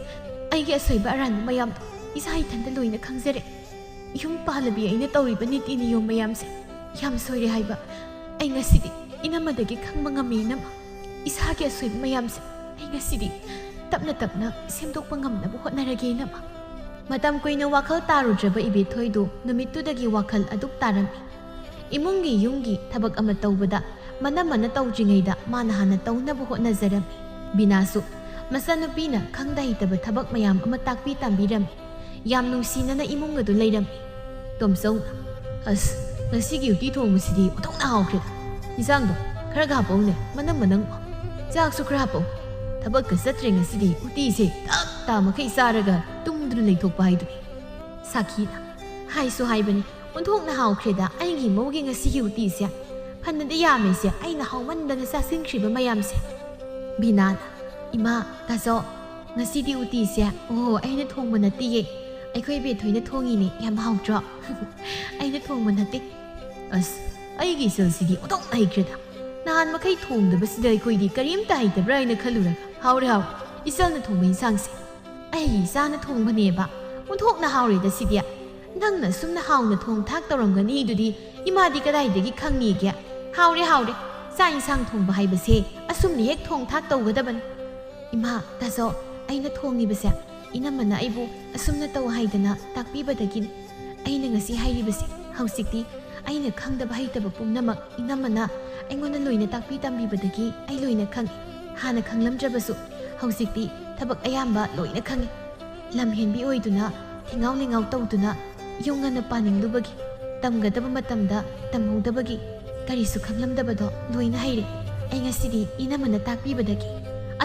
ꯑꯩꯒꯤ ꯑꯁꯣꯏꯕ ꯑꯔꯥꯟꯕ ꯃꯌꯥꯝꯗꯣ ꯏꯁꯥ ꯏꯊꯟꯇ ꯂꯣꯏꯅ ꯈꯪꯖꯔꯦ꯫ ꯌꯨꯝ ꯄꯥꯜꯂꯕꯤ ꯑꯩꯅ ꯇꯧꯔꯤꯕ ꯅꯤꯇꯤ ꯅꯤꯌꯣꯝ ꯃꯌꯥꯝꯁꯦ ꯌꯥꯝ ꯁꯣꯏꯔꯦ ꯍꯥꯏꯕ ꯑꯩ ꯉꯁꯤꯗꯤ ꯏꯅꯝꯃꯗꯒꯤ ꯈꯪꯕ ꯉꯝꯃꯤ ꯏꯅꯝꯃ꯫ ꯏꯁꯥꯒꯤ ꯑꯁꯣꯏꯕ ꯃꯌꯥꯝꯁꯦ ꯑꯩ ꯉꯁꯤꯗꯤ ꯇꯞꯅ ꯇꯞꯅ ꯁꯦꯝꯗꯣꯛꯄ ꯉꯝꯅꯕ ꯍꯣꯠꯅꯔꯒꯦ ꯏꯅꯝꯃ꯫ ꯃꯇꯝ ꯀꯨꯏꯅ ꯋꯥꯈꯜ ꯇꯥꯔꯨꯗ꯭ꯔꯕ ꯏꯕꯦꯊꯣꯏꯗꯨ ꯅꯨꯃꯤꯠꯇꯨꯗꯒꯤ ꯋꯥꯈꯜ ꯑꯗꯨꯛ ꯇꯥꯔꯝꯃꯤ꯫ ꯏꯃꯨꯡꯒꯤ ꯌꯨꯝꯒꯤ ꯊꯕꯛ ꯑꯃ ꯇꯧꯕꯗ ꯃꯅꯝꯃꯅ ꯇꯧꯗ꯭ꯔꯤꯉꯩꯗ ꯃꯥꯅ ꯍꯥꯟꯅ ꯇꯧꯅꯕ ꯍꯣꯠꯅꯖꯔꯝꯃꯤ꯫ ꯕꯤꯅꯥꯁꯨ ꯃꯆꯥꯅꯨꯄꯤꯅ ꯈꯪꯗ ꯍꯩꯇꯕ ꯊꯕꯛ ꯃꯌꯥꯝ ꯑꯃ ꯇꯥꯛꯄꯤ ꯇꯝꯕꯤꯔꯝꯃꯤ꯫ ꯌꯥꯝ ꯅꯨꯡꯁꯤꯅꯅ ꯏꯃꯨꯡ ꯑꯗꯨ ꯂꯩꯔꯝꯃꯤ꯫ ꯇꯣꯝꯆꯧꯅ, "ꯑꯁ, ꯉꯁꯤꯒꯤ ꯎꯇꯤ ꯊꯣꯡꯕꯁꯤꯗꯤ ꯑꯣꯟꯊꯣꯛꯅ ꯍꯥꯎꯈ꯭ꯔꯦꯗ꯫ ꯏꯟꯁꯥꯡꯗꯣ ꯈꯔꯒ ꯍꯥꯞꯄꯧꯅꯦ, ꯃꯅꯝ ꯃꯅꯝ꯫ ꯆꯥꯛꯁꯨ ꯈꯔ ꯍꯥꯞꯄꯧ꯫ ꯊꯕꯛꯀ ꯆꯠꯇ꯭ꯔꯦ ꯉꯁꯤꯗꯤ, ꯎꯇꯤꯁꯦ ꯇꯞ ꯇꯥ ꯃꯈꯩ ꯆꯥꯔꯒ ꯇꯨꯝꯗꯨꯅ ꯂꯩꯊꯣꯛꯄ ꯍꯥꯏꯗꯨꯅꯤ"꯫ ꯁꯥꯈꯤꯅ, "ꯍꯥꯏꯁꯨ ꯍꯥꯏꯕꯅꯤ, ꯑꯣꯟꯊꯣꯛꯅ ꯍꯥꯎꯈ꯭ꯔꯦꯗ ꯑꯩꯒꯤ ꯃꯧꯒꯤ ꯉꯁꯤꯒꯤ ꯎꯇꯤꯁꯦ꯫ ꯐꯅꯗꯤ ꯌꯥꯝꯃꯤꯁꯦ ꯑꯩꯅ ꯍꯥꯎꯃꯟꯗꯅ ꯆꯥꯁꯤꯟꯈ꯭ꯔꯤꯕ ꯃꯌꯥꯝꯁꯦ"꯫ ꯕꯤꯅꯥꯅ, "ꯏꯃꯥ, ꯇꯥꯆꯧ, ꯉꯁꯤꯗꯤ ꯎꯇꯤꯁꯦ, ꯑꯣ, ꯑꯩꯅ ꯊꯣꯡꯕ ꯅꯠꯇꯤꯌꯦ, ꯑꯩꯈꯣꯏ ꯕꯦꯊꯣꯏꯅ ꯊꯣꯡꯉꯤꯅꯦ꯫ ꯌꯥꯝ ꯍꯥꯎꯇ꯭ꯔꯣ?" "ꯑꯩꯅ ꯊꯣꯡꯕ ꯅꯠꯇꯦ꯫ ꯑꯁ, ꯑꯩꯒꯤ ꯏꯆꯜꯁꯤꯗꯤ ꯑꯣꯟꯊꯣꯛꯅ ꯍꯩꯈ꯭ꯔꯦꯗ꯫ ꯅꯍꯥꯟ ꯃꯈꯩ ꯊꯣꯡꯗꯕꯁꯤꯗ ꯑꯩꯈꯣꯏꯗꯤ ꯀꯔꯤꯝꯇ ꯍꯩꯇꯕ꯭ꯔꯥ ꯍꯥꯏꯅ ꯈꯜꯂꯨꯔꯒ ꯍꯥꯎꯔꯦ, ꯍꯥꯎꯔꯦ꯫ ꯏꯆꯜꯅ ꯊꯣꯡꯕ ꯏꯟꯁꯥꯡꯁꯦ ꯑꯩꯒꯤ ꯏꯆꯥꯅ ꯊꯣꯡꯕꯅꯦꯕ꯫ ꯑꯣꯟꯊꯣꯛꯅ ꯍꯥꯎꯔꯦꯗ ꯁꯤꯗꯤ꯫ ꯅꯪꯅ ꯁꯨꯝꯅ ꯍꯥꯎꯅ ꯊꯣꯡ ꯊꯥꯛ ꯇꯧꯔꯝꯒꯅꯤ ꯑꯗꯨꯗꯤ ꯏꯃꯥꯗꯤ ꯀꯗꯥꯏꯗꯒꯤ ꯈꯪꯅꯤꯒꯦ? ꯍꯥꯎꯔꯦ, ꯍꯥꯎꯔꯦ꯫ ꯆꯥꯛ ꯏꯟꯁꯥꯡ ꯊꯣꯡꯕ ꯍꯥꯏꯕꯁꯦ ꯑꯁꯨꯝꯅ ꯍꯦꯛ ꯊꯣꯡ ꯊꯥꯛ ꯇꯧꯒꯗꯕꯅꯤ"꯫ "ꯏꯃꯥ, ꯇꯥꯆꯧ, ꯑꯩꯅ ꯊꯣꯡꯂꯤꯕꯁꯦ ꯏꯅꯝꯃꯅ ꯑꯩꯕꯨ ꯑꯁꯨꯝꯅ ꯇꯧ ꯍꯥꯏꯗꯅ ꯇꯥꯛꯄꯤꯕꯗꯒꯤꯅꯤ꯫ ꯑꯩꯅ ꯉꯁꯤ ꯍꯥꯏꯔꯤꯕꯁꯤ ꯍꯧꯖꯤꯛꯇꯤ ꯑꯩꯅ ꯈꯪꯗꯕ ꯍꯩꯇꯕ ꯄꯨꯝꯅꯃꯛ ꯏꯅꯝꯃꯅ ꯑꯩꯉꯣꯟꯗ ꯂꯣꯏꯅ ꯇꯥꯛꯄꯤ ꯇꯝꯕꯤꯕꯗꯒꯤ ꯑꯩ ꯂꯣꯏꯅ ꯈꯪꯉꯤ꯫ ꯍꯥꯟꯅ ꯈꯪꯂꯝꯗ꯭ꯔꯕꯁꯨ ꯍꯧꯖꯤꯛꯇꯤ ꯊꯕꯛ ꯑꯌꯥꯝꯕ ꯂꯣꯏꯅ ꯈꯪꯉꯤ꯫ ꯂꯝ ꯍꯦꯟꯕꯤ ꯑꯣꯏꯗꯨꯅ, ꯊꯤꯉꯥꯎ ꯂꯤꯉꯥꯎ ꯇꯧꯗꯨꯅ, ꯌꯨꯝ ꯉꯟꯅ ꯄꯥꯅꯤꯡꯂꯨꯕꯒꯤ, ꯇꯝꯒꯗꯕ ꯃꯇꯝꯗ ꯇꯝꯍꯧꯗꯕꯒꯤ, ꯀꯔꯤꯁꯨ ꯈꯪꯂꯝꯗꯕꯗꯣ ꯂꯣꯏꯅ ꯍꯩꯔꯦ꯫ ꯑꯩ ꯉꯁꯤꯗꯤ ꯏꯅꯝꯃꯅ ꯇꯥꯛꯄꯤꯕꯗꯒꯤ꯫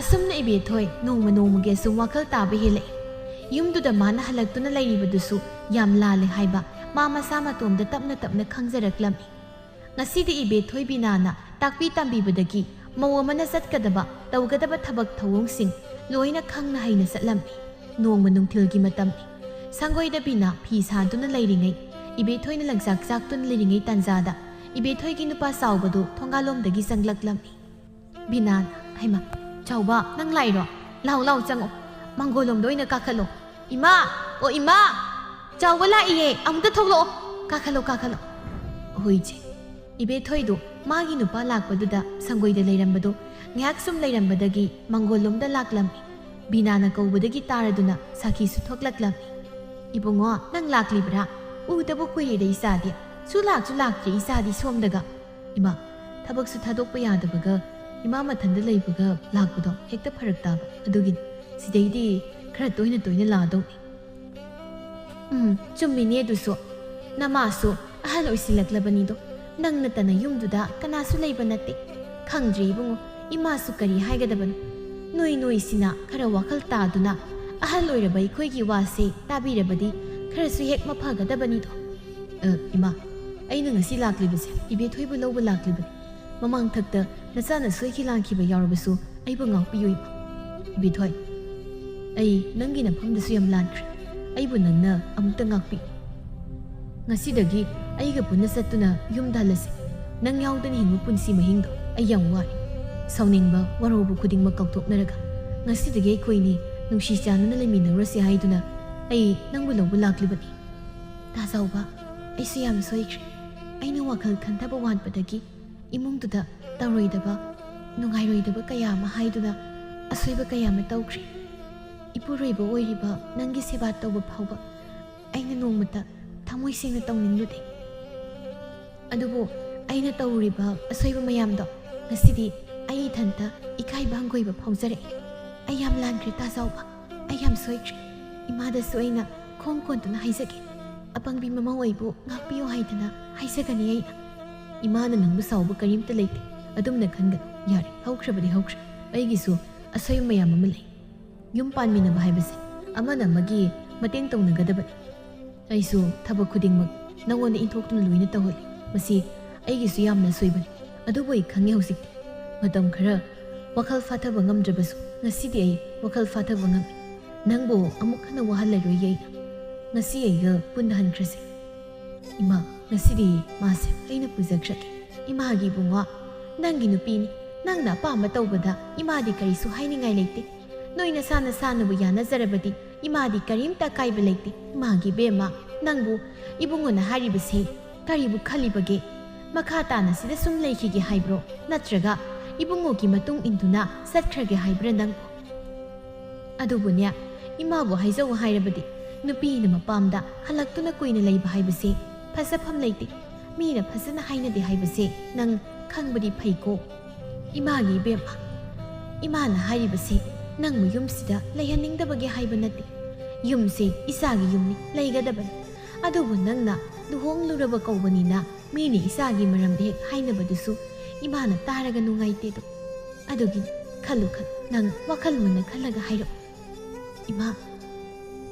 ꯑꯁꯨꯝꯅ ꯏꯕꯦꯊꯣꯏ ꯅꯣꯡꯃ ꯅꯣꯡꯃꯒꯤ ꯑꯁꯨꯝ ꯋꯥꯈꯜ ꯇꯥꯕ ꯍꯦꯜꯂꯛꯏ꯫ ꯌꯨꯝꯗꯨꯗ ꯃꯥꯅ ꯍꯜꯂꯛꯇꯨꯅ ꯂꯩꯔꯤꯕꯗꯨꯁꯨ ꯌꯥꯝ ꯂꯥꯜꯂꯦ ꯍꯥꯏꯕ ꯃꯥ ꯃꯁꯥ ꯃꯇꯣꯝꯗ ꯇꯞꯅ ꯇꯞꯅ ꯈꯪꯖꯔꯛꯂꯝꯃꯤ꯫ ꯉꯁꯤꯗꯤ ꯏꯕꯦꯊꯣꯏ ꯕꯤꯅꯥꯅ ꯇꯥꯛꯄꯤ ꯇꯝꯕꯤꯕꯗꯒꯤ ꯃꯧ ꯑꯃꯅ ꯆꯠꯀꯗꯕ, ꯇꯧꯒꯗꯕ ꯊꯕꯛ ꯊꯧꯑꯣꯡꯁꯤꯡ ꯂꯣꯏꯅ ꯈꯪꯅ ꯍꯩꯅ ꯆꯠꯂꯝꯃꯤ꯫ ꯅꯣꯡꯃ ꯅꯨꯡꯊꯤꯜꯒꯤ ꯃꯇꯝꯅꯤ꯫ ꯁꯪꯒꯣꯏꯗ ꯕꯤꯅꯥ ꯐꯤ ꯁꯥꯗꯨꯅ ꯂꯩꯔꯤꯉꯩ, ꯏꯕꯦꯊꯣꯏꯅ ꯂꯪꯆꯥꯛ ꯆꯥꯛꯇꯨꯅ ꯂꯩꯔꯤꯉꯩ ꯇꯥꯟꯖꯥꯗ ꯏꯕꯦꯊꯣꯏꯒꯤ ꯅꯨꯄꯥ ꯆꯥꯎꯕꯗꯨ ꯊꯣꯡꯒꯥꯜꯂꯣꯝꯗꯒꯤ ꯆꯪꯂꯛꯂꯝꯃꯤ꯫ ꯕꯤꯅꯥꯅ, "ꯍꯩꯃꯥ, ꯆꯥꯎꯕ, ꯅꯪ ꯂꯥꯛꯏꯔꯣ? ꯂꯥꯎ, ꯂꯥꯎ, ꯆꯪꯉꯣ꯫ ꯃꯪꯒꯣꯜꯂꯣꯝꯗ ꯑꯣꯏꯅ ꯀꯥꯈꯠꯂꯣ꯫ ꯏꯃꯥ! ꯑꯣ, ꯏꯃꯥ! ꯆꯥꯎꯕ ꯂꯥꯛꯏꯌꯦ, ꯑꯃꯨꯛꯇ ꯊꯣꯛꯂꯛꯑꯣ꯫ ꯀꯥꯈꯠꯂꯣ, ꯀꯥꯈꯠꯂꯣ꯫" ꯍꯣꯏ, ꯏꯆꯦ꯫ ꯏꯕꯦꯊꯣꯏꯗꯨ ꯃꯥꯒꯤ ꯅꯨꯄꯥ ꯂꯥꯛꯄꯗꯨꯗ ꯁꯪꯒꯣꯏꯗ ꯂꯩꯔꯝꯕꯗꯨ ꯉꯥꯏꯍꯥꯛ ꯁꯨꯝ ꯂꯩꯔꯝꯕꯗꯒꯤ ꯃꯪꯒꯣꯜꯂꯣꯝꯗ ꯂꯥꯛꯂꯝꯃꯤ꯫ ꯕꯤꯅꯥꯅ ꯀꯧꯕꯗꯒꯤ ꯇꯥꯔꯗꯨꯅ ꯁꯥꯈꯤꯁꯨ ꯊꯣꯛꯂꯛꯂꯝꯃꯤ꯫ "ꯏꯕꯨꯡꯉꯣ, ꯅꯪ ꯂꯥꯛꯂꯤꯕ꯭ꯔꯥ? ꯎꯗꯕ ꯀꯨꯏꯔꯦꯗ ꯏꯆꯥꯗꯤ꯫ ꯁꯨ ꯂꯥꯛꯁꯨ ꯂꯥꯛꯇ꯭ꯔꯦ ꯏꯆꯥꯗꯤ ꯁꯣꯝꯗꯒ꯫" "ꯏꯃꯥ, ꯊꯕꯛꯁꯨ ꯊꯥꯗꯣꯛꯄ ꯌꯥꯗꯕꯒ ꯏꯃꯥ ꯃꯊꯟꯗ ꯂꯩꯕꯒ ꯂꯥꯛꯄꯗꯣ ꯍꯦꯛꯇ ꯐꯔꯛ ꯇꯥꯕ꯫ ꯑꯗꯨꯒꯤꯅꯤ꯫ ꯁꯤꯗꯩꯗꯤ ꯈꯔ ꯇꯣꯏꯅ ꯇꯣꯏꯅ ꯂꯥꯛꯑꯗꯧꯅꯤ꯫" "ꯎꯝ, ꯆꯨꯝꯃꯤꯅꯦ ꯑꯗꯨꯁꯨ꯫ ꯅꯃꯥꯁꯨ ꯑꯍꯜ ꯑꯣꯏꯁꯤꯜꯂꯛꯂꯕꯅꯤꯗꯣ꯫ ꯅꯪ ꯅꯠꯇꯅ ꯌꯨꯝꯗꯨꯗ ꯀꯅꯥꯁꯨ ꯂꯩꯕ ꯅꯠꯇꯦ꯫ ꯈꯪꯗ꯭ꯔꯦ ꯏꯕꯨꯡꯉꯣ, ꯏꯃꯥꯁꯨ ꯀꯔꯤ ꯍꯥꯏꯒꯗꯕꯅꯣ꯫ ꯅꯣꯏ ꯅꯣꯏꯁꯤꯅ ꯈꯔ ꯋꯥꯈꯜ ꯇꯥꯗꯨꯅ ꯑꯍꯜ ꯑꯣꯏꯔꯕ ꯑꯩꯈꯣꯏꯒꯤ ꯋꯥꯁꯦ ꯇꯥꯕꯤꯔꯕꯗꯤ ꯈꯔꯁꯨ ꯍꯦꯛ ꯃꯐꯒꯗꯕꯅꯤꯗꯣ꯫" "ꯑ, ꯏꯃꯥ, ꯑꯩꯅ ꯉꯁꯤ ꯂꯥꯛꯂꯤꯕꯁꯦ ꯏꯕꯦꯊꯣꯏꯕꯨ ꯂꯧꯕ ꯂꯥꯛꯂꯤꯕꯅꯤ꯫ ꯃꯃꯥꯡꯊꯛꯇ ꯅꯆꯥꯅ ꯁꯣꯏꯈꯤ ꯂꯥꯟꯈꯤꯕ ꯌꯥꯎꯔꯕꯁꯨ ꯑꯩꯕꯨ ꯉꯥꯛꯄꯤꯌꯨ ꯏꯃꯥ꯫" "ꯏꯕꯦꯊꯣꯏ, ꯑꯩ ꯅꯪꯒꯤ ꯅꯐꯝꯗꯁꯨ ꯌꯥꯝ ꯂꯥꯟꯈ꯭ꯔꯦ꯫ ꯑꯩꯕꯨ ꯅꯪꯅ ꯑꯃꯨꯛꯇ ꯉꯥꯛꯄꯤ꯫ ꯉꯁꯤꯗꯒꯤ ꯑꯩꯒ ꯄꯨꯟꯅ ꯆꯠꯇꯨꯅ ꯌꯨꯝꯗ ꯍꯜꯂꯁꯤ꯫ ꯅꯪ ꯌꯥꯎꯗꯅ ꯍꯤꯡꯕ ꯄꯨꯟꯁꯤ ꯃꯍꯤꯡꯗꯣ ꯑꯩ ꯌꯥꯝ ꯋꯥꯔꯦ꯫ ꯁꯥꯎꯅꯤꯡꯕ, ꯋꯥꯔꯧꯕ ꯈꯨꯗꯤꯡꯃꯛ ꯀꯥꯎꯊꯣꯛꯅꯔꯒ ꯉꯁꯤꯗꯒꯤ ꯑꯩꯈꯣꯏꯅꯤ ꯅꯨꯡꯁꯤ ꯆꯥꯟꯅꯅ ꯂꯩꯃꯤꯟꯅꯔꯨꯔꯁꯤ ꯍꯥꯏꯗꯨꯅ ꯑꯩ ꯅꯪꯕꯨ ꯂꯧꯕ ꯂꯥꯛꯂꯤꯕꯅꯤ꯫" "ꯇꯥ ꯆꯥꯎꯕ, ꯑꯩꯁꯨ ꯌꯥꯝ ꯁꯣꯏꯈ꯭ꯔꯦ꯫ ꯑꯩꯅ ꯋꯥꯈꯜ ꯈꯟꯊꯕ ꯋꯥꯠꯄꯗꯒꯤ ꯏꯃꯨꯡꯗꯨꯗ ꯇꯧꯔꯣꯏꯗꯕ, ꯅꯨꯡꯉꯥꯏꯔꯣꯏꯗꯕ ꯀꯌꯥ ꯑꯃ ꯍꯥꯏꯗꯨꯅ ꯑꯁꯣꯏꯕ ꯀꯌꯥ ꯑꯃ ꯇꯧꯈ꯭ꯔꯦ꯫ ꯏꯄꯨꯔꯣꯏꯕ ꯑꯣꯏꯔꯤꯕ ꯅꯪꯒꯤ ꯁꯦꯕꯥ ꯇꯧꯕ ꯐꯥꯎꯕ ꯑꯩꯅ ꯅꯣꯡꯃꯇ ꯊꯃꯣꯏ ꯁꯦꯡꯅ ꯇꯧꯅꯤꯡꯂꯨꯗꯦ꯫ ꯑꯗꯨꯕꯨ ꯑꯩꯅ ꯇꯧꯔꯤꯕ ꯑꯁꯣꯏꯕ ꯃꯌꯥꯝꯗꯣ ꯉꯁꯤꯗꯤ ꯑꯩ ꯏꯊꯟꯇ ꯏꯀꯥꯏꯕ ꯍꯪꯒꯣꯏꯕ ꯐꯥꯎꯖꯔꯛꯏ꯫ ꯑꯩ ꯌꯥꯝ ꯂꯥꯟꯈ꯭ꯔꯦ ꯇꯥ ꯆꯥꯎꯕ, ꯑꯩ ꯌꯥꯝ ꯁꯣꯏꯈ꯭ꯔꯦ꯫ ꯏꯃꯥꯗꯁꯨ ꯑꯩꯅ ꯈꯣꯡ ꯀꯣꯟꯗꯨꯅ ꯍꯥꯏꯖꯒꯦ꯫ ꯑꯄꯪꯕꯤ ꯃꯃꯧ ꯑꯩꯕꯨ ꯉꯥꯛꯄꯤꯌꯨ ꯍꯥꯏꯗꯅ ꯍꯥꯏꯖꯒꯅꯤ ꯑꯩꯅ꯫ ꯏꯃꯥꯅ ꯅꯪꯕꯨ ꯁꯥꯎꯕ ꯀꯔꯤꯝꯇ ꯂꯩꯇꯦ꯫ ꯑꯗꯨꯝꯅ ꯈꯟꯒꯅꯨ꯫ ꯌꯥꯔꯦ, ꯍꯧꯈ꯭ꯔꯕꯗꯤ ꯍꯧꯈ꯭ꯔꯦ꯫ ꯑꯩꯒꯤꯁꯨ ꯑꯁꯣꯏꯕ ꯃꯌꯥꯝ ꯑꯃ ꯂꯩ꯫ ꯌꯨꯝ ꯄꯥꯟꯃꯤꯟꯅꯕ ꯍꯥꯏꯕꯁꯦ ꯑꯃꯅ ꯑꯃꯒꯤ ꯃꯇꯦꯡ ꯇꯧꯅꯒꯗꯕꯅꯤ꯫ ꯑꯩꯁꯨ ꯊꯕꯛ ꯈꯨꯗꯤꯡꯃꯛ ꯅꯉꯣꯟꯗ ꯏꯟꯊꯣꯛꯇꯨꯅ ꯂꯣꯏꯅ ꯇꯧꯍꯜꯂꯤ꯫ ꯃꯁꯤ ꯑꯩꯒꯤꯁꯨ ꯌꯥꯝꯅ ꯑꯁꯣꯏꯕꯅꯤ꯫ ꯑꯗꯨꯕꯨ ꯑꯩ ꯈꯪꯉꯦ ꯍꯧꯖꯤꯛꯇꯤ꯫ ꯃꯇꯝ ꯈꯔ ꯋꯥꯈꯜ ꯐꯥꯊꯕ ꯉꯝꯗ꯭ꯔꯕꯁꯨ ꯉꯁꯤꯗꯤ ꯑꯩ ꯋꯥꯈꯜ ꯐꯥꯊꯕ ꯉꯝꯃꯤ꯫ ꯅꯪꯕꯨ ꯑꯃꯨꯛ ꯍꯟꯅ ꯋꯥꯍꯜꯂꯔꯣꯏꯒꯦ ꯑꯩꯅ꯫ ꯉꯁꯤ ꯑꯩꯒ ꯄꯨꯟꯅ ꯍꯟꯈ꯭ꯔꯁꯦ꯫ ꯏꯃꯥ, ꯉꯁꯤꯗꯤ ꯃꯥꯁꯦ ꯑꯩꯅ ꯄꯨꯖꯈ꯭ꯔꯒꯦ꯫ ꯏꯃꯥꯒꯤ ꯏꯕꯨꯡꯉꯣ, ꯅꯪꯒꯤ ꯅꯨꯄꯤꯅꯤ꯫ ꯅꯪꯅ ꯑꯄꯥꯝꯕ ꯇꯧꯕꯗ ꯏꯃꯥꯗꯤ ꯀꯔꯤꯁꯨ ꯍꯥꯏꯅꯤꯡꯉꯥꯏ ꯂꯩꯇꯦ꯫ ꯅꯣꯏ ꯅꯁꯥ ꯅꯁꯥꯅꯕꯨ ꯌꯥꯅꯖꯔꯕꯗꯤ ꯏꯃꯥꯗꯤ ꯀꯔꯤꯝꯇ ꯑꯀꯥꯏꯕ ꯂꯩꯇꯦ꯫ ꯏꯃꯥꯒꯤ ꯏꯕꯦꯝꯃ, ꯅꯪꯕꯨ ꯏꯕꯨꯡꯉꯣꯅ ꯍꯥꯏꯔꯤꯕꯁꯦ ꯀꯔꯤꯕꯨ ꯈꯜꯂꯤꯕꯒꯦ? ꯃꯈꯥ ꯇꯥꯅ ꯁꯤꯗ ꯁꯨꯝ ꯂꯩꯈꯤꯒꯦ ꯍꯥꯏꯕ꯭ꯔꯣ? ꯅꯠꯇ꯭ꯔꯒ ꯏꯕꯨꯡꯉꯣꯒꯤ ꯃꯇꯨꯡ ꯏꯟꯗꯨꯅ ꯆꯠꯈ꯭ꯔꯒꯦ ꯍꯥꯏꯕ꯭ꯔꯥ ꯅꯪꯕꯨ? ꯑꯗꯨꯕꯨꯅꯦ, ꯏꯃꯥꯕꯨ ꯍꯥꯏꯖꯧ ꯍꯥꯏꯔꯕꯗꯤ ꯅꯨꯄꯤꯅ ꯃꯄꯥꯝꯗ ꯍꯜꯂꯛꯇꯨꯅ ꯀꯨꯏꯅ ꯂꯩꯕ ꯍꯥꯏꯕꯁꯦ ꯐꯖꯐꯝ ꯂꯩꯇꯦ꯫ ꯃꯤꯅ ꯐꯖꯅ ꯍꯥꯏꯅꯗꯦ ꯍꯥꯏꯕꯁꯦ ꯅꯪ ꯈꯪꯕꯗꯤ ꯐꯩꯀꯣ꯫ ꯏꯃꯥꯒꯤ ꯏꯕꯦꯝꯃ, ꯏꯃꯥꯅ ꯍꯥꯏꯔꯤꯕꯁꯤ ꯅꯪꯕꯨ ꯌꯨꯝꯁꯤꯗ ꯂꯩꯍꯟꯅꯤꯡꯗꯕꯒꯤ ꯍꯥꯏꯕ ꯅꯠꯇꯦ꯫ ꯌꯨꯝꯁꯤ ꯏꯆꯥꯒꯤ ꯌꯨꯝꯅꯤ, ꯂꯩꯒꯗꯕꯅꯤ꯫ ꯑꯗꯨꯕꯨ ꯅꯪꯅ ꯂꯨꯍꯣꯡꯂꯨꯔꯕ ꯀꯧꯕꯅꯤꯅ ꯃꯤꯅ ꯏꯆꯥꯒꯤ ꯃꯔꯝꯗ ꯍꯦꯛ ꯍꯥꯏꯅꯕꯗꯨꯁꯨ ꯏꯃꯥꯅ ꯇꯥꯔꯒ ꯅꯨꯡꯉꯥꯏꯇꯦꯗꯣ꯫ ꯑꯗꯨꯒꯤ ꯈꯜꯂꯨ ꯈꯜꯂꯨ, ꯅꯪ ꯋꯥꯈꯜ ꯃꯨꯟꯅ ꯈꯜꯂꯒ ꯍꯥꯏꯔꯛꯎ꯫ ꯏꯃꯥ,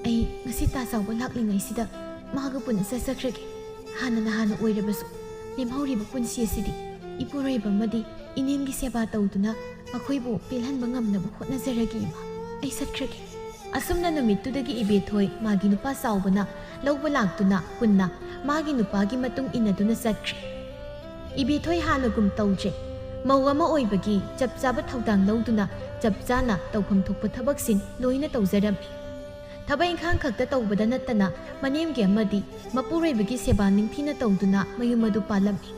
ꯑꯩ ꯉꯁꯤ ꯇꯥ ꯆꯥꯎꯕ ꯂꯥꯛꯂꯤꯉꯩꯁꯤꯗ ꯃꯥꯒ ꯄꯨꯟꯅ ꯆꯠꯆꯈ꯭ꯔꯒꯦ꯫ ꯍꯥꯟꯅꯅ ꯍꯥꯟꯅ ꯑꯣꯏꯔꯕꯁꯨ ꯂꯦꯝꯍꯧꯔꯤꯕ ꯄꯨꯟꯁꯤ ꯑꯁꯤꯗꯤ ꯏꯄꯨꯔꯣꯏꯕ ꯑꯃꯗꯤ ꯏꯅꯦꯝꯒꯤ ꯁꯦꯕꯥ ꯇꯧꯗꯨꯅ ꯃꯈꯣꯏꯕꯨ ꯄꯦꯜꯍꯟꯕ ꯉꯝꯅꯕ ꯍꯣꯠꯅꯖꯔꯒꯦ ꯏꯃꯥ꯫ ꯑꯩ ꯆꯠꯈ꯭ꯔꯒꯦ꯫ ꯑꯁꯨꯝꯅ ꯅꯨꯃꯤꯠꯇꯨꯗꯒꯤ ꯏꯕꯦꯊꯣꯏ ꯃꯥꯒꯤ ꯅꯨꯄꯥ ꯆꯥꯎꯕꯅ ꯂꯧꯕ ꯂꯥꯛꯇꯨꯅ ꯄꯨꯟꯅ ꯃꯥꯒꯤ ꯅꯨꯄꯥꯒꯤ ꯃꯇꯨꯡ ꯏꯟꯅꯗꯨꯅ ꯆꯠꯈ꯭ꯔꯦ꯫ ꯏꯕꯦꯊꯣꯏ ꯍꯥꯟꯅꯒꯨꯝ ꯇꯧꯗ꯭ꯔꯦ꯫ ꯃꯧ ꯑꯃ ꯑꯣꯏꯕꯒꯤ ꯆꯞ ꯆꯥꯕ ꯊꯧꯗꯥꯡ ꯂꯧꯗꯨꯅ ꯆꯞ ꯆꯥꯅ ꯇꯧꯐꯝ ꯊꯣꯛꯄ ꯊꯕꯛꯁꯤꯡ ꯂꯣꯏꯅ ꯇꯧꯖꯔꯝꯃꯤ꯫ ꯊꯕꯛ ꯏꯪꯈꯥꯡ ꯈꯛꯇ ꯇꯧꯕꯗ ꯅꯠꯇꯅ ꯃꯅꯦꯝꯒꯤ ꯑꯃꯗꯤ ꯃꯄꯨꯔꯣꯏꯕꯒꯤ ꯁꯦꯕꯥ ꯅꯤꯡꯊꯤꯅ ꯇꯧꯗꯨꯅ ꯃꯌꯨꯝ ꯑꯗꯨ ꯄꯥꯜꯂꯝꯃꯤ꯫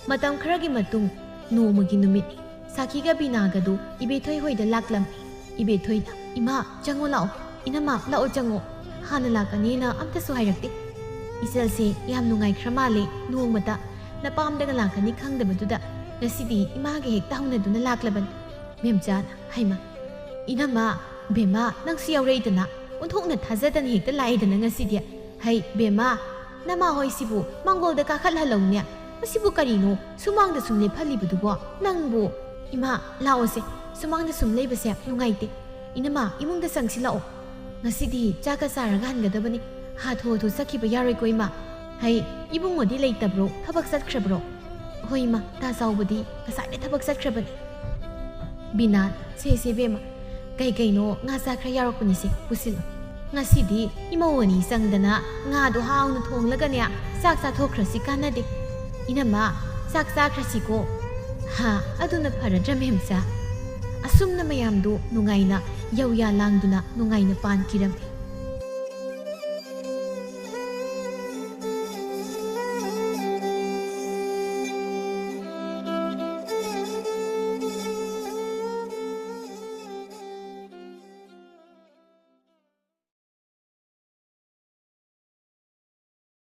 ꯃꯇꯝ ꯈꯔꯒꯤ ꯃꯇꯨꯡ ꯅꯣꯡꯃꯒꯤ ꯅꯨꯃꯤꯠ ꯁꯥꯈꯤꯒ ꯕꯤꯅꯥꯒꯗꯨ ꯏꯕꯦꯊꯣꯏ ꯍꯣꯏꯗ ꯂꯥꯛꯂꯝꯃꯤ꯫ ꯏꯕꯦꯊꯣꯏꯅ "ꯏꯃꯥ, ꯆꯪꯉꯣ ꯂꯥꯛꯑꯣ꯫ ꯏꯅꯝꯃ, ꯂꯥꯛꯑꯣ ꯆꯪꯉꯣ꯫ ꯍꯥꯟꯅ ꯂꯥꯛꯀꯅꯤꯅ ꯑꯝꯇꯁꯨ ꯍꯥꯏꯔꯛꯇꯦ꯫ ꯏꯆꯜꯁꯦ ꯌꯥꯝ ꯅꯨꯡꯉꯥꯏꯈ꯭ꯔ ꯃꯥꯜꯂꯦ, ꯅꯣꯡꯃꯇ ꯅꯄꯥꯝꯗꯒ ꯂꯥꯛꯀꯅꯤ ꯈꯪꯗꯕꯗꯨꯗ ꯉꯁꯤꯗꯤ ꯏꯃꯥꯒ ꯍꯦꯛꯇ ꯍꯧꯅꯗꯨꯅ ꯂꯥꯛꯂꯕꯅꯤ꯫" ꯃꯦꯝꯆꯥꯅ, "ꯍꯩꯃ, ꯏꯅꯝꯃ, ꯕꯦꯝꯃ, ꯅꯪꯁꯨ ꯌꯥꯎꯔꯛꯏꯗꯅ, ꯑꯣꯟꯊꯣꯛꯅ ꯊꯥꯖꯗꯅ ꯍꯦꯛꯇ ꯂꯥꯛꯏꯗꯅ ꯉꯁꯤꯗꯤ꯫ ꯍꯩ ꯕꯦꯝꯃ, ꯅꯃꯥ ꯍꯣꯏꯁꯤꯕꯨ ꯃꯥꯡꯒꯣꯜꯗ ꯀꯥꯈꯠꯍꯜꯂꯧꯅꯦ꯫ ꯃꯁꯤꯕꯨ ꯀꯔꯤꯅꯣ ꯁꯨꯃꯥꯡꯗ ꯁꯨꯝ ꯂꯦꯞꯍꯜꯂꯤꯕꯗꯨꯕꯣ? ꯅꯪꯕꯨ, ꯏꯃꯥ, ꯂꯥꯛꯑꯣꯁꯦ, ꯁꯨꯃꯥꯡꯗ ꯁꯨꯝ ꯂꯩꯕꯁꯦ ꯅꯨꯡꯉꯥꯏꯇꯦ꯫ ꯏꯅꯝꯃ, ꯏꯃꯨꯡꯗ ꯆꯪꯁꯤꯜꯂꯛꯑꯣ꯫ ꯉꯁꯤꯗꯤ ꯆꯥꯛꯀ ꯆꯥꯔꯒ ꯍꯟꯒꯗꯕꯅꯤ꯫ ꯍꯥꯊꯨ ꯍꯥꯊꯨ ꯆꯠꯈꯤꯕ ꯌꯥꯔꯣꯏꯀꯣ ꯏꯃꯥ꯫ ꯍꯩ, ꯏꯕꯨꯡꯉꯣꯗꯤ ꯂꯩꯇꯕ꯭ꯔꯣ? ꯊꯕꯛ ꯆꯠꯈ꯭ꯔꯕ꯭ꯔꯣ?" "ꯍꯣꯏ ꯏꯃꯥ, ꯇꯥ ꯆꯥꯎꯕꯗꯤ ꯉꯁꯥꯏꯅ ꯊꯕꯛ ꯆꯠꯈ꯭ꯔꯕꯅꯤ꯫" ꯕꯤꯅꯥ, "ꯁꯦ ꯁꯦ ꯕꯦꯝꯃ, ꯀꯩ ꯀꯩꯅꯣ ꯉꯥ ꯆꯥꯛ ꯈꯔ ꯌꯥꯎꯔꯛꯄꯅꯤꯁꯦ, ꯄꯨꯁꯤꯜꯂꯨ꯫ ꯉꯁꯤꯗꯤ ꯏꯃꯧ ꯑꯅꯤ ꯆꯪꯗꯅ ꯉꯥꯗꯣ ꯍꯥꯎꯅ ꯊꯣꯡꯂꯒꯅꯦ ꯆꯥꯛ ꯆꯥꯊꯣꯛꯈ꯭ꯔꯁꯤ, ꯀꯥꯟꯅꯗꯦ꯫ ꯏꯅꯝꯃ, ꯆꯥꯛ ꯆꯥꯈ꯭ꯔꯁꯤꯀꯣ꯫" "ꯍꯥ, ꯑꯗꯨꯅ ꯐꯔꯗ꯭ꯔꯥ ꯃꯦꯝꯆꯥ?" ꯑꯁꯨꯝꯅ ꯃꯌꯥꯝꯗꯨ ꯅꯨꯡꯉꯥꯏꯅ ꯌꯧꯌꯥ ꯂꯥꯡꯗꯨꯅ ꯅꯨꯡꯉꯥꯏꯅ ꯄꯥꯟꯈꯤꯔꯝꯃꯤ꯫